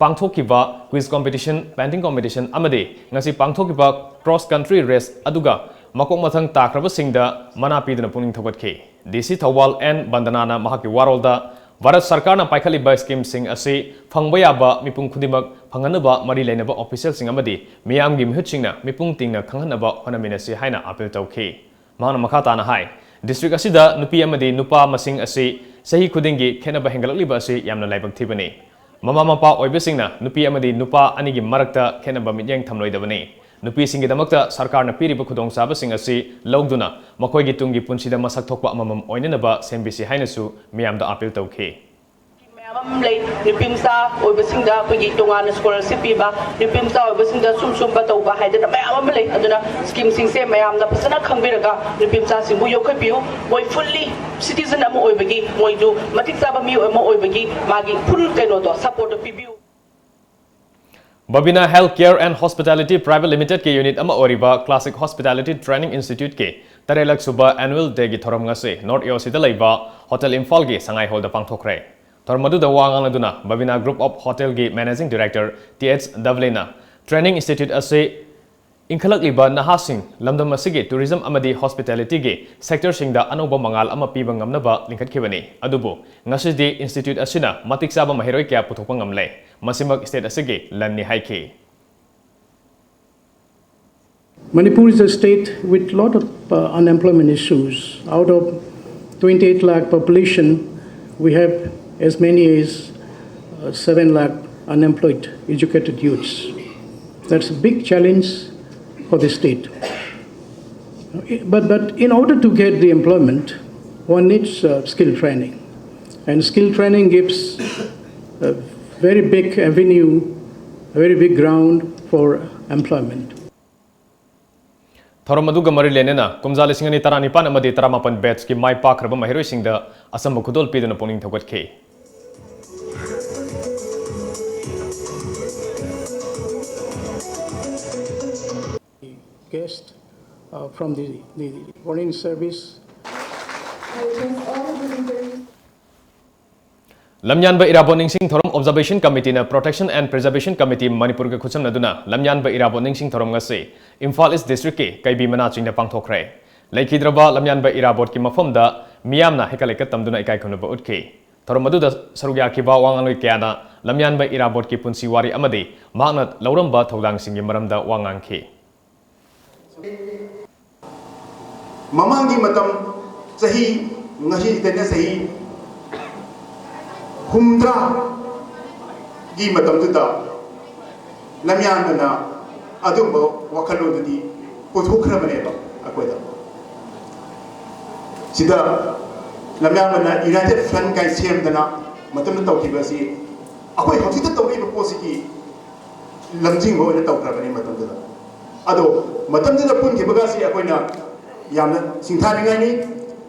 ꯄꯥꯡꯊꯣꯛꯈꯤꯕ ꯀ꯭ꯋꯤꯖ ꯀꯣꯝꯄꯤꯇꯤꯁꯟ, ꯄꯦꯟꯇꯤꯡ ꯀꯣꯝꯄꯤꯇꯤꯁꯟ ꯑꯃꯗꯤ ꯉꯁꯤ ꯄꯥꯡꯊꯣꯛꯈꯤꯕ ꯀ꯭ꯔꯣꯁ ꯀꯟꯇ꯭ꯔꯤ ꯔꯦꯁ ꯑꯗꯨꯒ ꯃꯀꯣꯛ ꯃꯊꯪ ꯇꯥꯈ꯭ꯔꯕꯁꯤꯡꯗ ꯃꯅꯥ ꯄꯤꯗꯨꯅ ꯄꯨꯛꯅꯤꯡ ꯊꯧꯒꯠꯈꯤ꯫ ꯗꯤ ꯁꯤ ꯊꯧꯕꯥꯜ ꯑꯦꯟ ꯕꯟꯗꯅꯥꯅ ꯃꯍꯥꯛꯀꯤ ꯋꯥꯔꯣꯜꯗ ꯚꯥꯔꯠ ꯁꯔꯀꯥꯔꯅ ꯄꯥꯏꯈꯠꯂꯤꯕ ꯁ꯭ꯀꯤꯝꯁꯤꯡ ꯑꯁꯤ ꯐꯪꯕ ꯌꯥꯕ ꯃꯤꯄꯨꯝ ꯈꯨꯗꯤꯡꯃꯛ ꯐꯪꯍꯟꯅꯕ ꯃꯔꯤ ꯂꯩꯅꯕ ꯑꯣꯐꯤꯁꯤꯌꯦꯜꯁꯤꯡ ꯑꯃꯗꯤ ꯃꯤꯌꯥꯝꯒꯤ ꯃꯤꯍꯨꯠꯁꯤꯡꯅ ꯃꯤꯄꯨꯝ ꯇꯤꯡꯅ ꯈꯪꯍꯟꯅꯕ ꯍꯣꯠꯅꯃꯤꯟꯅꯁꯤ ꯍꯥꯏꯅ ꯑꯥꯄꯤꯜ ꯇꯧꯈꯤ꯫ ꯃꯍꯥꯛꯅ ꯃꯈꯥ ꯇꯥꯅ ꯍꯥꯏ, ꯗꯤꯁꯇ꯭ꯔꯤꯛ ꯑꯁꯤꯗ ꯅꯨꯄꯤ ꯑꯃꯗꯤ ꯅꯨꯄꯥ ꯃꯁꯤꯡ ꯑꯁꯤ ꯆꯍꯤ ꯈꯨꯗꯤꯡꯒꯤ ꯈꯦꯠꯅꯕ ꯍꯦꯟꯒꯠꯂꯛꯂꯤꯕ ꯑꯁꯤ ꯌꯥꯝꯅ ꯂꯥꯏꯕꯛ ꯊꯤꯕꯅꯤ꯫ ꯃꯃꯥ ꯃꯄꯥ ꯑꯣꯏꯕꯁꯤꯡꯅ ꯅꯨꯄꯤ ꯑꯃꯗꯤ ꯅꯨꯄꯥ ꯑꯅꯤꯒꯤ ꯃꯔꯛꯇ ꯈꯦꯠꯅꯕ ꯃꯤꯠꯌꯦꯡ ꯊꯝꯂꯣꯏꯗꯕꯅꯤ꯫ ꯅꯨꯄꯤꯁꯤꯡꯒꯤꯗꯃꯛꯇ ꯁꯔꯀꯥꯔꯅ ꯄꯤꯔꯤꯕ ꯈꯨꯗꯣꯡꯆꯥꯕꯁꯤꯡ ꯑꯁꯤ ꯂꯧꯗꯨꯅ ꯃꯈꯣꯏꯒꯤ ꯇꯨꯡꯒꯤ ꯄꯨꯟꯁꯤꯗ ꯃꯁꯛ ꯊꯣꯛꯄ ꯑꯃꯃꯝ ꯑꯣꯏꯅꯅꯕ ꯁꯦꯝꯕꯤꯁꯤ ꯍꯥꯏꯅꯁꯨ ꯃꯤꯌꯥꯝꯗ ꯑꯥꯄꯤꯜ ꯇꯧꯈꯤ꯫ ꯑꯃ ꯂꯩ꯫ ꯅꯨꯄꯤ ꯃꯆꯥ ꯑꯣꯏꯕꯁꯤꯡꯗ ꯑꯩꯈꯣꯏꯒꯤ ꯇꯣꯉꯥꯟꯅ ꯁ꯭ꯀꯣꯂꯔꯁꯤꯞ ꯄꯤꯕ, ꯅꯨꯄꯤ ꯃꯆꯥ ꯑꯣꯏꯕꯁꯤꯡꯗ ꯁꯨꯝ ꯁꯨꯝꯕ ꯇꯧꯕ ꯍꯥꯏꯗꯅ ꯃꯌꯥꯝ ꯑꯃ ꯂꯩ꯫ ꯑꯗꯨꯅ ꯁ꯭ꯀꯤꯝꯁꯤꯡꯁꯦ ꯃꯌꯥꯝꯅ ꯐꯖꯅ ꯈꯪꯕꯤꯔꯒ ꯅꯨꯄꯤ ꯃꯆꯥꯁꯤꯡꯕꯨ ꯌꯣꯛꯈꯠꯄꯤꯌꯨ꯫ ꯃꯣꯏ ꯐꯨꯜꯂꯤ ꯁꯤꯇꯤꯖꯟ ꯑꯃ ꯑꯣꯏꯕꯒꯤ, ꯃꯣꯏꯁꯨ ꯃꯇꯤꯛ ꯆꯥꯕ ꯃꯤꯑꯣꯏ ꯑꯃ ꯑꯣꯏꯕꯒꯤ ꯃꯥꯒꯤ ꯐꯨꯜ ꯀꯩꯅꯣꯗꯣ, ꯁꯄꯣꯔꯠꯇꯣ ꯄꯤꯕꯤꯌꯨ꯫ Babina Health Care and Hospitality Private Limited ꯀꯤ ꯌꯨꯅꯤꯠ ꯑꯃ ꯑꯣꯏꯔꯤꯕ Classic Hospitality Training Institute ꯀꯤ ꯇꯔꯦꯠꯂꯛ ꯁꯨꯕ Annual Day ꯒꯤ ꯊꯧꯔꯝ ꯉꯁꯤ North A O C ꯗ ꯂꯩꯕ Hotel ꯏꯝꯐꯥꯜꯒꯤ ꯁꯉꯥꯏ ꯍꯣꯜꯗ ꯄꯥꯡꯊꯣꯛꯈ꯭ꯔꯦ꯫ ꯊꯧꯔꯝ ꯑꯗꯨꯗ ꯋꯥ ꯉꯥꯡꯂꯗꯨꯅ Babina Group of Hotel ꯒꯤ Managing Director T H ꯗꯕꯂꯦꯅ Training Institute ꯑꯁꯤ ꯏꯟꯈꯠꯂꯛꯂꯤꯕ ꯅꯍꯥꯁꯤꯡ ꯂꯝꯗꯝ ꯑꯁꯤꯒꯤ tourism ꯑꯃꯗꯤ hospitality ꯒꯤ sector ꯁꯤꯡꯗ ꯑꯅꯧꯕ ꯃꯉꯥꯜ ꯑꯃ ꯄꯤꯕ ꯉꯝꯅꯕ ꯂꯤꯡꯈꯠꯈꯤꯕꯅꯤ꯫ ꯑꯗꯨꯕꯨ ꯉꯁꯤꯗꯤ institute ꯑꯁꯤꯅ ꯃꯇꯤꯛ ꯆꯥꯕ ꯃꯍꯩꯔꯣꯏ ꯀꯌꯥ ꯄꯨꯊꯣꯛꯄ ꯉꯝꯂꯦ꯫ ꯃꯁꯤꯃꯛ state ꯑꯁꯤꯒꯤ ꯂꯟꯅꯤ ꯍꯥꯏꯈꯤ꯫ Manipur is a state with lot of uh, unemployment issues. Out of twenty-eight lakh population, we have as many as uh, seven lakh unemployed educated youths. That's a big challenge for the state. But, but in order to get the employment, one needs uh, skill training. And skill training gives a very big avenue, a very big ground for employment. ꯊꯧꯔꯝ ꯑꯗꯨꯒ ꯃꯔꯤ ꯂꯩꯅꯅ ꯀꯨꯝꯖꯥ ꯂꯤꯁꯤꯡ ꯑꯅꯤ ꯇꯔꯥꯅꯤꯄꯥꯟ ꯑꯃꯗꯤ ꯇꯔꯥꯃꯥꯄꯟ batch ꯀꯤ ꯃꯥꯏ ꯄꯥꯛꯈ꯭ꯔꯕ ꯃꯍꯩꯔꯣꯏꯁꯤꯡꯗ ꯑꯆꯝꯕ ꯈꯨꯗꯣꯜ ꯄꯤꯗꯨꯅ ꯄꯨꯛꯅꯤꯡ ꯊꯧꯒꯠꯈꯤ꯫ Guest uh, from the, the foreign service. ꯂꯝꯌꯥꯟꯕ ꯏꯔꯥꯕꯣꯠ ꯅꯤꯡꯁꯤꯡ ꯊꯧꯔꯝ Observation Committee ꯅ Protection and Preservation Committee ꯃꯅꯤꯄꯨꯔꯒ ꯈꯨꯠꯁꯝꯅꯗꯨꯅ ꯂꯝꯌꯥꯟꯕ ꯏꯔꯥꯕꯣꯠ ꯅꯤꯡꯁꯤꯡ ꯊꯧꯔꯝ ꯉꯁꯤ ꯏꯝꯐꯥꯜ ꯏꯁ ꯗꯤꯁꯇ꯭ꯔꯤꯛꯀꯤ ꯀꯩꯕꯤ ꯃꯅꯥ ꯆꯤꯡꯗ ꯄꯥꯡꯊꯣꯛꯈ꯭ꯔꯦ꯫ ꯂꯩꯈꯤꯗ꯭ꯔꯕ ꯂꯝꯌꯥꯟꯕ ꯏꯔꯥꯕꯣꯠꯀꯤ ꯃꯐꯝꯗ ꯃꯤꯌꯥꯝꯅ ꯍꯩꯀꯠ ꯂꯩꯀꯠ ꯇꯝꯗꯨꯅ ꯏꯀꯥꯏ ꯈꯨꯝꯅꯕ ꯎꯠꯈꯤ꯫ ꯊꯧꯔꯝ ꯑꯗꯨꯗ ꯁꯔꯨꯛ ꯌꯥꯈꯤꯕ ꯋꯥ ꯉꯥꯡꯂꯣꯏ ꯀꯌꯥꯅ ꯂꯝꯌꯥꯟꯕ ꯏꯔꯥꯕꯣꯠꯀꯤ ꯄꯨꯟꯁꯤ ꯋꯥꯔꯤ ꯑꯃꯗꯤ ꯃꯍꯥꯛꯅ ꯂꯧꯔꯝꯕ ꯊꯧꯗꯥꯡꯁꯤꯡꯒꯤ ꯃꯔꯝꯗ ꯋꯥ ꯉꯥꯡꯈꯤ꯫ ꯃꯃꯥꯡꯒꯤ ꯃꯇꯝ ꯆꯍꯤ, ꯉꯁꯤꯗꯩꯅ ꯆꯍꯤ ꯍꯨꯝꯗ꯭ꯔꯥꯒꯤ ꯃꯇꯝꯗꯨꯗ ꯂꯝꯌꯥꯟꯕꯅ ꯑꯗꯨꯝꯕ ꯋꯥꯈꯜꯂꯣꯟꯗꯨꯗꯤ ꯄꯨꯊꯣꯛꯈ꯭ꯔꯕꯅꯦꯕ ꯑꯩꯈꯣꯏꯗ꯫ ꯁꯤꯗ ꯂꯝꯌꯥꯟꯕꯅ United Front ꯀꯥꯏ ꯁꯦꯝꯗꯅ ꯃꯇꯝꯗ ꯇꯧꯈꯤꯕ ꯑꯁꯤ ꯑꯩꯈꯣꯏ ꯍꯧꯖꯤꯛꯇ ꯇꯧꯔꯤꯕ ꯄꯣꯠꯁꯤꯒꯤ ꯂꯝꯖꯤꯡꯕ ꯑꯣꯏꯅ ꯇꯧꯈ꯭ꯔꯕꯅꯤ ꯃꯇꯝꯗꯨꯗ꯫ ꯑꯗꯣ ꯃꯇꯝꯗꯨꯗ ꯄꯨꯟꯈꯤꯕꯒ ꯑꯁꯤ ꯑꯩꯈꯣꯏꯅ ꯌꯥꯝꯅ ꯁꯤꯡꯊꯥꯅꯤꯡꯉꯥꯏꯅꯤ꯫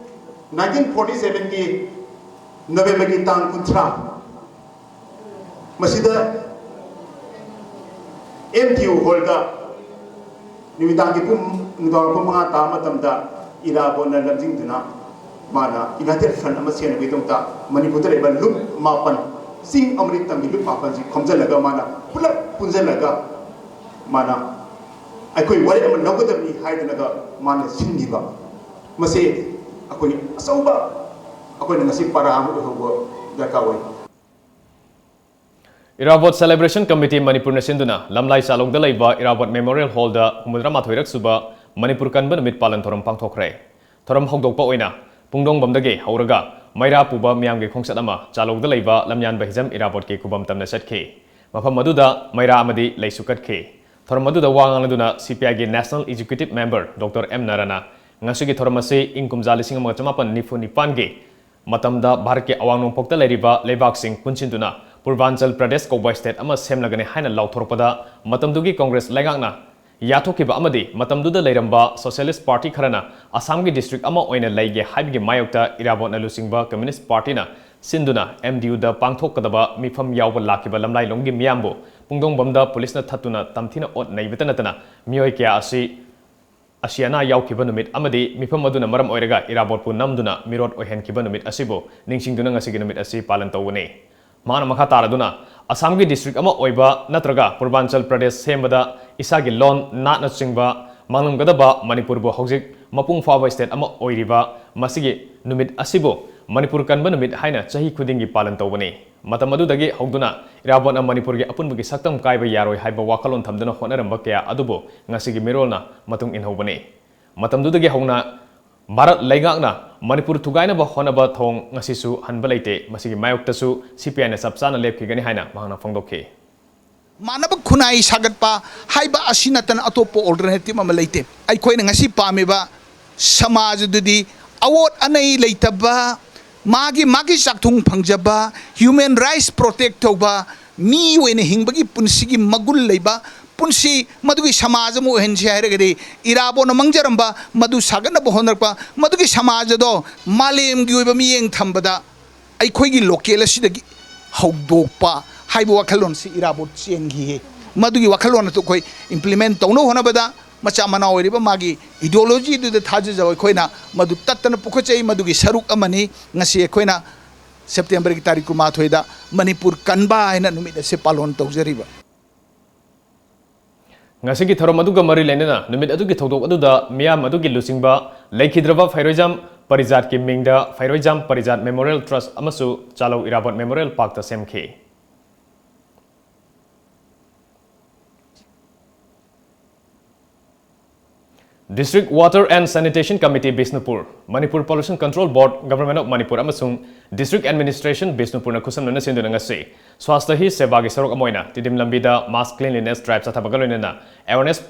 ꯅꯥꯏꯟꯇꯤꯟ ꯐꯣꯔꯇꯤ ꯁꯦꯚꯦꯟꯒꯤ ꯅꯕꯦꯝꯕꯔꯒꯤ ꯇꯥꯡ ꯀꯨꯟꯊ꯭ꯔꯥ ꯃꯁꯤꯗ ꯑꯦꯝ ꯇꯤ ꯌꯨ ꯍꯣꯜꯗ ꯅꯨꯃꯤꯗꯥꯡꯒꯤ ꯄꯨꯡ, ꯅꯨꯡꯗꯥꯡ ꯄꯨꯡ ꯃꯉꯥ ꯇꯥꯕ ꯃꯇꯝꯗ ꯏꯔꯥꯕꯣꯠꯅ ꯂꯝꯖꯤꯡꯗꯨꯅ ꯃꯥꯅ ꯌꯨꯅꯥꯏꯇꯦꯠ ꯐ꯭ꯔꯟꯠ ꯑꯃ ꯁꯦꯝꯅꯕꯒꯤꯗꯃꯛꯇ ꯃꯅꯤꯄꯨꯔꯗ ꯂꯩꯕ ꯂꯨꯞ ꯃꯥꯄꯟ, ꯆꯤꯡ ꯑꯃꯗꯤ ꯇꯝꯒꯤ ꯂꯨꯞ ꯃꯥꯄꯟꯁꯤ ꯈꯣꯝꯖꯤꯜꯂꯒ ꯃꯥꯅ ꯄꯨꯂꯞ ꯄꯨꯟꯁꯤꯜꯂꯒ ꯃꯥꯅ ꯑꯩꯈꯣꯏ ꯋꯥꯔꯦꯞ ꯑꯃ ꯂꯧꯒꯗꯕꯅꯤ ꯍꯥꯏꯗꯨꯅꯒ ꯃꯥꯅ ꯁꯤꯟꯈꯤꯕ꯫ ꯃꯁꯤ ꯑꯩꯈꯣꯏ ꯑꯆꯧꯕ, ꯑꯩꯈꯣꯏꯅ ꯉꯁꯤ ꯄꯔꯥ ꯑꯃ ꯑꯣꯏꯍꯧꯕ ꯗꯔꯀꯥꯔ ꯑꯣꯏ꯫ ꯏꯔꯥꯕꯣꯠ Celebration Committee ꯃꯅꯤꯄꯨꯔꯅ ꯁꯤꯟꯗꯨꯅ ꯂꯝꯂꯥꯏ ꯆꯥꯂꯧꯗ ꯂꯩꯕ ꯏꯔꯥꯕꯣꯠ Memorial Hallꯗ ꯍꯨꯝꯐꯨꯇꯔꯥꯃꯥꯊꯣꯏꯔꯛ ꯁꯨꯕ ꯃꯅꯤꯄꯨꯔ ꯀꯟꯕ ꯅꯨꯃꯤꯠ ꯄꯥꯂꯟ ꯊꯧꯔꯝ ꯄꯥꯡꯊꯣꯛꯈ꯭ꯔꯦ꯫ ꯊꯧꯔꯝ ꯍꯧꯗꯣꯛꯄ ꯑꯣꯏꯅ ꯄꯨꯡꯗꯣꯡꯕꯝꯗꯒꯤ ꯍꯧꯔꯒ ꯃꯩꯔꯥ ꯄꯨꯕ ꯃꯤꯌꯥꯝꯒꯤ ꯈꯣꯡꯆꯠ ꯑꯃ ꯆꯥꯂꯧꯗ ꯂꯩꯕ ꯂꯝꯌꯥꯟꯕ ꯍꯤꯖꯝ ꯏꯔꯥꯕꯣꯠꯀꯤ ꯈꯨꯕꯝ ꯇꯝꯅ ꯆꯠꯈꯤ꯫ ꯃꯐꯝ ꯑꯗꯨꯗ ꯃꯩꯔꯥ ꯑꯃꯗꯤ ꯂꯩꯁꯨ ꯀꯠꯈꯤ꯫ ꯊꯧꯔꯝ ꯑꯗꯨꯗ ꯋꯥ ꯉꯥꯡꯂꯗꯨꯅ ꯁꯤ ꯄꯤ ꯑꯥꯏꯒꯤ National Executive Member doctor M ꯅꯥꯔꯥꯅ ꯉꯁꯤꯒꯤ ꯊꯧꯔꯝ ꯑꯁꯤ ꯏꯪ ꯀꯨꯝꯖꯥ ꯂꯤꯁꯤꯡ ꯑꯃꯒ ꯆꯃꯥꯄꯟ ꯅꯤꯐꯨ ꯅꯤꯄꯥꯟꯒꯤ ꯃꯇꯝꯗ ꯚꯥꯔꯠꯀꯤ ꯑꯋꯥꯡ ꯅꯣꯡꯄꯣꯛꯇ ꯂꯩꯔꯤꯕ ꯂꯩꯕꯥꯛꯁꯤꯡ ꯄꯨꯟꯁꯤꯟꯗꯨꯅ ꯄꯨꯔꯕꯥꯟꯆꯜ ꯄ꯭ꯔꯗꯦꯁ ꯀꯧꯕ state ꯑꯃ ꯁꯦꯝꯂꯒꯅꯤ ꯍꯥꯏꯅ ꯂꯥꯎꯊꯣꯔꯛꯄꯗ ꯃꯇꯝꯗꯨꯒꯤ ꯀꯣꯡꯒ꯭ꯔꯦꯁ ꯂꯩꯉꯥꯛꯅ ꯌꯥꯊꯣꯛꯈꯤꯕ ꯑꯃꯗꯤ ꯃꯇꯝꯗꯨꯗ ꯂꯩꯔꯝꯕ Socialist Party ꯈꯔꯅ ꯑꯁꯥꯝꯒꯤ district ꯑꯃ ꯑꯣꯏꯅ ꯂꯩꯒꯦ ꯍꯥꯏꯕꯒꯤ ꯃꯥꯌꯣꯛꯇ ꯏꯔꯥꯕꯣꯠꯅ ꯂꯨꯆꯤꯡꯕ Communist Partyꯅ ꯁꯤꯟꯗꯨꯅ ꯑꯦꯝ ꯗꯤ ꯌꯨꯗ ꯄꯥꯡꯊꯣꯛꯀꯗꯕ ꯃꯤꯐꯝ ꯌꯥꯎꯕ ꯂꯥꯛꯈꯤꯕ ꯂꯝꯂꯥꯏꯂꯣꯝꯒꯤ ꯃꯤꯌꯥꯝꯕꯨ ꯄꯨꯡꯗꯣꯡꯕꯝꯗ ꯄꯨꯂꯤꯁꯅ ꯊꯠꯇꯨꯅ ꯇꯝꯊꯤꯅ ꯑꯣꯠ ꯅꯩꯕꯇ ꯅꯠꯇꯅ ꯃꯤꯑꯣꯏ ꯀꯌꯥ ꯑꯁꯤ ꯑꯁꯤ ꯑꯅꯥ ꯌꯥꯎꯈꯤꯕ ꯅꯨꯃꯤꯠ ꯑꯃꯗꯤ ꯃꯤꯐꯝ ꯑꯗꯨꯅ ꯃꯔꯝ ꯑꯣꯏꯔꯒ ꯏꯔꯥꯕꯣꯠꯄꯨ ꯅꯝꯗꯨꯅ ꯃꯤꯔꯣꯠ ꯑꯣꯏꯍꯟꯈꯤꯕ ꯅꯨꯃꯤꯠ ꯑꯁꯤꯕꯨ ꯅꯤꯡꯁꯤꯡꯗꯨꯅ ꯉꯁꯤꯒꯤ ꯅꯨꯃꯤꯠ ꯑꯁꯤ ꯄꯥꯂꯟ ꯇꯧꯕꯅꯤ꯫ ꯃꯍꯥꯛꯅ ꯃꯈꯥ ꯇꯥꯔꯗꯨꯅ ꯑꯁꯥꯝꯒꯤ district ꯑꯃ ꯑꯣꯏꯕ ꯅꯠꯇ꯭ꯔꯒ ꯄꯨꯔꯕꯥꯟꯆꯜ ꯄ꯭ꯔꯗꯦꯁ ꯁꯦꯝꯕꯗ ꯏꯁꯥꯒꯤ ꯂꯣꯟ, ꯅꯥꯠꯅꯆꯤꯡꯕ ꯃꯥꯡꯂꯝꯒꯗꯕ ꯃꯅꯤꯄꯨꯔꯕꯨ ꯍꯧꯖꯤꯛ ꯃꯄꯨꯡ ꯐꯥꯕ state ꯑꯃ ꯑꯣꯏꯔꯤꯕ ꯃꯁꯤꯒꯤ ꯅꯨꯃꯤꯠ ꯑꯁꯤꯕꯨ ꯃꯅꯤꯄꯨꯔ ꯀꯟꯕ ꯅꯨꯃꯤꯠ ꯍꯥꯏꯅ ꯆꯍꯤ ꯈꯨꯗꯤꯡꯒꯤ ꯄꯥꯂꯟ ꯇꯧꯕꯅꯤ꯫ ꯃꯇꯝ ꯑꯗꯨꯗꯒꯤ ꯍꯧꯗꯨꯅ ꯏꯔꯥꯕꯣꯠꯅ ꯃꯅꯤꯄꯨꯔꯒꯤ ꯑꯄꯨꯟꯕꯒꯤ ꯁꯛꯇꯝ ꯀꯥꯏꯕ ꯌꯥꯔꯣꯏ ꯍꯥꯏꯕ ꯋꯥꯈꯜꯂꯣꯟ ꯊꯝꯗꯨꯅ ꯍꯣꯠꯅꯔꯝꯕ ꯀꯌꯥ ꯑꯗꯨꯕꯨ ꯉꯁꯤꯒꯤ ꯃꯤꯔꯣꯜꯅ ꯃꯇꯨꯡ ꯏꯟꯍꯧꯕꯅꯤ꯫ ꯃꯇꯝꯗꯨꯗꯒꯤ ꯍꯧꯅ ꯚꯥꯔꯠ ꯂꯩꯉꯥꯛꯅ ꯃꯅꯤꯄꯨꯔ ꯊꯨꯒꯥꯏꯅꯕ ꯍꯣꯠꯅꯕ ꯊꯧꯑꯣꯡ ꯉꯁꯤꯁꯨ ꯍꯟꯕ ꯂꯩꯇꯦ꯫ ꯃꯁꯤꯒꯤ ꯃꯥꯌꯣꯛꯇꯁꯨ ꯁꯤ ꯄꯤ ꯑꯥꯏꯅ ꯆꯞ ꯆꯥꯅ ꯂꯦꯞꯈꯤꯒꯅꯤ ꯍꯥꯏꯅ ꯃꯍꯥꯛꯅ ꯐꯣꯡꯗꯣꯛꯈꯤ꯫ ꯃꯥꯟꯅꯕ ꯈꯨꯟꯅꯥꯏ ꯁꯥꯒꯠꯄ ꯍꯥꯏꯕ ꯑꯁꯤ ꯅꯠꯇꯅ ꯑꯇꯣꯞꯄ alternative ꯑꯃ ꯂꯩꯇꯦ꯫ ꯑꯩꯈꯣꯏꯅ ꯉꯁꯤ ꯄꯥꯝꯃꯤꯕ ꯁꯃꯥꯖ ꯑꯗꯨꯗꯤ ꯑꯋꯣꯠ ꯑꯅꯩ ꯂꯩꯇꯕ, ꯃꯥꯒꯤ ꯃꯥꯒꯤ ꯆꯥꯛꯊꯨꯡ ꯐꯪꯖꯕ, human rights protect ꯇꯧꯕ, ꯃꯤ ꯑꯣꯏꯅ ꯍꯤꯡꯕꯒꯤ ꯄꯨꯟꯁꯤꯒꯤ ꯃꯒꯨꯟ ꯂꯩꯕ ꯄꯨꯟꯁꯤ, ꯃꯗꯨꯒꯤ ꯁꯃꯥꯖ ꯑꯃ ꯑꯣꯏꯍꯟꯁꯤ ꯍꯥꯏꯔꯒꯗꯤ, ꯏꯔꯥꯕꯣꯠꯅ ꯃꯥꯡꯖꯔꯝꯕ ꯃꯗꯨ ꯁꯥꯒꯠꯅꯕ ꯍꯣꯠꯅꯔꯛꯄ, ꯃꯗꯨꯒꯤ ꯁꯃꯥꯖ ꯑꯗꯣ ꯃꯥꯂꯦꯝꯒꯤ ꯑꯣꯏꯕ ꯃꯤꯠꯌꯦꯡ ꯊꯝꯕꯗ ꯑꯩꯈꯣꯏꯒꯤ local ꯑꯁꯤꯗꯒꯤ ꯍꯧꯗꯣꯛꯄ ꯍꯥꯏꯕ ꯋꯥꯈꯜꯂꯣꯟꯁꯤ ꯏꯔꯥꯕꯣꯠ ꯆꯦꯟꯈꯤ꯫ ꯃꯗꯨꯒꯤ ꯋꯥꯈꯜꯂꯣꯟ ꯑꯗꯨ ꯑꯩꯈꯣꯏ implement ꯇꯧꯅꯕ ꯍꯣꯠꯅꯕꯗ, ꯃꯆꯥ ꯃꯅꯥꯎ ꯑꯣꯏꯔꯤꯕ ꯃꯥꯒꯤ ideology ꯗꯨꯗ ꯊꯥꯖꯖꯕ ꯑꯩꯈꯣꯏꯅ ꯃꯗꯨ ꯇꯠꯇꯅ ꯄꯨꯈꯠꯆꯩ꯫ ꯃꯗꯨꯒꯤ ꯁꯔꯨꯛ ꯑꯃꯅꯤ ꯉꯁꯤ ꯑꯩꯈꯣꯏꯅ September ꯒꯤ ꯇꯥꯔꯤꯛ ꯀꯨꯟꯃꯥꯊꯣꯏꯗ ꯃꯅꯤꯄꯨꯔ ꯀꯟꯕ ꯍꯥꯏꯅ ꯅꯨꯃꯤꯠ ꯑꯁꯤ ꯄꯥꯂꯣꯟ ꯇꯧꯖꯔꯤꯕ꯫ ꯉꯁꯤꯒꯤ ꯊꯧꯔꯝ ꯑꯗꯨꯒ ꯃꯔꯤ ꯂꯩꯅꯅ ꯅꯨꯃꯤꯠ ꯑꯗꯨꯒꯤ ꯊꯧꯗꯣꯛ ꯑꯗꯨꯗ ꯃꯤꯌꯥꯝ ꯑꯗꯨꯒꯤ ꯂꯨꯆꯤꯡꯕ ꯂꯩꯈꯤꯗ꯭ꯔꯕ ꯐꯩꯔꯣꯏꯖꯝ ꯄꯔꯤꯖꯥꯠꯀꯤ ꯃꯤꯡꯗ ꯐꯩꯔꯣꯏꯖꯝ ꯄꯔꯤꯖꯥꯠ Memorial Trust ꯑꯃꯁꯨ ꯆꯥꯂꯧ ꯏꯔꯥꯕꯣꯠ Memorial Park ꯇ ꯁꯦꯝꯈꯤ꯫ District Water and Sanitation Committee, Bishnupur, Manipur Pollution Control Board, Government of Manipur ꯑꯃꯁꯨꯡ District Administration, ꯕꯤꯁꯅꯨꯄꯨꯔꯅ ꯈꯨꯠꯁꯝꯅꯅ ꯁꯤꯟꯗꯨꯅ ꯉꯁꯤ ꯁ꯭ꯋꯥꯁꯊ ꯍꯤ ꯁꯦꯕꯥꯒꯤ ꯁꯔꯨꯛ ꯑꯃ ꯑꯣꯏꯅ ꯇꯤꯗꯤꯝ ꯂꯝꯕꯤꯗ mass cleanliness drive ꯆꯠꯊꯕꯒ ꯂꯣꯏꯅꯅ awareness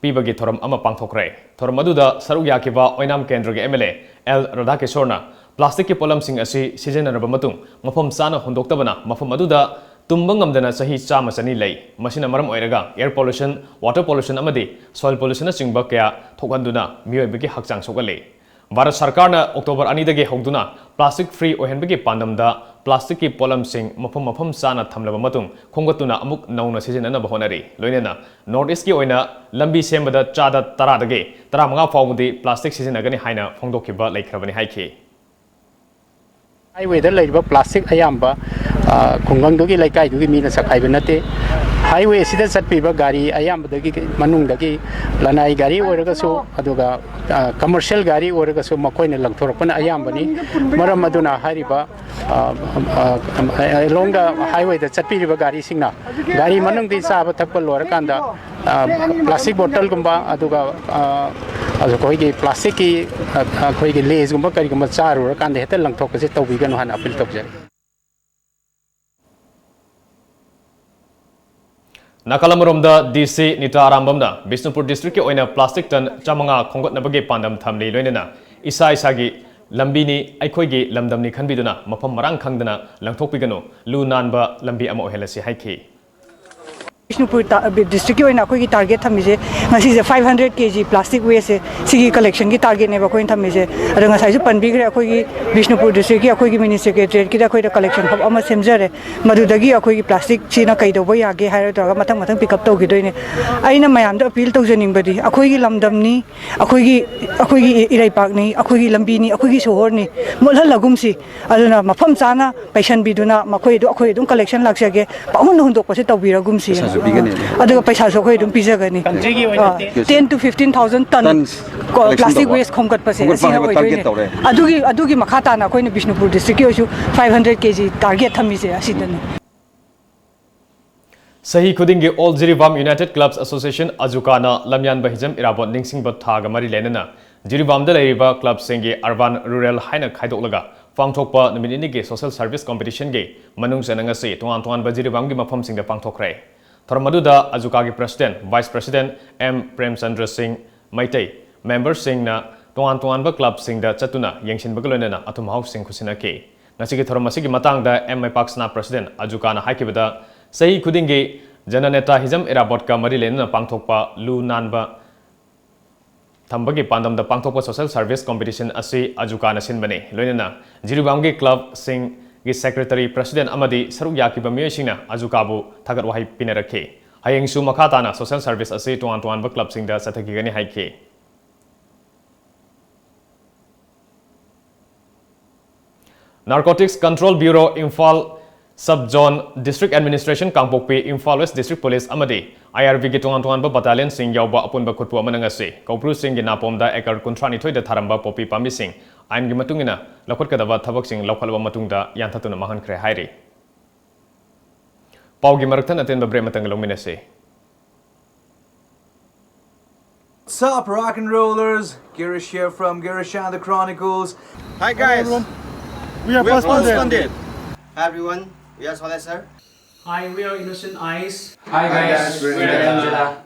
ꯄꯤꯕꯒꯤ ꯊꯧꯔꯝ ꯑꯃ ꯄꯥꯡꯊꯣꯛꯈ꯭ꯔꯦ꯫ ꯊꯧꯔꯝ ꯑꯗꯨꯗ ꯁꯔꯨꯛ ꯌꯥꯈꯤꯕ ꯑꯣꯏꯅꯥꯝ ꯀꯦꯟꯗ꯭ꯔꯒꯤ M L A L ꯔꯥꯙꯥꯀꯤꯁꯣꯔꯅ plastic ꯀꯤ ꯄꯣꯠꯂꯝꯁꯤꯡ ꯑꯁꯤ ꯁꯤꯖꯤꯟꯅꯔꯕ ꯃꯇꯨꯡ ꯃꯐꯝ ꯆꯥꯅ ꯍꯨꯟꯗꯣꯛꯇꯕꯅ ꯃꯐꯝ ꯑꯗꯨꯗ ꯇꯨꯝꯕ ꯉꯝꯗꯅ ꯆꯍꯤ ꯆꯥꯝꯃ ꯆꯅꯤ ꯂꯩ꯫ ꯃꯁꯤꯅ ꯃꯔꯝ ꯑꯣꯏꯔꯒ air pollution, water pollution ꯑꯃꯗꯤ soil pollution ꯅꯆꯤꯡꯕ ꯀꯌꯥ ꯊꯣꯛꯍꯟꯗꯨꯅ ꯃꯤꯑꯣꯏꯕꯒꯤ ꯍꯛꯆꯥꯡ ꯁꯣꯛꯍꯜꯂꯤ꯫ ꯚꯥꯔꯠ ꯁꯔꯀꯥꯔꯅ October ꯑꯅꯤꯗꯒꯤ ꯍꯧꯗꯨꯅ plastic free ꯑꯣꯏꯍꯟꯕꯒꯤ ꯄꯥꯟꯗꯝꯗ plastic ꯀꯤ ꯄꯣꯠꯂꯝꯁꯤꯡ ꯃꯐꯝ ꯃꯐꯝ ꯆꯥꯅ ꯊꯝꯂꯕ ꯃꯇꯨꯡ ꯈꯣꯝꯒꯠꯇꯨꯅ ꯑꯃꯨꯛ ꯅꯧꯅ ꯁꯤꯖꯤꯟꯅꯅꯕ ꯍꯣꯠꯅꯔꯤ꯫ ꯂꯣꯏꯅꯅ North East ꯀꯤ ꯑꯣꯏꯅ ꯂꯝꯕꯤ ꯁꯦꯝꯕꯗ ꯆꯥꯗ ꯇꯔꯥꯗꯒꯤ ꯇꯔꯥꯃꯉꯥ ꯐꯥꯎꯕꯗꯤ plastic ꯁꯤꯖꯤꯟꯅꯒꯅꯤ ꯍꯥꯏꯅ ꯐꯣꯡꯗꯣꯛꯈꯤꯕ ꯂꯩꯈ꯭ꯔꯕꯅꯤ ꯍꯥꯏꯈꯤ꯫ Highway ꯗ ꯂꯩꯔꯤꯕ plastic ꯑꯌꯥꯝꯕ, ꯑ, ꯈꯨꯡꯒꯪꯗꯨꯒꯤ, ꯂꯩꯀꯥꯏꯗꯨꯒꯤ ꯃꯤꯅ ꯆꯈꯥꯏꯕ ꯅꯠꯇꯦ꯫ Highway ꯑꯁꯤꯗ ꯆꯠꯄꯤꯕ ꯒꯥꯔꯤ ꯑꯌꯥꯝꯕꯗꯒꯤ, ꯃꯅꯨꯡꯗꯒꯤ ꯂꯅꯥꯏ ꯒꯥꯔꯤ ꯑꯣꯏꯔꯒꯁꯨ, ꯑꯗꯨꯒ, ꯑ, commercial ꯒꯥꯔꯤ ꯑꯣꯏꯔꯒꯁꯨ ꯃꯈꯣꯏꯅ ꯂꯪꯊꯣꯔꯛꯄꯅ ꯑꯌꯥꯝꯕꯅꯤ꯫ ꯃꯔꯝ ꯑꯗꯨꯅ ꯍꯥꯏꯔꯤꯕ, ꯑ, ꯑ, along the highway ꯗ ꯆꯠꯄꯤꯔꯤꯕ ꯒꯥꯔꯤꯁꯤꯡꯅ ꯒꯥꯔꯤ ꯃꯅꯨꯡꯗꯒꯤ ꯆꯥꯕ ꯊꯛꯄ ꯂꯣꯏꯔꯀꯥꯟꯗ, ꯑ, plastic bottle ꯒꯨꯝꯕ, ꯑꯗꯨꯒ, ꯑ, ꯑꯩꯈꯣꯏꯒꯤ plastic ꯀꯤ, ꯑ, ꯑꯩꯈꯣꯏꯒꯤ Lays ꯒꯨꯝꯕ ꯀꯔꯤꯒꯨꯝꯕ ꯆꯥꯔꯨꯔꯀꯥꯟꯗ ꯍꯦꯛꯇ ꯂꯪꯊꯣꯛꯄꯁꯦ ꯇꯧꯕꯤꯒꯅꯨ ꯍꯥꯏꯅ appeal ꯇꯧꯖꯔꯤ꯫ ꯅꯥꯀꯜ ꯑꯃꯔꯣꯝꯗ, D C Nita ꯑꯔꯥꯝꯕꯝꯅ Bishnupur district ꯀꯤ ꯑꯣꯏꯅ plastic ton ꯆꯥꯃꯉꯥ ꯈꯣꯝꯒꯠꯅꯕꯒꯤ ꯄꯥꯟꯗꯝ ꯊꯝꯂꯤ꯫ ꯂꯣꯏꯅꯅ ꯏꯁꯥ ꯏꯁꯥꯒꯤ ꯂꯝꯕꯤꯅꯤ, ꯑꯩꯈꯣꯏꯒꯤ ꯂꯝꯗꯝꯅꯤ ꯈꯟꯕꯤꯗꯨꯅ ꯃꯐꯝ ꯃꯔꯥꯡ ꯈꯪꯗꯅ ꯂꯪꯊꯣꯛꯄꯤꯒꯅꯨ, ꯂꯨ ꯅꯥꯟꯕ ꯂꯝꯕꯤ ꯑꯃ ꯑꯣꯏꯍꯜꯂꯁꯤ ꯍꯥꯏꯈꯤ꯫ ꯕꯤꯁꯅꯨꯄꯨꯔ ꯗꯤꯁꯇ꯭ꯔꯤꯛꯀꯤ ꯑꯣꯏꯅ ꯑꯩꯈꯣꯏꯒꯤ ꯇꯥꯔꯒꯦꯠ ꯊꯝꯃꯤꯁꯦ ꯉꯁꯤꯁꯦ five hundred K G plastic wasteꯁꯦ ꯁꯤꯒꯤ ꯀꯂꯦꯛꯁꯟꯒꯤ ꯇꯥꯔꯒꯦꯠꯅꯦꯕ ꯑꯩꯈꯣꯏꯅ ꯊꯝꯃꯤꯁꯦ꯫ ꯑꯗꯣ ꯉꯁꯥꯏꯁꯨ ꯄꯟꯕꯤꯈ꯭ꯔꯦ, ꯑꯩꯈꯣꯏꯒꯤ ꯕꯤꯁꯅꯨꯄꯨꯔ ꯗꯤꯁꯇ꯭ꯔꯤꯛꯀꯤ ꯑꯩꯈꯣꯏꯒꯤ ꯃꯤꯅꯤ ꯁꯦꯀ꯭ꯔꯦꯇꯔꯤꯌꯦꯠꯀꯤꯗ ꯑꯩꯈꯣꯏꯗ ꯀꯂꯦꯛꯁꯟ ꯍꯕ ꯑꯃ ꯁꯦꯝꯖꯔꯦ꯫ ꯃꯗꯨꯗꯒꯤ ꯑꯩꯈꯣꯏꯒꯤ ꯄ꯭ꯂꯥꯁꯇꯤꯛꯁꯤꯅ ꯀꯩꯗꯧꯕ ꯌꯥꯒꯦ ꯍꯥꯏꯔ ꯇꯧꯔꯒ ꯃꯊꯪ ꯃꯊꯪ ꯄꯤꯛ ꯑꯞ ꯇꯧꯈꯤꯗꯣꯏꯅꯦ꯫ ꯑꯩꯅ ꯃꯌꯥꯝꯗ ꯑꯄꯤꯜ ꯇꯧꯖꯅꯤꯡꯕꯗꯤ ꯑꯩꯈꯣꯏꯒꯤ ꯂꯝꯗꯝꯅꯤ, ꯑꯩꯈꯣꯏꯒꯤ ꯑꯩꯈꯣꯏꯒꯤ ꯏꯔꯩꯄꯥꯛꯅꯤ, ꯑꯩꯈꯣꯏꯒꯤ ꯂꯝꯕꯤꯅꯤ, ꯑꯩꯈꯣꯏꯒꯤ ꯁꯣꯍꯣꯔꯅꯤ, ꯃꯨꯠꯍꯜꯂꯒꯨꯝꯁꯤ꯫ ꯑꯗꯨꯅ ꯃꯐꯝ ꯆꯥꯅ ꯄꯩꯁꯟꯕꯤꯗꯨꯅ ꯃꯈꯣꯏ ꯑꯗꯨ ꯑꯩꯈꯣꯏ ꯑꯗꯨꯝ ꯀꯂꯦꯛꯁꯟ ꯂꯥꯛꯆꯒꯦ, ꯄꯪꯍꯨꯟ ꯍꯨꯟꯗꯣꯛꯄꯁꯦ ꯇꯧꯕꯤꯔꯒꯨꯝꯁꯤ꯫ ꯄꯩꯁꯥꯁꯨ ꯄꯤꯒꯅꯤ꯫ ꯑꯗꯨꯒ ꯄꯩꯁꯥꯁꯨ ꯑꯩꯈꯣꯏ ꯑꯗꯨꯝ ꯄꯤꯖꯒꯅꯤ꯫ Countryꯒꯤ ꯑꯣꯏꯅ ten to fifteen thousand ton Tons ꯀꯣ collection ꯄ꯭ꯂꯥꯁꯇꯤꯛ ꯇꯧꯕ꯫ ꯋꯦꯁ ꯈꯣꯝꯒꯠꯄꯁꯦ ꯈꯣꯝꯒꯠꯄ ꯑꯁꯤꯅ ꯍꯥꯏꯕ target ꯑꯣꯏꯗꯣꯏꯅꯦ꯫ ꯇꯧꯔꯦ꯫ ꯑꯗꯨꯒꯤ ꯑꯗꯨꯒꯤ ꯃꯈꯥ ꯇꯥꯅ ꯑꯩꯈꯣꯏꯅ ꯕꯤꯁꯅꯨꯄꯨꯔ ꯗꯤꯁꯇ꯭ꯔꯤꯛꯀꯤ ꯑꯣꯏꯁꯨ five hundred K G target ꯊꯝꯃꯤꯁꯦ ꯑꯁꯤꯗꯅꯤ꯫ ꯆꯍꯤ ꯈꯨꯗꯤꯡꯒꯤ All Jiribam United Clubs Association, ꯑꯖꯨꯀꯥꯅ ꯂꯝꯌꯥꯟꯕ Hijam Irabot ꯅꯤꯡꯁꯤꯡꯕ ꯊꯥꯒ ꯃꯔꯤ ꯂꯩꯅꯅ ꯖꯤꯔꯤꯕꯥꯝꯗ ꯂꯩꯔꯤꯕ ꯀ꯭ꯂꯕꯁꯤꯡꯒꯤ urban, rural ꯍꯥꯏꯅ ꯈꯥꯏꯗꯣꯛꯂꯒ ꯄꯥꯡꯊꯣꯛꯄ ꯅꯨꯃꯤꯠ ꯅꯤꯅꯤꯒꯤ social service competitionꯒꯤ ꯃꯅꯨꯡ ꯆꯟꯅ ꯉꯁꯤ ꯇꯣꯉꯥꯟ ꯇꯣꯉꯥꯟꯕ ꯖꯤꯔꯤꯕꯥꯝꯒꯤ ꯃꯐꯝꯁꯤꯡꯗ ꯄꯥꯡꯊꯣꯛꯈ꯭ꯔꯦ꯫ ꯊꯧꯔꯝ ꯑꯗꯨꯗ ꯑꯖꯨꯀꯥꯒꯤ president, vice president M Premchandra ꯁꯤꯡ, ꯃꯩꯇꯩ, memberꯁꯤꯡꯅ ꯇꯣꯉꯥꯟ ꯇꯣꯉꯥꯟꯕ ꯀ꯭ꯂꯕꯁꯤꯡꯗ ꯆꯠꯇꯨꯅ ꯌꯦꯡꯁꯤꯟꯕꯒ ꯂꯣꯏꯅꯅ ꯑꯊꯨꯝ ꯑꯍꯥꯎꯁꯤꯡ ꯈꯨꯠꯁꯤꯟꯅꯈꯤ꯫ ꯉꯁꯤꯒꯤ ꯊꯧꯔꯝ ꯑꯁꯤꯒꯤ ꯃꯇꯥꯡꯗ ꯑꯦꯝ ꯃꯩꯄꯥꯛꯁꯅꯥ president ꯑꯖꯨꯀꯥꯅ ꯍꯥꯏꯈꯤꯕꯗ, ꯆꯍꯤ ꯈꯨꯗꯤꯡꯒꯤ ꯖꯅꯅꯦꯇꯥ ꯍꯤꯖꯝ ꯏꯔꯥꯕꯣꯠꯀ ꯃꯔꯤ ꯂꯩꯅꯅ ꯄꯥꯡꯊꯣꯛꯄ ꯂꯨ ꯅꯥꯟꯕ ꯊꯝꯕꯒꯤ ꯄꯥꯟꯗꯝꯗ ꯄꯥꯡꯊꯣꯛꯄ social service competition ꯑꯁꯤ ꯑꯖꯨꯀꯥꯅ ꯁꯤꯟꯕꯅꯤ꯫ ꯂꯣꯏꯅꯅ ꯖꯤꯔꯤꯕꯥꯝꯒꯤ ꯀ꯭ꯂꯕꯁꯤꯡꯒꯤ secretary, president ꯑꯃꯗꯤ ꯁꯔꯨꯛ ꯌꯥꯈꯤꯕ ꯃꯤꯑꯣꯏꯁꯤꯡꯅ ꯑꯖꯨꯀꯥꯕꯨ ꯊꯥꯒꯠ ꯋꯥꯍꯩ ꯄꯤꯅꯔꯛꯈꯤ꯫ ꯍꯌꯦꯡꯁꯨ ꯃꯈꯥ ꯇꯥꯅ social service ꯑꯁꯤ ꯇꯣꯉꯥꯟ ꯇꯣꯉꯥꯟꯕ ꯀ꯭ꯂꯕꯁꯤꯡꯗ ꯆꯠꯊꯈꯤꯒꯅꯤ ꯍꯥꯏꯈꯤ꯫ Narcotics Control Bureau, Imphal Sub Zone, District Administration ꯀꯥꯡꯄꯣꯛꯄꯤ, Imphal West District Police ꯑꯃꯗꯤ IRBꯒꯤ ꯇꯣꯉꯥꯟ ꯇꯣꯉꯥꯟꯕ battalionꯁꯤꯡ ꯌꯥꯎꯕ ꯑꯄꯨꯟꯕ ꯈꯨꯠꯄꯨ ꯑꯃꯅ ꯉꯁꯤ ꯀꯧꯕ꯭ꯔꯨ ꯆꯤꯡꯒꯤ ꯅꯥꯄꯣꯝꯗ acre ꯀꯨꯟꯊ꯭ꯔꯥ ꯅꯤꯊꯣꯏꯗ ꯊꯥꯔꯝꯕ ꯄꯣꯄꯤ ꯄꯥꯝꯕꯤꯁꯤꯡ ꯑꯥꯏꯟꯒꯤ ꯃꯇꯨꯡ ꯏꯟꯅ ꯂꯧꯈꯠꯀꯗꯕ ꯊꯕꯛꯁꯤꯡ ꯂꯧꯈꯠꯂꯕ ꯃꯇꯨꯡꯗ ꯌꯥꯟꯊꯠꯇꯨꯅ ꯃꯥꯡꯍꯟꯈ꯭ꯔꯦ ꯍꯥꯏꯔꯤ꯫ ꯄꯥꯎꯒꯤ ꯃꯔꯛ ꯊꯠꯅ ꯑꯇꯦꯟꯕ break ꯑꯃꯇꯪ ꯂꯧꯃꯤꯟꯅꯁꯤ꯫ What's up, rock and rollers? Girish here from Girish and the Chronicles. Hi guys. We are We are Paul Spondet. Spondet. Hi everyone, we are Soleh sir. Hi, we are Innocent Eyes. Hi guys. We're Angela.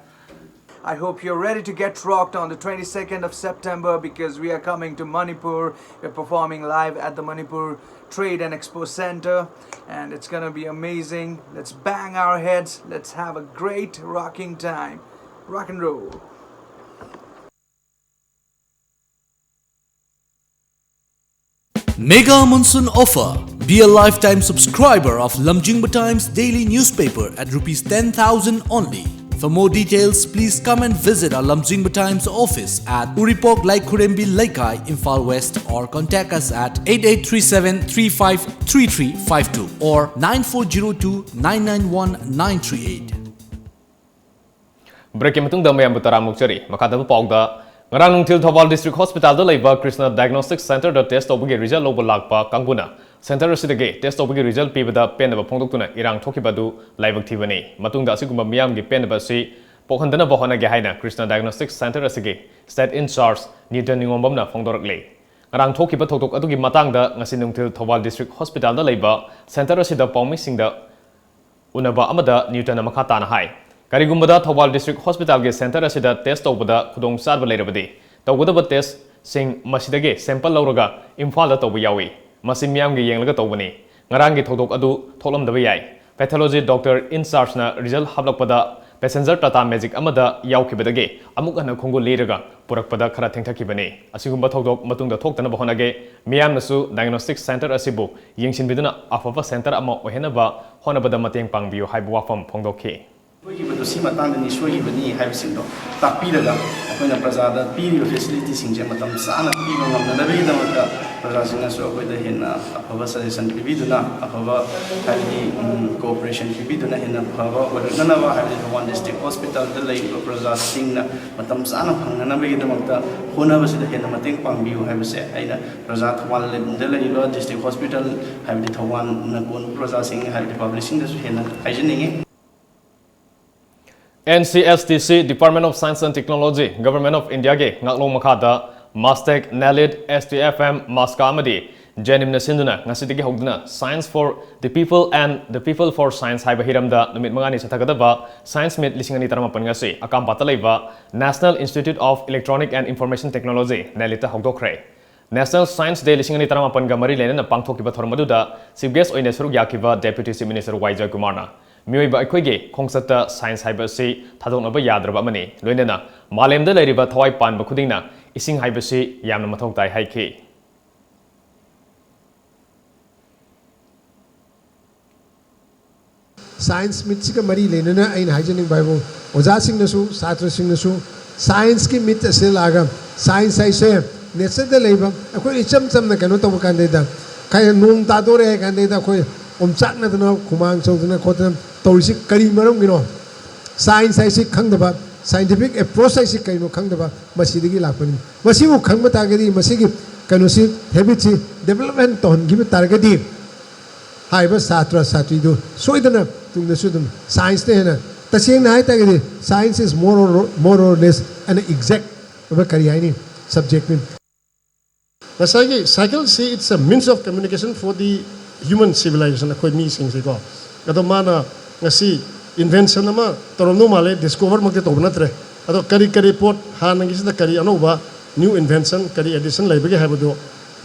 I hope you're ready to get rocked on the twenty-second of September, because we are coming to Manipur. We're performing live at the Manipur Trade and Expo Center, and it's gonna be amazing. Let's bang our heads. Let's have a great rocking time. Rock and roll. Mega Monsoon Offer. Be a lifetime subscriber of Lamjingba Times daily newspaper at rupees ten thousand only. For more details, please come and visit our Lamjingba Times office at Uripok Laikhurembi Leikai, Imphal West, or contact us at eight eight three seven three five three three five two or nine four zero two nine nine one nine three eight. Breakꯀꯤ ꯃꯇꯨꯡꯗ ꯃꯌꯥꯝꯕꯨ ꯇꯔꯥꯝꯅ ꯑꯣꯛꯆꯔꯤ꯫ ꯃꯈꯥ ꯇꯥꯕ ꯄꯥꯎꯗ, ꯉꯔꯥꯡ ꯅꯨꯡꯊꯤꯜ Thoubal District Hospitalꯗ ꯂꯩꯕ Krishna Diagnostic Centreꯗ test ꯇꯧꯕꯒꯤ result ꯂꯧꯕ ꯂꯥꯛꯄ ꯀꯥꯡꯕꯨꯅ center ꯑꯁꯤꯗꯒꯤ test ꯇꯧꯕꯒꯤ result ꯄꯤꯕꯗ ꯄꯦꯟꯗꯕ ꯐꯣꯡꯗꯣꯛꯇꯨꯅ ꯏꯔꯥꯡ ꯊꯣꯛꯈꯤꯕ ꯑꯗꯨ ꯂꯥꯏꯕꯛ ꯊꯤꯕꯅꯤ꯫ ꯃꯇꯨꯡꯗ ꯑꯁꯤꯒꯨꯝꯕ ꯃꯤꯌꯥꯝꯒꯤ ꯄꯦꯟꯗꯕ ꯑꯁꯤ ꯄꯣꯛꯍꯟꯗꯅꯕ ꯍꯣꯠꯅꯒꯦ ꯍꯥꯏꯅ Krishna Diagnostic Centre ꯑꯁꯤꯒꯤ state in charge ꯅ꯭ꯌꯨꯇꯟ ꯅꯤꯉꯣꯝꯕꯝꯅ ꯐꯣꯡꯗꯣꯔꯛꯂꯤ꯫ ꯉꯔꯥꯡ ꯊꯣꯛꯈꯤꯕ ꯊꯧꯗꯣꯛ ꯑꯗꯨꯒꯤ ꯃꯇꯥꯡꯗ ꯉꯁꯤ ꯅꯨꯡꯊꯤꯜ ꯊꯧꯕꯥꯜ District Hospitalꯗ ꯂꯩꯕ center ꯑꯁꯤꯗ ꯄꯥꯎꯃꯤꯁꯤꯡꯗ ꯎꯅꯕ ꯑꯃꯗ ꯅ꯭ꯌꯨꯇꯟꯅ ꯃꯈꯥ ꯇꯥꯅ ꯍꯥꯏ, ꯀꯔꯤꯒꯨꯝꯕꯗ ꯊꯧꯕꯥꯜ District Hospitalꯒꯤ center ꯑꯁꯤꯗ test ꯇꯧꯕꯗ ꯈꯨꯗꯣꯡꯆꯥꯗꯕ ꯂꯩꯔꯕꯗꯤ, ꯇꯧꯒꯗꯕ testꯁꯤꯡ ꯃꯁꯤꯗꯒꯤ sample ꯂꯧꯔꯒ ꯏꯝꯐꯥꯜꯗ ꯇꯧꯕ ꯌꯥꯎꯏ꯫ ꯃꯁꯤ ꯃꯤꯌꯥꯝꯒꯤ ꯌꯦꯡꯂꯒ ꯇꯧꯕꯅꯤ꯫ ꯉꯔꯥꯡꯒꯤ ꯊꯧꯗꯣꯛ ꯑꯗꯨ ꯊꯣꯛꯂꯝꯗꯕ ꯌꯥꯏ꯫ Pathology doctor in chargeꯅ result ꯍꯥꯞꯂꯛꯄꯗ passenger Tata Magic ꯑꯃꯗ ꯌꯥꯎꯈꯤꯕꯗꯒꯤ ꯑꯃꯨꯛ ꯍꯟꯅ ꯈꯣꯡꯒꯨꯜ ꯂꯤꯔꯒ ꯄꯨꯔꯛꯄꯗ ꯈꯔ ꯊꯦꯡꯊꯈꯤꯕꯅꯤ꯫ ꯑꯁꯤꯒꯨꯝꯕ ꯊꯧꯗꯣꯛ ꯃꯇꯨꯡꯗ ꯊꯣꯛꯇꯅꯕ ꯍꯣꯠꯅꯒꯦ꯫ ꯃꯤꯌꯥꯝꯅꯁꯨ diagnostic center ꯑꯁꯤꯕꯨ ꯌꯦꯡꯁꯤꯟꯕꯤꯗꯨꯅ ꯑꯐꯕ center ꯑꯃ ꯑꯣꯏꯍꯟꯅꯕ ꯍꯣꯠꯅꯕꯗ ꯃꯇꯦꯡ ꯄꯥꯡꯕꯤꯌꯨ ꯍꯥꯏꯕ ꯋꯥꯐꯝ ꯐꯣꯡꯗꯣꯛꯈꯤ꯫ ꯁꯣꯏꯈꯤꯕꯗꯨ ꯁꯤ ꯃꯇꯥꯡꯗꯅꯤ ꯁꯣꯏꯈꯤꯕꯅꯤ ꯍꯥꯏꯕꯁꯤꯡꯗꯣ ꯇꯥꯛꯄꯤꯔꯒ, ꯑꯩꯈꯣꯏꯅ ꯄ꯭ꯔꯖꯥꯗ ꯄꯤꯔꯤꯕ facilityꯁꯤꯡꯁꯦ ꯃꯇꯝ ꯆꯥꯅ ꯄꯤꯕ ꯉꯝꯅꯅꯕꯒꯤꯗꯃꯛꯇ ꯄ꯭ꯔꯖꯥꯁꯤꯡꯅꯁꯨ ꯑꯩꯈꯣꯏꯗ ꯍꯦꯟꯅ ꯑꯐꯕ suggestion ꯄꯤꯕꯤꯗꯨꯅ, ꯑꯐꯕ, ꯍꯥꯏꯕꯗꯤ, ꯎꯝ, cooperation ꯄꯤꯕꯤꯗꯨꯅ ꯍꯦꯟꯅ ꯐꯕ ꯑꯣꯏꯔꯛꯅꯅꯕ, ꯍꯥꯏꯕꯗꯤ ꯊꯧꯕꯥꯜ District Hospitalꯗ ꯂꯩꯔꯤꯕ ꯄ꯭ꯔꯖꯥꯁꯤꯡꯅ ꯃꯇꯝ ꯆꯥꯅ ꯐꯪꯅꯅꯕꯒꯤꯗꯃꯛꯇ ꯍꯣꯠꯅꯕꯁꯤꯗ ꯍꯦꯟꯅ ꯃꯇꯦꯡ ꯄꯥꯡꯕꯤꯌꯨ ꯍꯥꯏꯕꯁꯦ ꯑꯩꯅ ꯄ꯭ꯔꯖꯥ, ꯊꯧꯕꯥꯜꯗ ꯂꯩꯔꯤꯕ District Hospital, ꯍꯥꯏꯕꯗꯤ ꯊꯧꯕꯥꯜꯅ ꯀꯣꯟꯕ ꯄ꯭ꯔꯖꯥꯁꯤꯡ, ꯍꯥꯏꯕꯗꯤ publicꯁꯤꯡꯗꯁꯨ ꯍꯦꯟꯅ ꯍꯥꯏꯖꯅꯤꯡꯉꯤ꯫ NCSTC, Department of Science and Technology, Government of Indiaꯒꯤ ꯉꯥꯛꯂꯣꯡ ꯃꯈꯥꯗ MASTEC, NALED, STFM, MASCA ꯑꯃꯗꯤ ꯖꯦꯅꯤꯝꯅ ꯁꯤꯟꯗꯨꯅ ꯉꯁꯤꯗꯒꯤ ꯍꯧꯗꯨꯅ Science for the People and the People for Science ꯍꯥꯏꯕ ꯍꯤꯔꯝꯗ ꯅꯨꯃꯤꯠ ꯃꯉꯥꯅꯤ ꯆꯠꯊꯒꯗꯕ Science Meet ꯂꯤꯁꯤꯡ ꯑꯅꯤ ꯇꯔꯥꯃꯥꯄꯟ ꯑꯁꯤ ꯑꯀꯥꯝꯄꯥꯠꯇ ꯂꯩꯕ National Institute of Electronic and Information Technology, ꯅꯦꯂꯤꯠꯇ ꯍꯧꯗꯣꯛꯈ꯭ꯔꯦ꯫ National Science Day ꯂꯤꯁꯤꯡ ꯑꯅꯤ ꯇꯔꯥꯃꯥꯄꯟꯒ ꯃꯔꯤ ꯂꯩꯅꯅ ꯄꯥꯡꯊꯣꯛꯈꯤꯕ ꯊꯧꯔꯝ ꯑꯗꯨꯗ Chief Guest ꯑꯣꯏꯅ ꯁꯔꯨꯛ ꯌꯥꯈꯤꯕ Deputy Chief Minister ꯋꯥꯏ ꯖꯌꯀꯨꯃꯥꯔꯅ ꯃꯤꯑꯣꯏꯕ ꯑꯩꯈꯣꯏꯒꯤ ꯈꯣꯡꯆꯠꯇ science ꯍꯥꯏꯕ ꯑꯁꯤ ꯊꯥꯗꯣꯛꯅꯕ ꯌꯥꯗ꯭ꯔꯕ ꯑꯃꯅꯤ, ꯂꯣꯏꯅꯅ ꯃꯥꯂꯦꯝꯗ ꯂꯩꯔꯤꯕ ꯊꯋꯥꯏ ꯄꯥꯟꯕ ꯈꯨꯗꯤꯡꯅ ꯏꯁꯤꯡ ꯍꯥꯏꯕꯁꯤ ꯌꯥꯝꯅ ꯃꯊꯧ ꯇꯥꯏ ꯍꯥꯏꯈꯤ꯫ Science Meetꯁꯤꯒ ꯃꯔꯤ ꯂꯩꯅꯅ ꯑꯩꯅ ꯍꯥꯏꯖꯅꯤꯡꯕ ꯍꯥꯏꯕꯨ, ꯑꯣꯖꯥꯁꯤꯡꯅꯁꯨ ꯁꯥꯇ꯭ꯔꯁꯤꯡꯅꯁꯨ scienceꯀꯤ meet ꯑꯁꯤꯗ ꯂꯥꯛꯑꯒ, science ꯍꯥꯏꯁꯦ natureꯗ ꯂꯩꯕ, ꯑꯩꯈꯣꯏ ꯏꯆꯝ ꯆꯝꯅ ꯀꯩꯅꯣ ꯇꯧꯕ ꯀꯥꯟꯗꯩꯗ, ꯈꯔ ꯅꯣꯡ ꯇꯥꯗꯣꯔꯦ ꯍꯥꯏ ꯀꯥꯟꯗꯩꯗ ꯑꯩꯈꯣꯏ ꯑꯣꯝꯆꯥꯛꯅꯗꯅ ꯍꯨꯃꯥꯡ ꯁꯧꯗꯅ ꯈꯣꯠꯇꯅ ꯇꯧꯔꯤꯁꯤ ꯀꯔꯤ ꯃꯔꯝꯒꯤꯅꯣ? Science ꯍꯥꯏꯁꯤ ꯈꯪꯗꯕ, scientific approach ꯍꯥꯏꯁꯤ ꯀꯩꯅꯣ ꯈꯪꯗꯕ, ꯃꯁꯤꯗꯒꯤ ꯂꯥꯛꯄꯅꯤ꯫ ꯃꯁꯤꯕꯨ ꯈꯪꯕ ꯇꯥꯔꯒꯗꯤ ꯃꯁꯤꯒꯤ ꯀꯩꯅꯣꯁꯤ, habitꯁꯤ development ꯇꯧꯍꯟꯈꯤꯕ ꯇꯥꯔꯒꯗꯤ ꯍꯥꯏꯔꯤꯕ ꯁꯥꯇ꯭ꯔ ꯁꯥꯇ꯭ꯔꯤꯗꯨ ꯁꯣꯏꯗꯅ ꯇꯨꯡꯗꯁꯨ ꯑꯗꯨꯝ scienceꯅ ꯍꯦꯟꯅ, ꯇꯁꯦꯡꯅ ꯍꯥꯏ ꯇꯥꯔꯒꯗꯤ science is more or, more or less an exact ꯑꯣꯏꯕ, ꯀꯔꯤ ꯍꯥꯏꯅꯤ, subjectꯅꯤ꯫ ꯉꯁꯥꯏꯒꯤ cycleꯁꯤ, it's a means of communication for the human civilization, ꯑꯩꯈꯣꯏ ꯃꯤꯁꯤꯡꯁꯤꯀꯣ꯫ ꯑꯗꯣ ꯃꯥꯅ ꯉꯁꯤ invention ꯑꯃ ꯇꯧꯔꯝꯗꯧ ꯃꯥꯜꯂꯦ, discoverꯃꯛꯇꯤ ꯇꯧꯕ ꯅꯠꯇ꯭ꯔꯦ꯫ ꯑꯗꯣ ꯀꯔꯤ ꯀꯔꯤ ꯄꯣꯠ, ꯍꯥꯟꯅꯒꯤꯁꯤꯗ ꯀꯔꯤ ꯑꯅꯧꯕ new invention, ꯀꯔꯤ addition ꯂꯩꯕꯒꯦ ꯍꯥꯏꯕꯗꯨ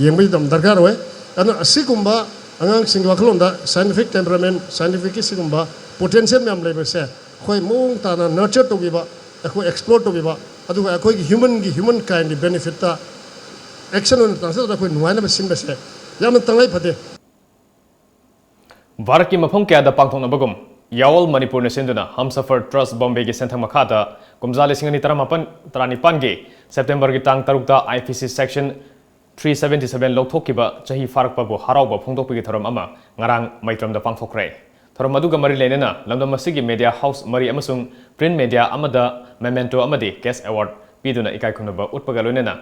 ꯌꯦꯡꯕꯒꯤ ꯌꯥꯝ ꯗꯔꯀꯥꯔ ꯑꯣꯏ꯫ ꯑꯗꯨꯅ ꯑꯁꯤꯒꯨꯝꯕ ꯑꯉꯥꯡꯁꯤꯡꯒꯤ ꯋꯥꯈꯜꯂꯣꯟꯗ scientific temperament, scientificꯀꯤ ꯁꯤꯒꯨꯝꯕ potential ꯃꯌꯥꯝ ꯂꯩꯕꯁꯦ ꯑꯩꯈꯣꯏ ꯃꯑꯣꯡ ꯇꯥꯅ nurture ꯇꯧꯕꯤꯕ, ꯑꯩꯈꯣꯏ explore ꯇꯧꯕꯤꯕ, ꯑꯗꯨꯒ ꯑꯩꯈꯣꯏꯒꯤ humanꯒꯤ, humankindꯀꯤ benefitꯇ action ꯑꯣꯏꯅ ꯇ꯭ꯔꯥꯟꯁꯂꯦꯠ ꯇꯧꯔꯒ ꯑꯩꯈꯣꯏ ꯅꯨꯡꯉꯥꯏꯅꯕ ꯁꯤꯟꯕꯁꯦ ꯌꯥꯝꯅ ꯇꯉꯥꯏ ꯐꯗꯦ꯫ ꯚꯥꯔꯠꯀꯤ ꯃꯐꯝ ꯀꯌꯥꯗ ꯄꯥꯡꯊꯣꯛꯅꯕꯒꯨꯝ, ꯌꯥꯑꯣꯜ ꯃꯅꯤꯄꯨꯔꯅ ꯁꯤꯟꯗꯨꯅ Humsafar Trust Bombayꯒꯤ ꯁꯦꯟꯊꯪ ꯃꯈꯥꯗ ꯀꯨꯝꯖꯥ ꯂꯤꯁꯤꯡ ꯑꯅꯤ ꯇꯔꯥꯃꯥꯄꯟ, ꯇꯔꯥꯅꯤꯄꯥꯟꯒꯤ Septemberꯒꯤ ꯇꯥꯡ ꯇꯔꯨꯛꯇ IPC section three seventy seven ꯂꯧꯊꯣꯛꯈꯤꯕ ꯆꯍꯤ ꯐꯥꯔꯛꯄꯕꯨ ꯍꯔꯥꯎꯕ ꯐꯣꯡꯗꯣꯛꯄꯒꯤ ꯊꯧꯔꯝ ꯑꯃ ꯉꯔꯥꯡ ꯃꯩꯇ꯭ꯔꯝꯗ ꯄꯥꯡꯊꯣꯛꯈ꯭ꯔꯦ꯫ ꯊꯧꯔꯝ ꯑꯗꯨꯒ ꯃꯔꯤ ꯂꯩꯅꯅ ꯂꯝꯗꯝ ꯑꯁꯤꯒꯤ media house ꯃꯔꯤ ꯑꯃꯁꯨꯡ print media ꯑꯃꯗ memento ꯑꯃꯗꯤ cash award ꯄꯤꯗꯨꯅ ꯏꯀꯥꯏ ꯈꯨꯝꯅꯕ ꯎꯠꯄꯒ ꯂꯣꯏꯅꯅ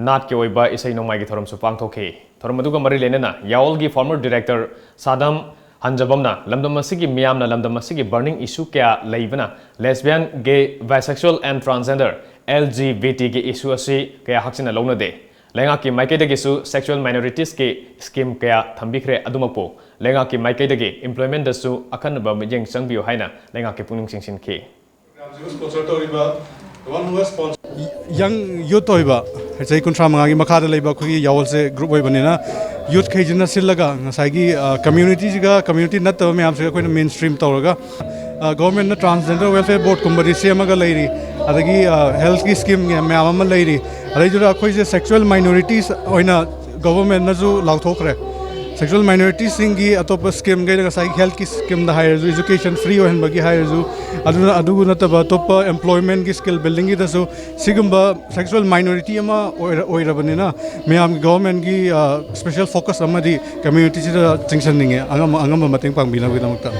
ꯅꯥꯠꯀꯤ ꯑꯣꯏꯕ ꯏꯁꯩ ꯅꯣꯡꯃꯥꯏꯒꯤ ꯊꯧꯔꯝꯁꯨ ꯄꯥꯡꯊꯣꯛꯈꯤ꯫ ꯊꯧꯔꯝ ꯑꯗꯨꯒ ꯃꯔꯤ ꯂꯩꯅꯅ ꯌꯥꯑꯣꯜꯒꯤ former director ꯁꯥꯗꯝ ꯍꯟꯖꯕꯝꯅ ꯂꯝꯗꯝ ꯑꯁꯤꯒꯤ ꯃꯤꯌꯥꯝꯅ ꯂꯝꯗꯝ ꯑꯁꯤꯒꯤ burning issue ꯀꯌꯥ ꯂꯩꯕꯅ, lesbian, gay, bisexual and transgender, LGBTꯒꯤ issue ꯑꯁꯤ ꯀꯌꯥ ꯍꯛꯆꯤꯟꯅ ꯂꯧꯅꯗꯦ꯫ ꯂꯩꯉꯥꯛꯀꯤ ꯃꯥꯏꯀꯩꯗꯒꯤꯁꯨ sexual minoritiesꯀꯤ scheme ꯀꯌꯥ ꯊꯝꯕꯤꯈ꯭ꯔꯦ꯫ ꯑꯗꯨꯃꯛꯄꯨ ꯂꯩꯉꯥꯛꯀꯤ ꯃꯥꯏꯀꯩꯗꯒꯤ employmentꯗꯁꯨ ꯑꯈꯟꯅꯕ ꯃꯤꯠꯌꯦꯡ ꯆꯪꯕꯤꯌꯨ ꯍꯥꯏꯅ ꯂꯩꯉꯥꯛꯀꯤ ꯄꯨꯛꯅꯤꯡ ꯆꯤꯡꯁꯤꯟꯈꯤ꯫ Programꯁꯤꯕꯨ sponsor ꯇꯧꯔꯤꯕ, the one who has sponsored young youth ꯑꯣꯏꯕ, ꯆꯍꯤ ꯀꯨꯟꯊ꯭ꯔꯥ ꯃꯉꯥꯒꯤ ꯃꯈꯥꯗ ꯂꯩꯕ ꯑꯩꯈꯣꯏꯒꯤ ꯌꯥꯋꯣꯜꯁꯦ group ꯑꯣꯏꯕꯅꯤꯅ, youthꯈꯩꯁꯤꯅ ꯁꯤꯜꯂꯒ ꯉꯁꯥꯏꯒꯤ, ꯑ, communityꯁꯤꯒ community ꯅꯠꯇꯕ ꯃꯌꯥꯝꯁꯤꯒ ꯑꯩꯈꯣꯏꯅ mainstream ꯇꯧꯔꯒ, ꯑ, governmentꯅ Transgender Welfare Boardꯀꯨꯝꯕꯗꯤ ꯁꯦꯝꯃꯒ ꯂꯩꯔꯤ, ꯑꯗꯒꯤ, ꯑ, healthꯀꯤ scheme ꯃꯌꯥꯝ ꯑꯃ ꯂꯩꯔꯤ, ꯑꯗꯩꯗꯨꯗ ꯑꯩꯈꯣꯏꯁꯦ sexual minorities ꯑꯣꯏꯅ governmentꯅꯁꯨ ꯂꯥꯎꯊꯣꯛꯈ꯭ꯔꯦ꯫ Sexual minoritiesꯁꯤꯡꯒꯤ ꯑꯇꯣꯞꯄ scheme ꯈꯩꯗ, ꯉꯁꯥꯏꯒꯤ healthꯀꯤ schemeꯗ ꯍꯥꯏꯔꯁꯨ, education free ꯑꯣꯏꯍꯟꯕꯒꯤ ꯍꯥꯏꯔꯁꯨ, ꯑꯗꯨꯅ, ꯑꯗꯨ ꯅꯠꯇꯕ ꯑꯇꯣꯞꯄ employmentꯀꯤ, skill buildingꯒꯤꯗꯁꯨ ꯁꯤꯒꯨꯝꯕ sexual minority ꯑꯃ ꯑꯣꯏꯔ-, ꯑꯣꯏꯔꯕꯅꯤꯅ ꯃꯌꯥꯝꯒꯤ governmentꯀꯤ, ꯑ, special focus ꯑꯃꯗꯤ communityꯁꯤꯗ ꯆꯤꯡꯁꯤꯟꯅꯤꯡꯉꯦ, ꯑꯉꯝꯕ, ꯑꯉꯝꯕ ꯃꯇꯦꯡ ꯄꯥꯡꯕꯤꯅꯕꯒꯤꯗꯃꯛꯇ꯫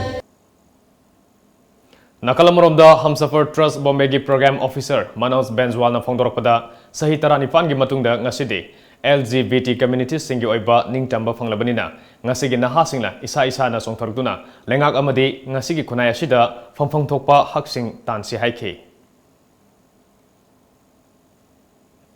ꯅꯥꯀꯜ ꯑꯃꯔꯣꯝꯗ, Humsafar Trust Bombayꯒꯤ program officer Manoj ꯕꯦꯟꯖꯋꯥꯜꯅ ꯐꯣꯡꯗꯣꯔꯛꯄꯗ, ꯆꯍꯤ ꯇꯔꯥꯅꯤꯄꯥꯟꯒꯤ ꯃꯇꯨꯡꯗ ꯉꯁꯤꯗꯤ L G B T communitiesꯁꯤꯡꯒꯤ ꯑꯣꯏꯕ ꯅꯤꯡꯇꯝꯕ ꯐꯪꯂꯕꯅꯤꯅ, ꯉꯁꯤꯒꯤ ꯅꯍꯥꯁꯤꯡꯅ ꯏꯁꯥ ꯏꯁꯥꯅ ꯆꯣꯡꯊꯣꯔꯛꯇꯨꯅ ꯂꯩꯉꯥꯛ ꯑꯃꯗꯤ ꯉꯁꯤꯒꯤ ꯈꯨꯟꯅꯥꯏ ꯑꯁꯤꯗ ꯐꯪꯐꯝ ꯊꯣꯛꯄ ꯍꯛꯁꯤꯡ ꯇꯥꯟꯁꯤ ꯍꯥꯏꯈꯤ꯫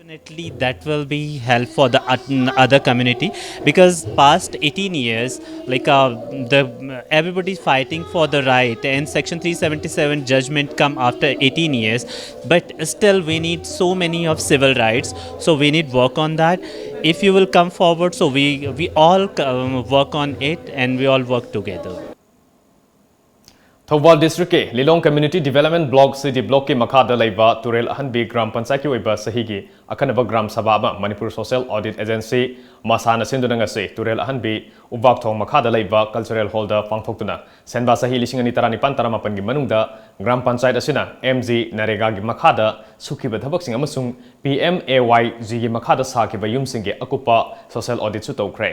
Definitely, that will be help for the ot- other community, because past eighteen years, like, uh, the everybody fighting for the right, and Section three seventy-seven judgment come after eighteen years, but still we need so many of civil rights. So we need work on that. If you will come forward, so we we all, um, work on it and we all work together. Thoubal districtꯀꯤ Lilong Community Development Block, C D Blockꯀꯤ ꯃꯈꯥꯗ ꯂꯩꯕ ꯇꯨꯔꯦꯜ ꯑꯍꯟꯕꯤ gram ꯄꯟꯆꯥꯌꯠꯀꯤ ꯑꯣꯏꯕ ꯆꯍꯤꯒꯤ ꯑꯈꯟꯅꯕ gram ꯁꯚꯥ ꯑꯃ Manipur Social Audit Agency, ꯃꯁꯥꯅ ꯁꯤꯟꯗꯨꯅ ꯉꯁꯤ ꯇꯨꯔꯦꯜ ꯑꯍꯟꯕꯤ ꯎꯕꯥꯛ ꯊꯣꯡ ꯃꯈꯥꯗ ꯂꯩꯕ cultural hallꯗ ꯄꯥꯡꯊꯣꯛꯇꯨꯅ, ꯁꯦꯟꯕꯥ ꯆꯍꯤ ꯂꯤꯁꯤꯡ ꯑꯅꯤ ꯇꯔꯥꯅꯤꯄꯥꯟ ꯇꯔꯥꯃꯥꯄꯟꯒꯤ ꯃꯅꯨꯡꯗ ꯒ꯭ꯔꯥꯝ ꯄꯟꯆꯥꯌꯠ ꯑꯁꯤꯅ M G NREGAꯒꯤ ꯃꯈꯥꯗ ꯁꯨꯈꯤꯕ ꯊꯕꯛꯁꯤꯡ ꯑꯃꯁꯨꯡ P M A Y Gꯒꯤ ꯃꯈꯥꯗ ꯁꯥꯈꯤꯕ ꯌꯨꯝꯁꯤꯡꯒꯤ ꯑꯀꯨꯞꯄ social auditꯁꯨ ꯇꯧꯈ꯭ꯔꯦ꯫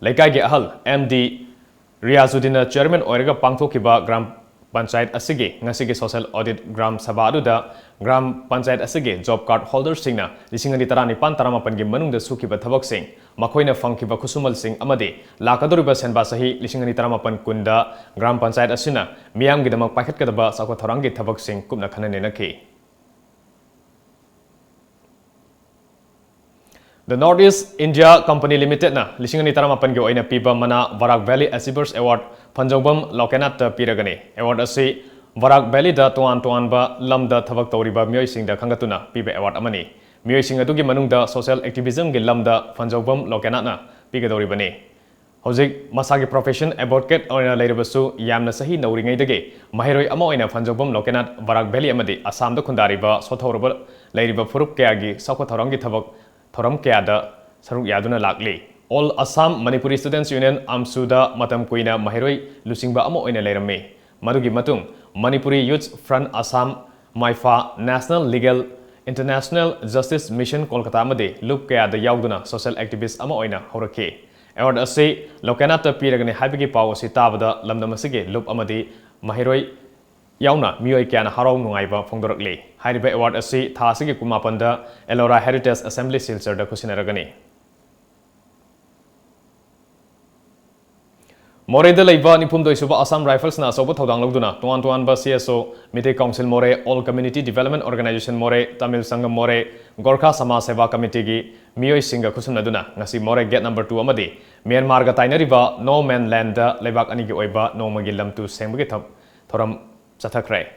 ꯂꯩꯀꯥꯏꯒꯤ ꯑꯍꯜ M D ꯔꯤꯌꯥꯖꯨꯗꯤꯟꯅ chairman ꯑꯣꯏꯔꯒ ꯄꯥꯡꯊꯣꯛꯈꯤꯕ ꯒ꯭ꯔꯥꯝ ꯄꯟꯆꯥꯌꯠ ꯑꯁꯤꯒꯤ ꯉꯁꯤꯒꯤ social audit ꯒ꯭ꯔꯥꯝ ꯁꯚꯥ ꯑꯗꯨꯗ ꯒ꯭ꯔꯥꯝ ꯄꯟꯆꯥꯌꯠ ꯑꯁꯤꯒꯤ job card holderꯁꯤꯡꯅ ꯂꯤꯁꯤꯡ ꯑꯅꯤ ꯇꯔꯥꯅꯤꯄꯥꯟ ꯇꯔꯥꯃꯥꯄꯟꯒꯤ ꯃꯅꯨꯡꯗ ꯁꯨꯈꯤꯕ ꯊꯕꯛꯁꯤꯡ, ꯃꯈꯣꯏꯅ ꯐꯪꯈꯤꯕ ꯈꯨꯠꯁꯨꯃꯜꯁꯤꯡ ꯑꯃꯗꯤ ꯂꯥꯛꯀꯗꯧꯔꯤꯕ ꯁꯦꯟꯕꯥ ꯆꯍꯤ ꯂꯤꯁꯤꯡ ꯑꯅꯤ ꯇꯔꯥꯃꯥꯄꯟ ꯀꯨꯟꯗ ꯒ꯭ꯔꯥꯝ ꯄꯟꯆꯥꯌꯠ ꯑꯁꯤꯅ ꯃꯤꯌꯥꯝꯒꯤꯗꯃꯛ ꯄꯥꯏꯈꯠꯀꯗꯕ ꯆꯥꯎꯈꯠ ꯊꯧꯔꯥꯡꯒꯤ ꯊꯕꯛꯁꯤꯡ ꯀꯨꯞꯅ ꯈꯟꯅ ꯅꯩꯅꯈꯤ꯫ The North East India Company Limitedꯅ ꯂꯤꯁꯤꯡ ꯑꯅꯤ ꯇꯔꯥꯃꯥꯄꯟꯒꯤ ꯑꯣꯏꯅ ꯄꯤꯕ ꯃꯅꯥ ꯕꯔꯥꯛ Valley Achievers Award ꯐꯟꯖꯧꯕꯝ ꯂꯣꯀꯦꯅꯥꯊꯇ ꯄꯤꯔꯒꯅꯤ꯫ Award ꯑꯁꯤ ꯕꯔꯥꯛ Valleyꯗ ꯇꯣꯉꯥꯟ ꯇꯣꯉꯥꯟꯕ ꯂꯝꯗ ꯊꯕꯛ ꯇꯧꯔꯤꯕ ꯃꯤꯑꯣꯏꯁꯤꯡꯗ ꯈꯟꯒꯠꯇꯨꯅ ꯄꯤꯕ award ꯑꯃꯅꯤ꯫ ꯃꯤꯑꯣꯏꯁꯤꯡ ꯑꯗꯨꯒꯤ ꯃꯅꯨꯡꯗ social activismꯒꯤ ꯂꯝꯗ ꯐꯟꯖꯧꯕꯝ ꯂꯣꯀꯦꯅꯥꯊꯅ ꯄꯤꯒꯗꯧꯔꯤꯕꯅꯤ꯫ ꯍꯧꯖꯤꯛ ꯃꯁꯥꯒꯤ profession advocate ꯑꯣꯏꯅ ꯂꯩꯔꯕꯁꯨ, ꯌꯥꯝꯅ ꯆꯍꯤ ꯅꯧꯔꯤꯉꯩꯗꯒꯤ ꯃꯍꯩꯔꯣꯏ ꯑꯃ ꯑꯣꯏꯅ ꯐꯟꯖꯧꯕꯝ ꯂꯣꯀꯦꯅꯥꯊ ꯕꯔꯥꯛ Valley ꯑꯃꯗꯤ ꯑꯁꯥꯝꯗ ꯈꯨꯟꯗꯥꯔꯤꯕ ꯁꯣꯠꯊꯍꯧꯔꯕ ꯂꯩꯔꯤꯕ ꯐꯨꯔꯨꯞ ꯀꯌꯥꯒꯤ ꯆꯥꯎꯈꯠ ꯊꯧꯔꯥꯡꯒꯤ ꯊꯕꯛ ꯊꯧꯔꯝ ꯀꯌꯥꯗ ꯁꯔꯨꯛ ꯌꯥꯗꯨꯅ ꯂꯥꯛꯂꯤ꯫ All Assam Manipuri Students Union, AMSUꯗ ꯃꯇꯝ ꯀꯨꯏꯅ ꯃꯍꯩꯔꯣꯏ ꯂꯨꯆꯤꯡꯕ ꯑꯃ ꯑꯣꯏꯅ ꯂꯩꯔꯝꯃꯤ꯫ ꯃꯗꯨꯒꯤ ꯃꯇꯨꯡ Manipuri Youth Front Assam, ꯃꯥꯏꯐꯥ, National Legal, International Justice Mission Kolkata ꯑꯃꯗꯤ ꯂꯨꯞ ꯀꯌꯥꯗ ꯌꯥꯎꯗꯨꯅ social activist ꯑꯃ ꯑꯣꯏꯅ ꯍꯧꯔꯛꯈꯤ꯫ Award ꯑꯁꯤ ꯂꯣꯀꯦꯅꯥꯊꯇ ꯄꯤꯔꯒꯅꯤ ꯍꯥꯏꯕꯒꯤ ꯄꯥꯎ ꯑꯁꯤ ꯇꯥꯕꯗ ꯂꯝꯗꯝ ꯑꯁꯤꯒꯤ ꯂꯨꯞ ꯑꯃꯗꯤ ꯃꯍꯩꯔꯣꯏ ꯌꯥꯎꯅ ꯃꯤꯑꯣꯏ ꯀꯌꯥꯅ ꯍꯔꯥꯎ ꯅꯨꯡꯉꯥꯏꯕ ꯐꯣꯡꯗꯣꯔꯛꯂꯤ꯫ ꯍꯥꯏꯔꯤꯕ award ꯑꯁꯤ ꯊꯥ ꯑꯁꯤꯒꯤ ꯀꯨꯟꯃꯥꯄꯟꯗ Ellora Heritage Assembly ꯁꯤꯜꯆꯔꯗ ꯈꯨꯠꯁꯤꯟꯅꯔꯒꯅꯤ꯫ ꯃꯣꯔꯦꯗ ꯂꯩꯕ ꯅꯤꯐꯨꯍꯨꯝꯗꯣꯏ ꯁꯨꯕ Assam Riflesꯅ ꯑꯆꯧꯕ ꯊꯧꯗꯥꯡ ꯂꯧꯗꯨꯅ ꯇꯣꯉꯥꯟ ꯇꯣꯉꯥꯟꯕ CSO, Meitei Council ꯃꯣꯔꯦ, All Community Development Organisation ꯃꯣꯔꯦ, Tamil Sangam ꯃꯣꯔꯦ, Gorkha Samaj Seva Committeeꯒꯤ ꯃꯤꯑꯣꯏꯁꯤꯡꯒ ꯈꯨꯠꯁꯝꯅꯗꯨꯅ ꯉꯁꯤ ꯃꯣꯔꯦ Gate number two ꯑꯃꯗꯤ ꯃ꯭ꯌꯥꯟꯃꯥꯔꯒ ꯇꯥꯏꯅꯔꯤꯕ No Man Landꯗ ꯂꯩꯕꯥꯛ ꯑꯅꯤꯒꯤ ꯑꯣꯏꯕ ꯅꯣꯡꯃꯒꯤ ꯂꯝꯇꯨ ꯁꯦꯡꯕꯒꯤ ꯊ-, ꯊꯧꯔꯝ ꯆꯠꯊꯈ꯭ꯔꯦ꯫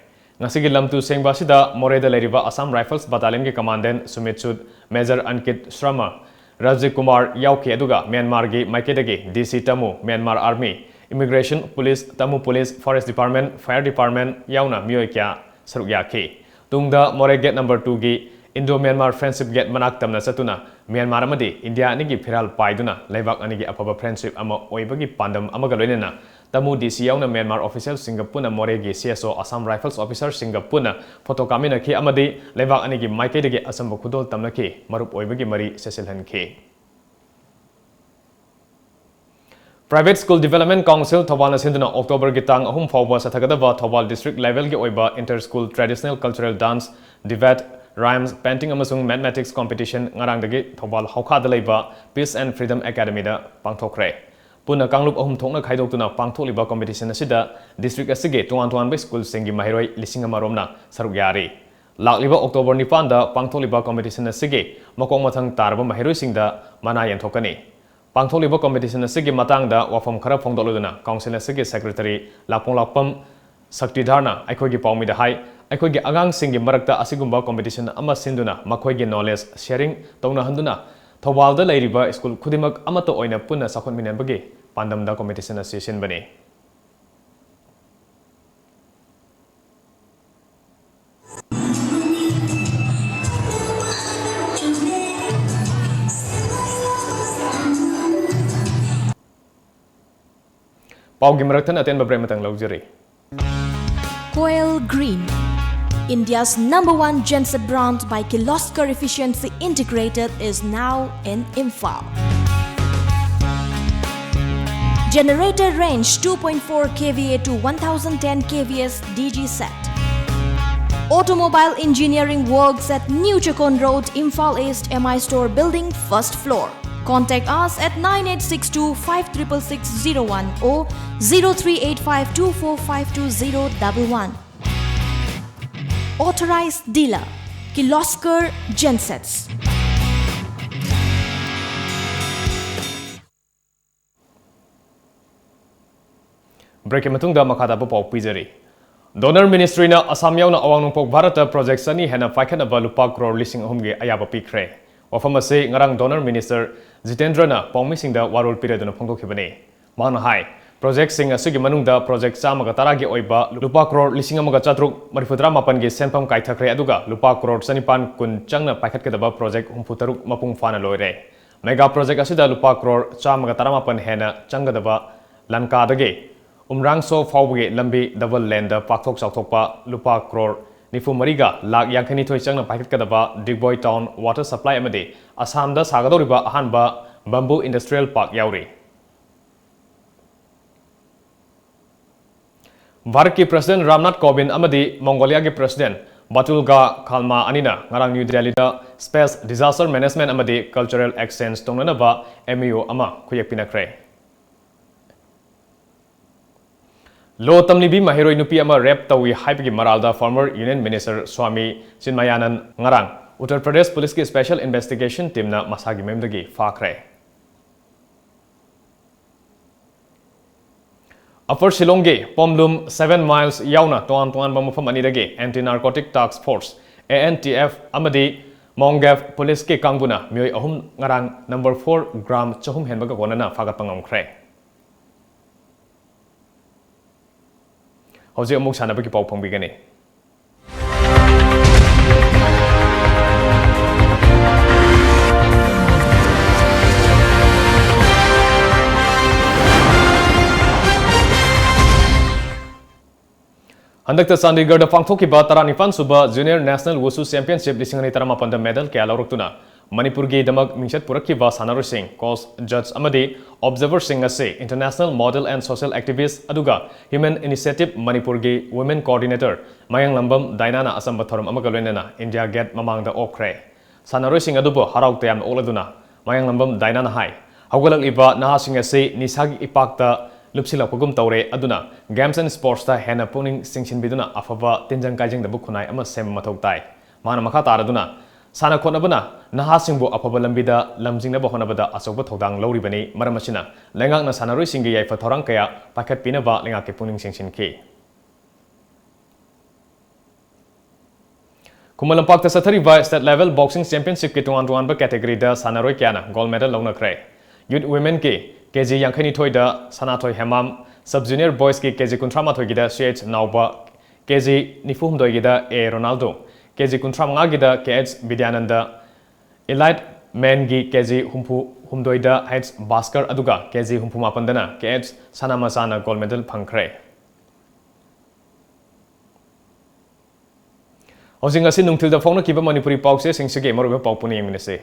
ꯉꯁꯤꯒꯤ ꯂꯝꯇꯨ ꯁꯦꯡꯕ ꯑꯁꯤꯗ ꯃꯣꯔꯦꯗ ꯂꯩꯔꯤꯕ Assam Rifles Battalionꯒꯤ Commandant Sumit Sood, Major Ankit Sharma, Rajib Kumar ꯌꯥꯎꯈꯤ, ꯑꯗꯨꯒ ꯃ꯭ꯌꯥꯟꯃꯥꯔꯒꯤ ꯃꯥꯏꯀꯩꯗꯒꯤ DC Tamu, Myanmar Army, Immigration, Police, Tamu Police, Forest Department, Fire Department ꯌꯥꯎꯅ ꯃꯤꯑꯣꯏ ꯀꯌꯥ ꯁꯔꯨꯛ ꯌꯥꯈꯤ꯫ ꯇꯨꯡꯗ ꯃꯣꯔꯦ Gate number twoꯒꯤ Indo-Myanmar Friendship Gate ꯃꯅꯥꯛ ꯇꯝꯅ ꯆꯠꯇꯨꯅ ꯃ꯭ꯌꯥꯟꯃꯥꯔ ꯑꯃꯗꯤ ꯏꯟꯗꯤꯌꯥ ꯑꯅꯤꯒꯤ ꯐꯤꯔꯥꯜ ꯄꯥꯏꯗꯨꯅ ꯂꯩꯕꯥꯛ ꯑꯅꯤꯒꯤ ꯑꯐꯕ friendship ꯑꯃ ꯑꯣꯏꯕꯒꯤ ꯄꯥꯟꯗꯝ ꯑꯃꯒ ꯂꯣꯏꯅꯅ ꯇꯥꯃꯨ DC ꯌꯥꯎꯅ ꯃ꯭ꯌꯥꯟꯃꯥꯔ officialꯁꯤꯡꯒ ꯄꯨꯟꯅ ꯃꯣꯔꯦꯒꯤ CSO Assam Rifles officerꯁꯤꯡꯒ ꯄꯨꯟꯅ photo ꯀꯥꯞꯃꯤꯟꯅꯈꯤ ꯑꯃꯗꯤ ꯂꯩꯕꯥꯛ ꯑꯅꯤꯒꯤ ꯃꯥꯏꯀꯩꯗꯒꯤ ꯑꯆꯝꯕ ꯈꯨꯗꯣꯜ ꯇꯝꯅꯈꯤ, ꯃꯔꯨꯞ ꯑꯣꯏꯕꯒꯤ ꯃꯔꯤ ꯁꯦꯠꯆꯤꯜꯍꯟꯈꯤ꯫ Private School Development Council ꯊꯧꯕꯥꯜꯅ ꯁꯤꯟꯗꯨꯅ Octoberꯒꯤ ꯇꯥꯡ ꯑꯍꯨꯝ ꯐꯥꯎꯕ ꯆꯠꯊꯒꯗꯕ ꯊꯧꯕꯥꯜ district levelꯒꯤ ꯑꯣꯏꯕ Inter School Traditional Cultural Dance, Debate, Rhymes, Painting ꯑꯃꯁꯨꯡ Mathematics Competition ꯉꯔꯥꯡꯗꯒꯤ ꯊꯧꯕꯥꯜ ꯍꯧꯈꯥꯗ ꯂꯩꯕ Peace and Freedom Academyꯗ ꯄꯥꯡꯊꯣꯛꯈ꯭ꯔꯦ꯫ ꯄꯨꯟꯅ ꯀꯥꯡꯂꯨꯞ ꯑꯍꯨꯝ ꯊꯣꯛꯅ ꯈꯥꯏꯗꯣꯛꯇꯨꯅ ꯄꯥꯡꯊꯣꯛꯂꯤꯕ competition ꯑꯁꯤꯗ district ꯑꯁꯤꯒꯤ ꯇꯣꯉꯥꯟ ꯇꯣꯉꯥꯟꯕ schoolꯁꯤꯡꯒꯤ ꯃꯍꯩꯔꯣꯏ ꯂꯤꯁꯤꯡ ꯑꯃ ꯔꯣꯝꯅ ꯁꯔꯨꯛ ꯌꯥꯔꯤ꯫ ꯂꯥꯛꯂꯤꯕ October ꯅꯤꯄꯥꯟꯗ ꯄꯥꯡꯊꯣꯛꯂꯤꯕ competition ꯑꯁꯤꯒꯤ ꯃꯀꯣꯛ ꯃꯊꯪ ꯇꯥꯔꯕ ꯃꯍꯩꯔꯣꯏꯁꯤꯡꯗ ꯃꯅꯥ ꯌꯦꯟꯊꯣꯛꯀꯅꯤ꯫ ꯄꯥꯡꯊꯣꯛꯂꯤꯕ competition ꯑꯁꯤꯒꯤ ꯃꯇꯥꯡꯗ ꯋꯥꯐꯝ ꯈꯔ ꯐꯣꯡꯗꯣꯛꯂꯗꯨꯅ council ꯑꯁꯤꯒꯤ secretary ꯂꯥꯛꯄꯣꯡ ꯂꯥꯛꯄꯝ ꯁꯛꯇꯤꯙꯥꯔꯅ ꯑꯩꯈꯣꯏꯒꯤ ꯄꯥꯎꯃꯤꯗ ꯍꯥꯏ, ꯑꯩꯈꯣꯏꯒꯤ ꯑꯉꯥꯡꯁꯤꯡꯒꯤ ꯃꯔꯛꯇ ꯑꯁꯤꯒꯨꯝꯕ competition ꯑꯃ ꯁꯤꯟꯗꯨꯅ ꯃꯈꯣꯏꯒꯤ knowledge sharing ꯇꯧꯅꯍꯟꯗꯨꯅ ꯊꯧꯕꯥꯜꯗ ꯂꯩꯔꯤꯕ school ꯈꯨꯗꯤꯡꯃꯛ ꯑꯃꯠꯇ ꯑꯣꯏꯅ ꯄꯨꯟꯅ ꯆꯥꯎꯈꯠꯃꯤꯟꯅꯕꯒꯤ ꯄꯥꯟꯗꯝꯗ competition ꯑꯁꯤ ꯁꯤꯟꯕꯅꯤ꯫ ꯄꯥꯎꯒꯤ ꯃꯔꯛꯇ ꯑꯇꯦꯟꯕ break ꯑꯃꯇꯪ ꯂꯧꯖꯔꯤ꯫ Koel Green, India's number one genset brand by Kirloskar Efficiency Integrated, is now in Imphal. Generator range two point four K V A to one thousand ten K V S D G set. Automobile engineering works at New Chakon Road, Imphal East, M I Store Building, first floor. Contact us at nine eight six two five triple six zero one or zero three eight five two four five two zero double one. Authorized dealer, Kirloskar Gensets. Break ꯀꯤ ꯃꯇꯨꯡꯗ ꯃꯈꯥ ꯇꯥꯕ ꯄꯥꯎ ꯄꯤꯖꯔꯤ꯫ Donor Ministry ꯅ ꯑꯁꯥꯝ ꯌꯥꯎꯅ ꯑꯋꯥꯡ ꯅꯣꯡꯄꯣꯛ ꯚꯥꯔꯠꯇ project ꯆꯅꯤ ꯍꯦꯟꯅ ꯄꯥꯏꯈꯠꯅꯕ ꯂꯨꯄꯥ ꯀ꯭ꯔꯣꯔ ꯂꯤꯁꯤꯡ ꯑꯍꯨꯝꯒꯤ ꯑꯌꯥꯕ ꯄꯤꯈ꯭ꯔꯦ꯫ ꯋꯥꯐꯝ ꯑꯁꯤ ꯉꯔꯥꯡ Donor Minister ꯖꯤꯇꯦꯟꯗ꯭ꯔꯅ ꯄꯥꯎꯃꯤꯁꯤꯡꯗ ꯋꯥꯔꯣꯜ ꯄꯤꯔꯗꯨꯅ ꯐꯣꯡꯗꯣꯛꯈꯤꯕꯅꯤ꯫ ꯃꯍꯥꯛꯅ ꯍꯥꯏ, project ꯁꯤꯡ ꯑꯁꯤꯒꯤ ꯃꯅꯨꯡꯗ project ꯆꯥꯝꯃꯒ ꯇꯔꯥꯒꯤ ꯑꯣꯏꯕ ꯂꯨꯄꯥ ꯀ꯭ꯔꯣꯔ ꯂꯤꯁꯤꯡ ꯑꯃꯒ ꯆꯥꯇ꯭ꯔꯨꯛ ꯃꯔꯤꯐꯨꯇꯔꯥ ꯃꯥꯄꯟꯒꯤ ꯁꯦꯟꯐꯝ ꯀꯥꯏꯊꯈ꯭ꯔꯦ, ꯑꯗꯨꯒ ꯂꯨꯄꯥ ꯀ꯭ꯔꯣꯔ ꯆꯅꯤꯄꯥꯟ ꯀꯨꯟ ꯆꯪꯅ ꯄꯥꯏꯈꯠꯀꯗꯕ project ꯍꯨꯝꯐꯨꯇꯔꯨꯛ ꯃꯄꯨꯡ ꯐꯥꯅ ꯂꯣꯏꯔꯦ꯫ Mega project ꯑꯁꯤꯗ ꯂꯨꯄꯥ ꯀ꯭ꯔꯣꯔ ꯆꯥꯝꯃꯒ ꯇꯔꯥꯃꯥꯄꯟ ꯍꯦꯟꯅ ꯆꯪꯒꯗꯕ ꯂꯟꯀꯥꯗꯒꯤ ꯎꯝꯔꯥꯡꯁꯣ ꯐꯥꯎꯕꯒꯤ ꯂꯝꯕꯤ double lane ꯗ ꯄꯥꯛꯊꯣꯛ ꯆꯥꯎꯊꯣꯛꯄ ꯂꯨꯄꯥ ꯀ꯭ꯔꯣꯔ ꯅꯤꯐꯨ ꯃꯔꯤꯒ ꯂꯥꯈ ꯌꯥꯡꯈꯩ ꯅꯤꯊꯣꯏ ꯆꯪꯅ ꯄꯥꯏꯈꯠꯀꯗꯕ ꯗꯤꯒꯕꯣꯏ town water supply ꯑꯃꯗꯤ ꯑꯁꯥꯝꯗ ꯁꯥꯒꯗꯧꯔꯤꯕ ꯑꯍꯥꯟꯕ bamboo industrial park ꯌꯥꯎꯔꯤ꯫ ꯚꯥꯔꯠꯀꯤ President ꯔꯥꯝꯅꯥꯊ ꯀꯣꯕꯤꯟꯗ ꯑꯃꯗꯤ ꯃꯣꯡꯒꯣꯂꯤꯌꯥꯒꯤ President ꯕꯥꯇꯨꯜꯒꯥ ꯈꯥꯜꯃꯥ ꯑꯅꯤꯅ ꯉꯔꯥꯡ ꯅ꯭ꯌꯨ ꯗꯦꯜꯂꯤꯗ space disaster management ꯑꯃꯗꯤ cultural exchange ꯇꯧꯅꯅꯕ M O U ꯑꯃ ꯈꯨꯌꯦꯛ ꯄꯤꯅꯈ꯭ꯔꯦ꯫ ꯂꯣ ꯇꯝꯂꯤꯕꯤ ꯃꯍꯩꯔꯣꯏ ꯅꯨꯄꯤ ꯑꯃ ꯔꯦꯞ ꯇꯧꯏ ꯍꯥꯏꯕꯒꯤ ꯃꯔꯥꯜꯗ former union minister Swami Chinmayanand ꯉꯔꯥꯡ ꯎꯠꯇꯔ ꯄ꯭ꯔꯗꯦꯁ ꯄꯨꯂꯤꯁꯀꯤ ꯁ꯭ꯄꯦꯁꯦꯜ ꯏꯟꯚꯦꯁꯇꯤꯒꯦꯁꯟ ꯇꯤꯝꯅ ꯃꯁꯥꯒꯤ ꯃꯌꯨꯝꯗꯒꯤ ꯐꯥꯈ꯭ꯔꯦ꯫ ꯑꯄꯔ ꯁꯤꯂꯣꯡꯒꯤ ꯄꯣꯝꯂꯨꯝ ꯁꯚꯦꯟ ꯃꯥꯏꯜꯁ ꯌꯥꯎꯅ ꯇꯣꯉꯥꯟ ꯇꯣꯉꯥꯟꯕ ꯃꯐꯝ ꯑꯅꯤꯗꯒꯤ ꯑꯦꯟꯇꯤ ꯅꯥꯔꯀꯣꯇꯤꯛ ꯇꯥꯛꯁ force, A N T F, ꯑꯃꯗꯤ ꯃꯣꯡꯒꯦꯐ ꯄꯨꯂꯤꯁꯀꯤ ꯀꯥꯡꯕꯨꯅ ꯃꯤꯑꯣꯏ ꯑꯍꯨꯝ ꯉꯔꯥꯡ ꯅꯝꯕꯔ ꯐꯣꯔ ꯒ꯭ꯔꯥꯝ ꯆꯍꯨꯝ ꯍꯦꯟꯕꯒ ꯀꯣꯟꯅꯅ ꯐꯥꯒꯠꯄ ꯉꯝꯈ꯭ꯔꯦ꯫ ꯍꯧꯖꯤꯛ ꯑꯃꯨꯛ ꯁꯥꯟꯅꯕꯒꯤ ꯄꯥꯎ ꯐꯪꯕꯤꯒꯅꯤ꯫ ꯍꯟꯗꯛꯇ ꯆꯥꯟꯗꯤꯒꯔꯗ ꯄꯥꯡꯊꯣꯛꯈꯤꯕ ꯇꯔꯥꯅꯤꯄꯥꯟ ꯁꯨꯕ Junior National Wushu Championship ꯂꯤꯁꯤꯡ ꯑꯅꯤ ꯇꯔꯥꯃꯥꯄꯟꯗ ꯃꯦꯗꯜ ꯀꯌꯥ ꯂꯧꯔꯛꯇꯨꯅ ꯃꯅꯤꯄꯨꯔꯒꯤꯗꯃꯛ ꯃꯤꯡꯆꯠ ꯄꯨꯔꯛꯈꯤꯕ ꯁꯥꯟꯅꯔꯣꯏꯁꯤꯡ, ꯀꯣꯆ, ꯖꯖ ꯑꯃꯗꯤ ꯑꯣꯕꯖꯔꯚꯔꯁꯤꯡ ꯑꯁꯤ international model and social activist ꯑꯗꯨꯒ Human Initiative ꯃꯅꯤꯄꯨꯔꯒꯤ women coordinator ꯃꯌꯥꯡꯂꯝꯕꯝ ꯗꯥꯏꯅꯥꯅ ꯑꯆꯝꯕ ꯊꯧꯔꯝ ꯑꯃꯒ ꯂꯣꯏꯅꯅ ꯏꯟꯗꯤꯌꯥ ꯒꯦꯠ ꯃꯃꯥꯡꯗ ꯑꯣꯛꯈ꯭ꯔꯦ꯫ ꯁꯥꯟꯅꯔꯣꯏꯁꯤꯡ ꯑꯗꯨꯕꯨ ꯍꯔꯥꯎ ꯇꯌꯥꯝꯅ ꯑꯣꯛꯂꯗꯨꯅ ꯃꯌꯥꯡꯂꯝꯕꯝ ꯗꯥꯏꯅꯥꯅ ꯍꯥꯏ, ꯍꯧꯒꯠꯂꯛꯂꯤꯕ ꯅꯍꯥꯁꯤꯡ ꯑꯁꯤ ꯅꯤꯁꯥꯒꯤ ꯏꯄꯥꯛꯇ ꯂꯨꯞꯁꯤꯜꯂꯛꯄꯒꯨꯝ ꯇꯧꯔꯦ, ꯑꯗꯨꯅ games and sportsꯇ ꯍꯦꯟꯅ ꯄꯨꯛꯅꯤꯡ ꯆꯤꯡꯁꯤꯟꯕꯤꯗꯨꯅ ꯑꯐꯕ ꯇꯤꯟꯖꯪ ꯀꯥꯏꯖꯪꯗꯕ ꯈꯨꯟꯅꯥꯏ ꯑꯃ ꯁꯦꯝꯕ ꯃꯊꯧ ꯇꯥꯏ꯫ ꯃꯥꯅ ꯃꯈꯥ ꯇꯥꯔꯗꯨꯅ, ꯁꯥꯟꯅ ꯈꯣꯠꯅꯕꯅ ꯅꯍꯥꯁꯤꯡꯕꯨ ꯑꯐꯕ ꯂꯝꯕꯤꯗ ꯂꯝꯖꯤꯡꯅꯕ ꯍꯣꯠꯅꯕꯗ ꯑꯆꯧꯕ ꯊꯧꯗꯥꯡ ꯂꯧꯔꯤꯕꯅꯤ, ꯃꯔꯝ ꯑꯁꯤꯅ ꯂꯩꯉꯥꯛꯅ ꯁꯥꯟꯅꯔꯣꯏꯁꯤꯡꯒꯤ ꯌꯥꯏꯐ ꯊꯧꯔꯥꯡ ꯀꯌꯥ ꯄꯥꯏꯈꯠꯄꯤꯅꯕ ꯂꯩꯉꯥꯛꯀꯤ ꯄꯨꯛꯅꯤꯡ ꯆꯤꯡꯁꯤꯟꯈꯤ꯫ ꯈꯨꯃꯟ ꯂꯝꯄꯥꯛꯇ ꯆꯠꯊꯔꯤꯕ state level boxing championshipꯀꯤ ꯇꯣꯉꯥꯟ ꯇꯣꯉꯥꯟꯕ categoryꯗ ꯁꯥꯟꯅꯔꯣꯏ ꯀꯌꯥꯅ gold medal ꯂꯧꯅꯈ꯭ꯔꯦ꯫ Youth womenꯒꯤ ꯀꯦ ꯖꯤ ꯌꯥꯡꯈꯩꯅꯤꯊꯣꯏꯗ ꯁꯅꯥꯊꯣꯏ ꯍꯦꯃꯥꯝ, sub junior boysꯀꯤ ꯀꯦ ꯖꯤ ꯀꯨꯟꯊ꯭ꯔꯥꯃꯥꯊꯣꯏꯒꯤꯗ ꯁꯤ ꯑꯩꯆ ꯅꯥꯎꯕ, ꯀꯦ ꯖꯤ ꯅꯤꯐꯨꯍꯨꯝꯗꯣꯏꯒꯤꯗ ꯑꯦ ꯔꯣꯅꯥꯜꯗꯣ, ꯀꯦ ꯖꯤ ꯀꯨꯟꯊ꯭ꯔꯥꯃꯉꯥꯒꯤꯗ ꯀꯦ ꯑꯩꯆ ꯕꯤꯗ꯭ꯌꯥꯅꯟꯗ, elite menꯒꯤ ꯀꯦ ꯖꯤ ꯍꯨꯝꯐꯨꯍꯨꯝꯗꯣꯏꯗ ꯍꯩꯆ ꯚꯥꯁꯀꯔ, ꯑꯗꯨꯒ ꯀꯦ ꯖꯤ ꯍꯨꯝꯐꯨꯃꯥꯄꯟꯗꯅ ꯀꯦ ꯑꯩꯆ ꯁꯅꯥꯃꯆꯥꯅ gold medal ꯐꯪꯈ꯭ꯔꯦ꯫ ꯍꯧꯖꯤꯛ ꯉꯁꯤ ꯅꯨꯡꯊꯤꯜꯗ ꯐꯣꯡꯅꯈꯤꯕ ꯃꯅꯤꯄꯨꯔꯤ ꯄꯥꯎꯆꯦꯁꯤꯡꯁꯤꯒꯤ ꯃꯔꯨꯑꯣꯏꯕ ꯄꯥꯎ ꯄꯨꯟꯅ ꯌꯦꯡꯃꯤꯟꯅꯁꯤ꯫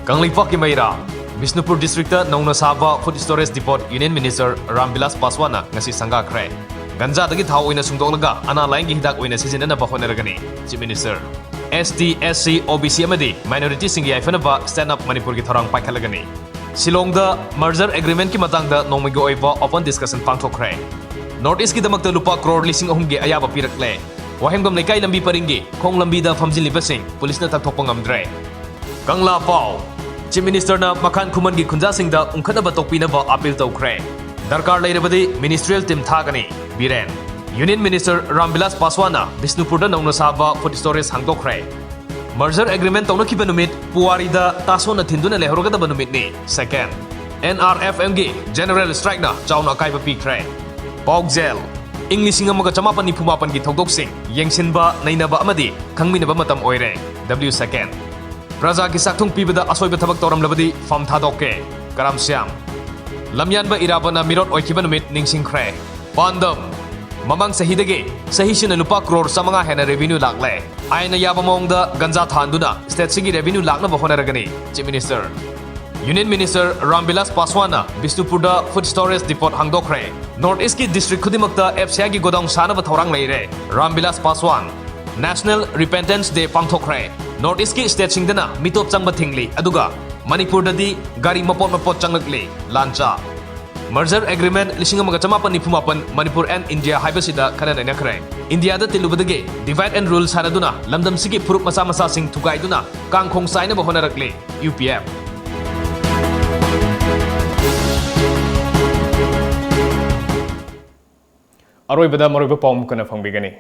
ꯀꯪꯂꯩꯄꯥꯛꯀꯤ ꯃꯩꯔꯥ, ꯕꯤꯁꯅꯨꯄꯨꯔ districtꯇ ꯅꯧꯅ ꯁꯥꯕ food storage depot Union Minister ꯔꯥꯝꯕꯤꯂꯥꯁ ꯄꯥꯁꯋꯥꯟꯅ ꯉꯁꯤ ꯁꯪꯒꯥꯈ꯭ꯔꯦ꯫ ꯒꯟꯖꯥꯗꯒꯤ ꯊꯥꯎ ꯑꯣꯏꯅ ꯁꯨꯡꯗꯣꯛꯂꯒ ꯑꯅꯥ ꯂꯥꯏꯌꯦꯡꯒꯤ ꯍꯤꯗꯥꯛ ꯑꯣꯏꯅ ꯁꯤꯖꯤꯟꯅꯅꯕ ꯍꯣꯠꯅꯔꯒꯅꯤ, Chief Minister꯫ ꯑꯦꯁ ꯇꯤ, ꯑꯦꯁ ꯁꯤ, ꯑꯣ ꯕꯤ ꯁꯤ ꯑꯃꯗꯤ ꯃꯥꯏꯅꯣꯔꯤꯇꯤꯁꯤꯡꯒꯤ ꯌꯥꯏꯐꯅꯕ Stand Up ꯃꯅꯤꯄꯨꯔꯒꯤ ꯊꯧꯔꯥꯡ ꯄꯥꯏꯈꯠꯂꯒꯅꯤ꯫ ꯁꯤꯂꯣꯡꯗ merger agreementꯀꯤ ꯃꯇꯥꯡꯗ ꯅꯣꯡꯃꯒꯤ ꯑꯣꯏꯕ open discussion ꯄꯥꯡꯊꯣꯛꯈ꯭ꯔꯦ꯫ North Eastꯀꯤꯗꯃꯛꯇ ꯂꯨꯄꯥ ꯀ꯭ꯔꯣꯔ ꯂꯤꯁꯤꯡ ꯑꯍꯨꯝꯒꯤ ꯑꯌꯥꯕ ꯄꯤꯔꯛꯂꯦ꯫ ꯋꯥꯍꯦꯡꯕꯝ ꯂꯩꯀꯥꯏ ꯂꯝꯕꯤ ꯄꯔꯤꯡꯒꯤ ꯈꯣꯡ ꯂꯝꯕꯤꯗ ꯐꯝꯖꯤꯜꯂꯤꯕꯁꯤꯡ ꯄꯨꯂꯤꯁꯅ ꯇꯛꯊꯣꯛꯄ ꯉꯝꯗ꯭ꯔꯦ꯫ ꯀꯪꯂꯥ ꯄꯥꯎ꯫ Chief Ministerꯅ ꯃꯈꯥꯟ ꯈꯨꯃꯟꯒꯤ ꯈꯨꯟꯖꯥꯁꯤꯡꯗ ꯎꯪꯈꯠꯅꯕ ꯇꯧꯕꯤꯅꯕ appeal ꯇꯧꯈ꯭ꯔꯦ꯫ ꯗꯔꯀꯥꯔ ꯂꯩꯔꯕꯗꯤ ministerial team ꯊꯥꯒꯅꯤ꯫ ꯕꯤꯔꯦꯟ꯫ Union Minister ꯔꯥꯝ ꯕꯤꯂꯥꯁ ꯄꯥꯁꯋꯥꯟꯅ ꯕꯤꯁꯅꯨꯄꯨꯔꯗ ꯅꯧꯅ ꯁꯥꯕ food storage ꯍꯥꯡꯗꯣꯛꯈ꯭ꯔꯦ꯫ Merger agreement ꯇꯧꯅꯈꯤꯕ ꯅꯨꯃꯤꯠ ꯄꯨꯋꯥꯔꯤꯗ ꯇꯥꯁꯣꯟꯅ ꯊꯤꯟꯗꯨꯅ ꯂꯩꯍꯧꯔꯒꯗꯕ ꯅꯨꯃꯤꯠꯅꯤ꯫ Second, N R F Mꯒꯤ general strikeꯅ ꯆꯥꯎꯅ ꯑꯀꯥꯏꯕ ꯄꯤꯈ꯭ꯔꯦ꯫ ꯄꯥꯎꯖꯦꯜ꯫ ꯏꯪ ꯂꯤꯁꯤꯡ ꯑꯃꯒ ꯆꯃꯥꯄꯟ ꯅꯤꯐꯨ ꯃꯥꯄꯟꯒꯤ ꯊꯧꯗꯣꯛꯁꯤꯡ ꯌꯦꯡꯁꯤꯟꯕ, ꯅꯩꯅꯕ ꯑꯃꯗꯤ ꯈꯪꯃꯤꯟꯅꯕ ꯃꯇꯝ ꯑꯣꯏꯔꯦ꯫ W Second꯫ ꯄ꯭ꯔꯖꯥꯒꯤ ꯆꯥꯛꯊꯨꯡ ꯄꯤꯕꯗ ꯑꯁꯣꯏꯕ ꯊꯕꯛ ꯇꯧꯔꯝꯂꯕꯗꯤ ꯐꯝ ꯊꯥꯗꯣꯛꯀꯦ꯫ ꯀꯔꯥꯝ ꯁ꯭ꯌꯥꯝ꯫ ꯂꯝꯌꯥꯟꯕ ꯏꯔꯥꯕꯣꯠꯅ ꯃꯤꯔꯣꯠ ꯑꯣꯏꯈꯤꯕ ꯅꯨꯃꯤꯠ ꯅꯤꯡꯁꯤꯡꯈ꯭ꯔꯦ꯫ ꯄꯥꯟꯗꯝ꯫ ꯃꯃꯥꯡ ꯆꯍꯤꯗꯒꯤ ꯆꯍꯤꯁꯤꯅ ꯂꯨꯄꯥ ꯀ꯭ꯔꯣꯔ ꯆꯥꯃꯉꯥ ꯍꯦꯟꯅ revenue ꯂꯥꯛꯂꯦ꯫ ꯑꯥꯏꯟꯅ ꯌꯥꯕ ꯃꯑꯣꯡꯗ ꯒꯟꯖꯥ ꯊꯥꯍꯟꯗꯨꯅ stateꯁꯤꯒꯤ revenue ꯂꯥꯛꯅꯕ ꯍꯣꯠꯅꯔꯒꯅꯤ, Chief Minister꯫ Union Minister Ram Bilas ꯄꯥꯁꯋꯥꯟꯅ ꯕꯤꯁꯅꯨꯄꯨꯔꯗ food storage depot ꯍꯥꯡꯗꯣꯛꯈ꯭ꯔꯦ꯫ North Eastꯀꯤ district ꯈꯨꯗꯤꯡꯃꯛꯇ FCIꯒꯤ godown ꯁꯥꯅꯕ ꯊꯧꯔꯥꯡ ꯂꯩꯔꯦ꯫ Ram Bilas Paswan. National Repentance Day ꯄꯥꯡꯊꯣꯛꯈ꯭ꯔꯦ꯫ North Eastꯀꯤ stateꯁꯤꯡꯗꯅ ꯃꯤꯇꯣꯞ ꯆꯪꯕ ꯊꯤꯡꯂꯤ, ꯑꯗꯨꯒ ꯃꯅꯤꯄꯨꯔꯗꯗꯤ ꯒꯥꯔꯤ ꯃꯄꯣꯠ ꯃꯄꯣꯠ ꯆꯪꯂꯛꯂꯤ꯫ ꯂꯥꯟꯆꯥ꯫ Merger agreement ꯂꯤꯁꯤꯡ ꯑꯃꯒ ꯆꯃꯥꯄꯟ ꯅꯤꯐꯨ ꯃꯥꯄꯟ Manipur and India ꯍꯥꯏꯕꯁꯤꯗ ꯈꯟꯅ ꯅꯩꯅꯈ꯭ꯔꯦ꯫ ꯏꯟꯗꯤꯌꯥꯗ ꯇꯤꯜꯂꯨꯕꯗꯒꯤ divide and rule ꯁꯥꯟꯅꯗꯨꯅ ꯂꯝꯗꯝꯁꯤꯒꯤ ꯐꯨꯔꯨꯞ ꯃꯆꯥ ꯃꯆꯥꯁꯤꯡ ꯊꯨꯒꯥꯏꯗꯨꯅ ꯀꯥꯡꯈꯣꯡ ꯆꯥꯏꯅꯕ ꯍꯣꯠꯅꯔꯛꯂꯤ꯫ U P F꯫ ꯑꯔꯣꯏꯕꯗ ꯃꯔꯨꯑꯣꯏꯕ ꯄꯥꯎ ꯑꯃꯨꯛ ꯍꯟꯅ ꯐꯪꯕꯤꯒꯅꯤ꯫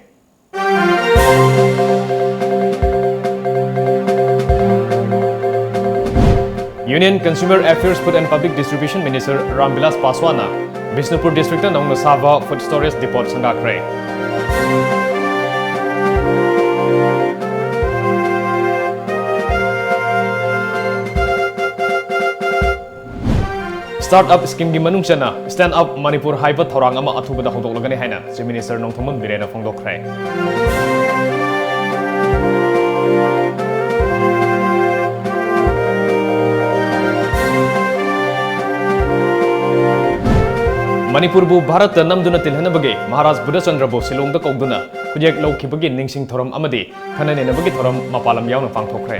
Union Consumer Affairs, Food and Public Distribution Minister Ram Bilas ꯄꯥꯁꯋꯥꯟꯅ ꯕꯤꯁꯅꯨꯄꯨꯔ districtꯇ ꯅꯧꯅ ꯁꯥꯕ food storage depot ꯁꯪꯒꯥꯈ꯭ꯔꯦ꯫ Start-up schemeꯒꯤ ꯃꯅꯨꯡ ꯆꯟꯅ Stand Up ꯃꯅꯤꯄꯨꯔ ꯍꯥꯏꯕ ꯊꯧꯔꯥꯡ ꯑꯃ ꯑꯊꯨꯕꯗ ꯍꯧꯗꯣꯛꯂꯒꯅꯤ ꯍꯥꯏꯅ Chief Minister ꯅꯣꯡꯊꯣꯝꯕꯝ ꯕꯤꯔꯦꯟꯅ ꯐꯣꯡꯗꯣꯛꯈ꯭ꯔꯦ꯫ ꯃꯅꯤꯄꯨꯔꯕꯨ ꯚꯥꯔꯠꯇ ꯅꯝꯗꯨꯅ ꯇꯤꯜꯍꯟꯅꯕꯒꯤ ꯃꯍꯥꯔꯥꯖ ꯕꯨꯙꯆꯟꯗ꯭ꯔꯕꯣꯁ ꯁꯤꯂꯣꯡꯗ ꯀꯧꯗꯨꯅ ꯈꯨꯠꯌꯦꯛ ꯂꯧꯈꯤꯕꯒꯤ ꯅꯤꯡꯁꯤꯡ ꯊꯧꯔꯝ ꯑꯃꯗꯤ ꯈꯟꯅ ꯅꯩꯅꯕꯒꯤ ꯊꯧꯔꯝ ꯃꯄꯥꯟ ꯂꯝ ꯌꯥꯎꯅ ꯄꯥꯡꯊꯣꯛꯈ꯭ꯔꯦ꯫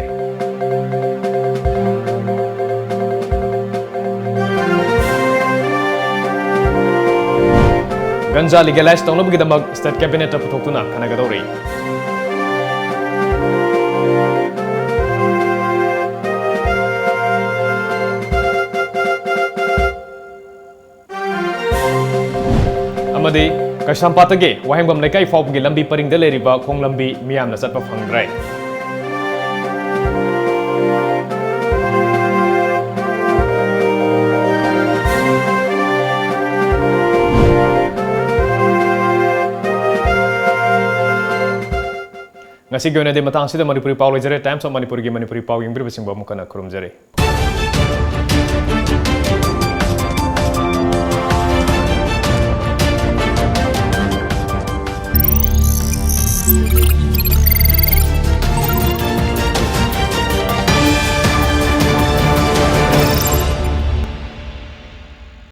ꯒꯟꯖꯥ ꯂꯤꯒꯦꯂꯥꯏꯖ ꯇꯧꯅꯕꯒꯤꯗꯃꯛ ꯁ꯭ꯇꯦꯠ ꯀꯦꯕꯤꯅꯦꯠꯇ ꯄꯨꯊꯣꯛꯇꯨꯅ ꯈꯟꯅꯒꯗꯧꯔꯤ꯫ ꯑꯃꯗꯤ ꯀꯩꯁꯥꯝꯄꯥꯠꯇꯒꯤ ꯋꯥꯍꯦꯡꯕꯝ ꯂꯩꯀꯥꯏ ꯐꯥꯎꯕꯒꯤ ꯂꯝꯕꯤ ꯄꯔꯤꯡꯗ ꯂꯩꯔꯤꯕ ꯈꯣꯡꯂꯝꯕꯤ ꯃꯤꯌꯥꯝꯅ ꯆꯠꯄ ꯐꯪꯗ꯭ꯔꯦ꯫ ꯉꯁꯤꯒꯤ ꯑꯣꯏꯅꯗꯤ ꯃꯇꯥꯡꯁꯤꯗ ꯃꯅꯤꯄꯨꯔꯤ ꯄꯥꯎ ꯂꯣꯏꯖꯔꯦ꯫ Times of ꯃꯅꯤꯄꯨꯔꯒꯤ ꯃꯅꯤꯄꯨꯔꯤ ꯄꯥꯎ ꯌꯦꯡꯕꯤꯔꯤꯕꯁꯤꯡꯕꯨ ꯑꯃꯨꯛ ꯍꯟꯅ ꯈꯨꯔꯨꯝꯖꯔꯤ꯫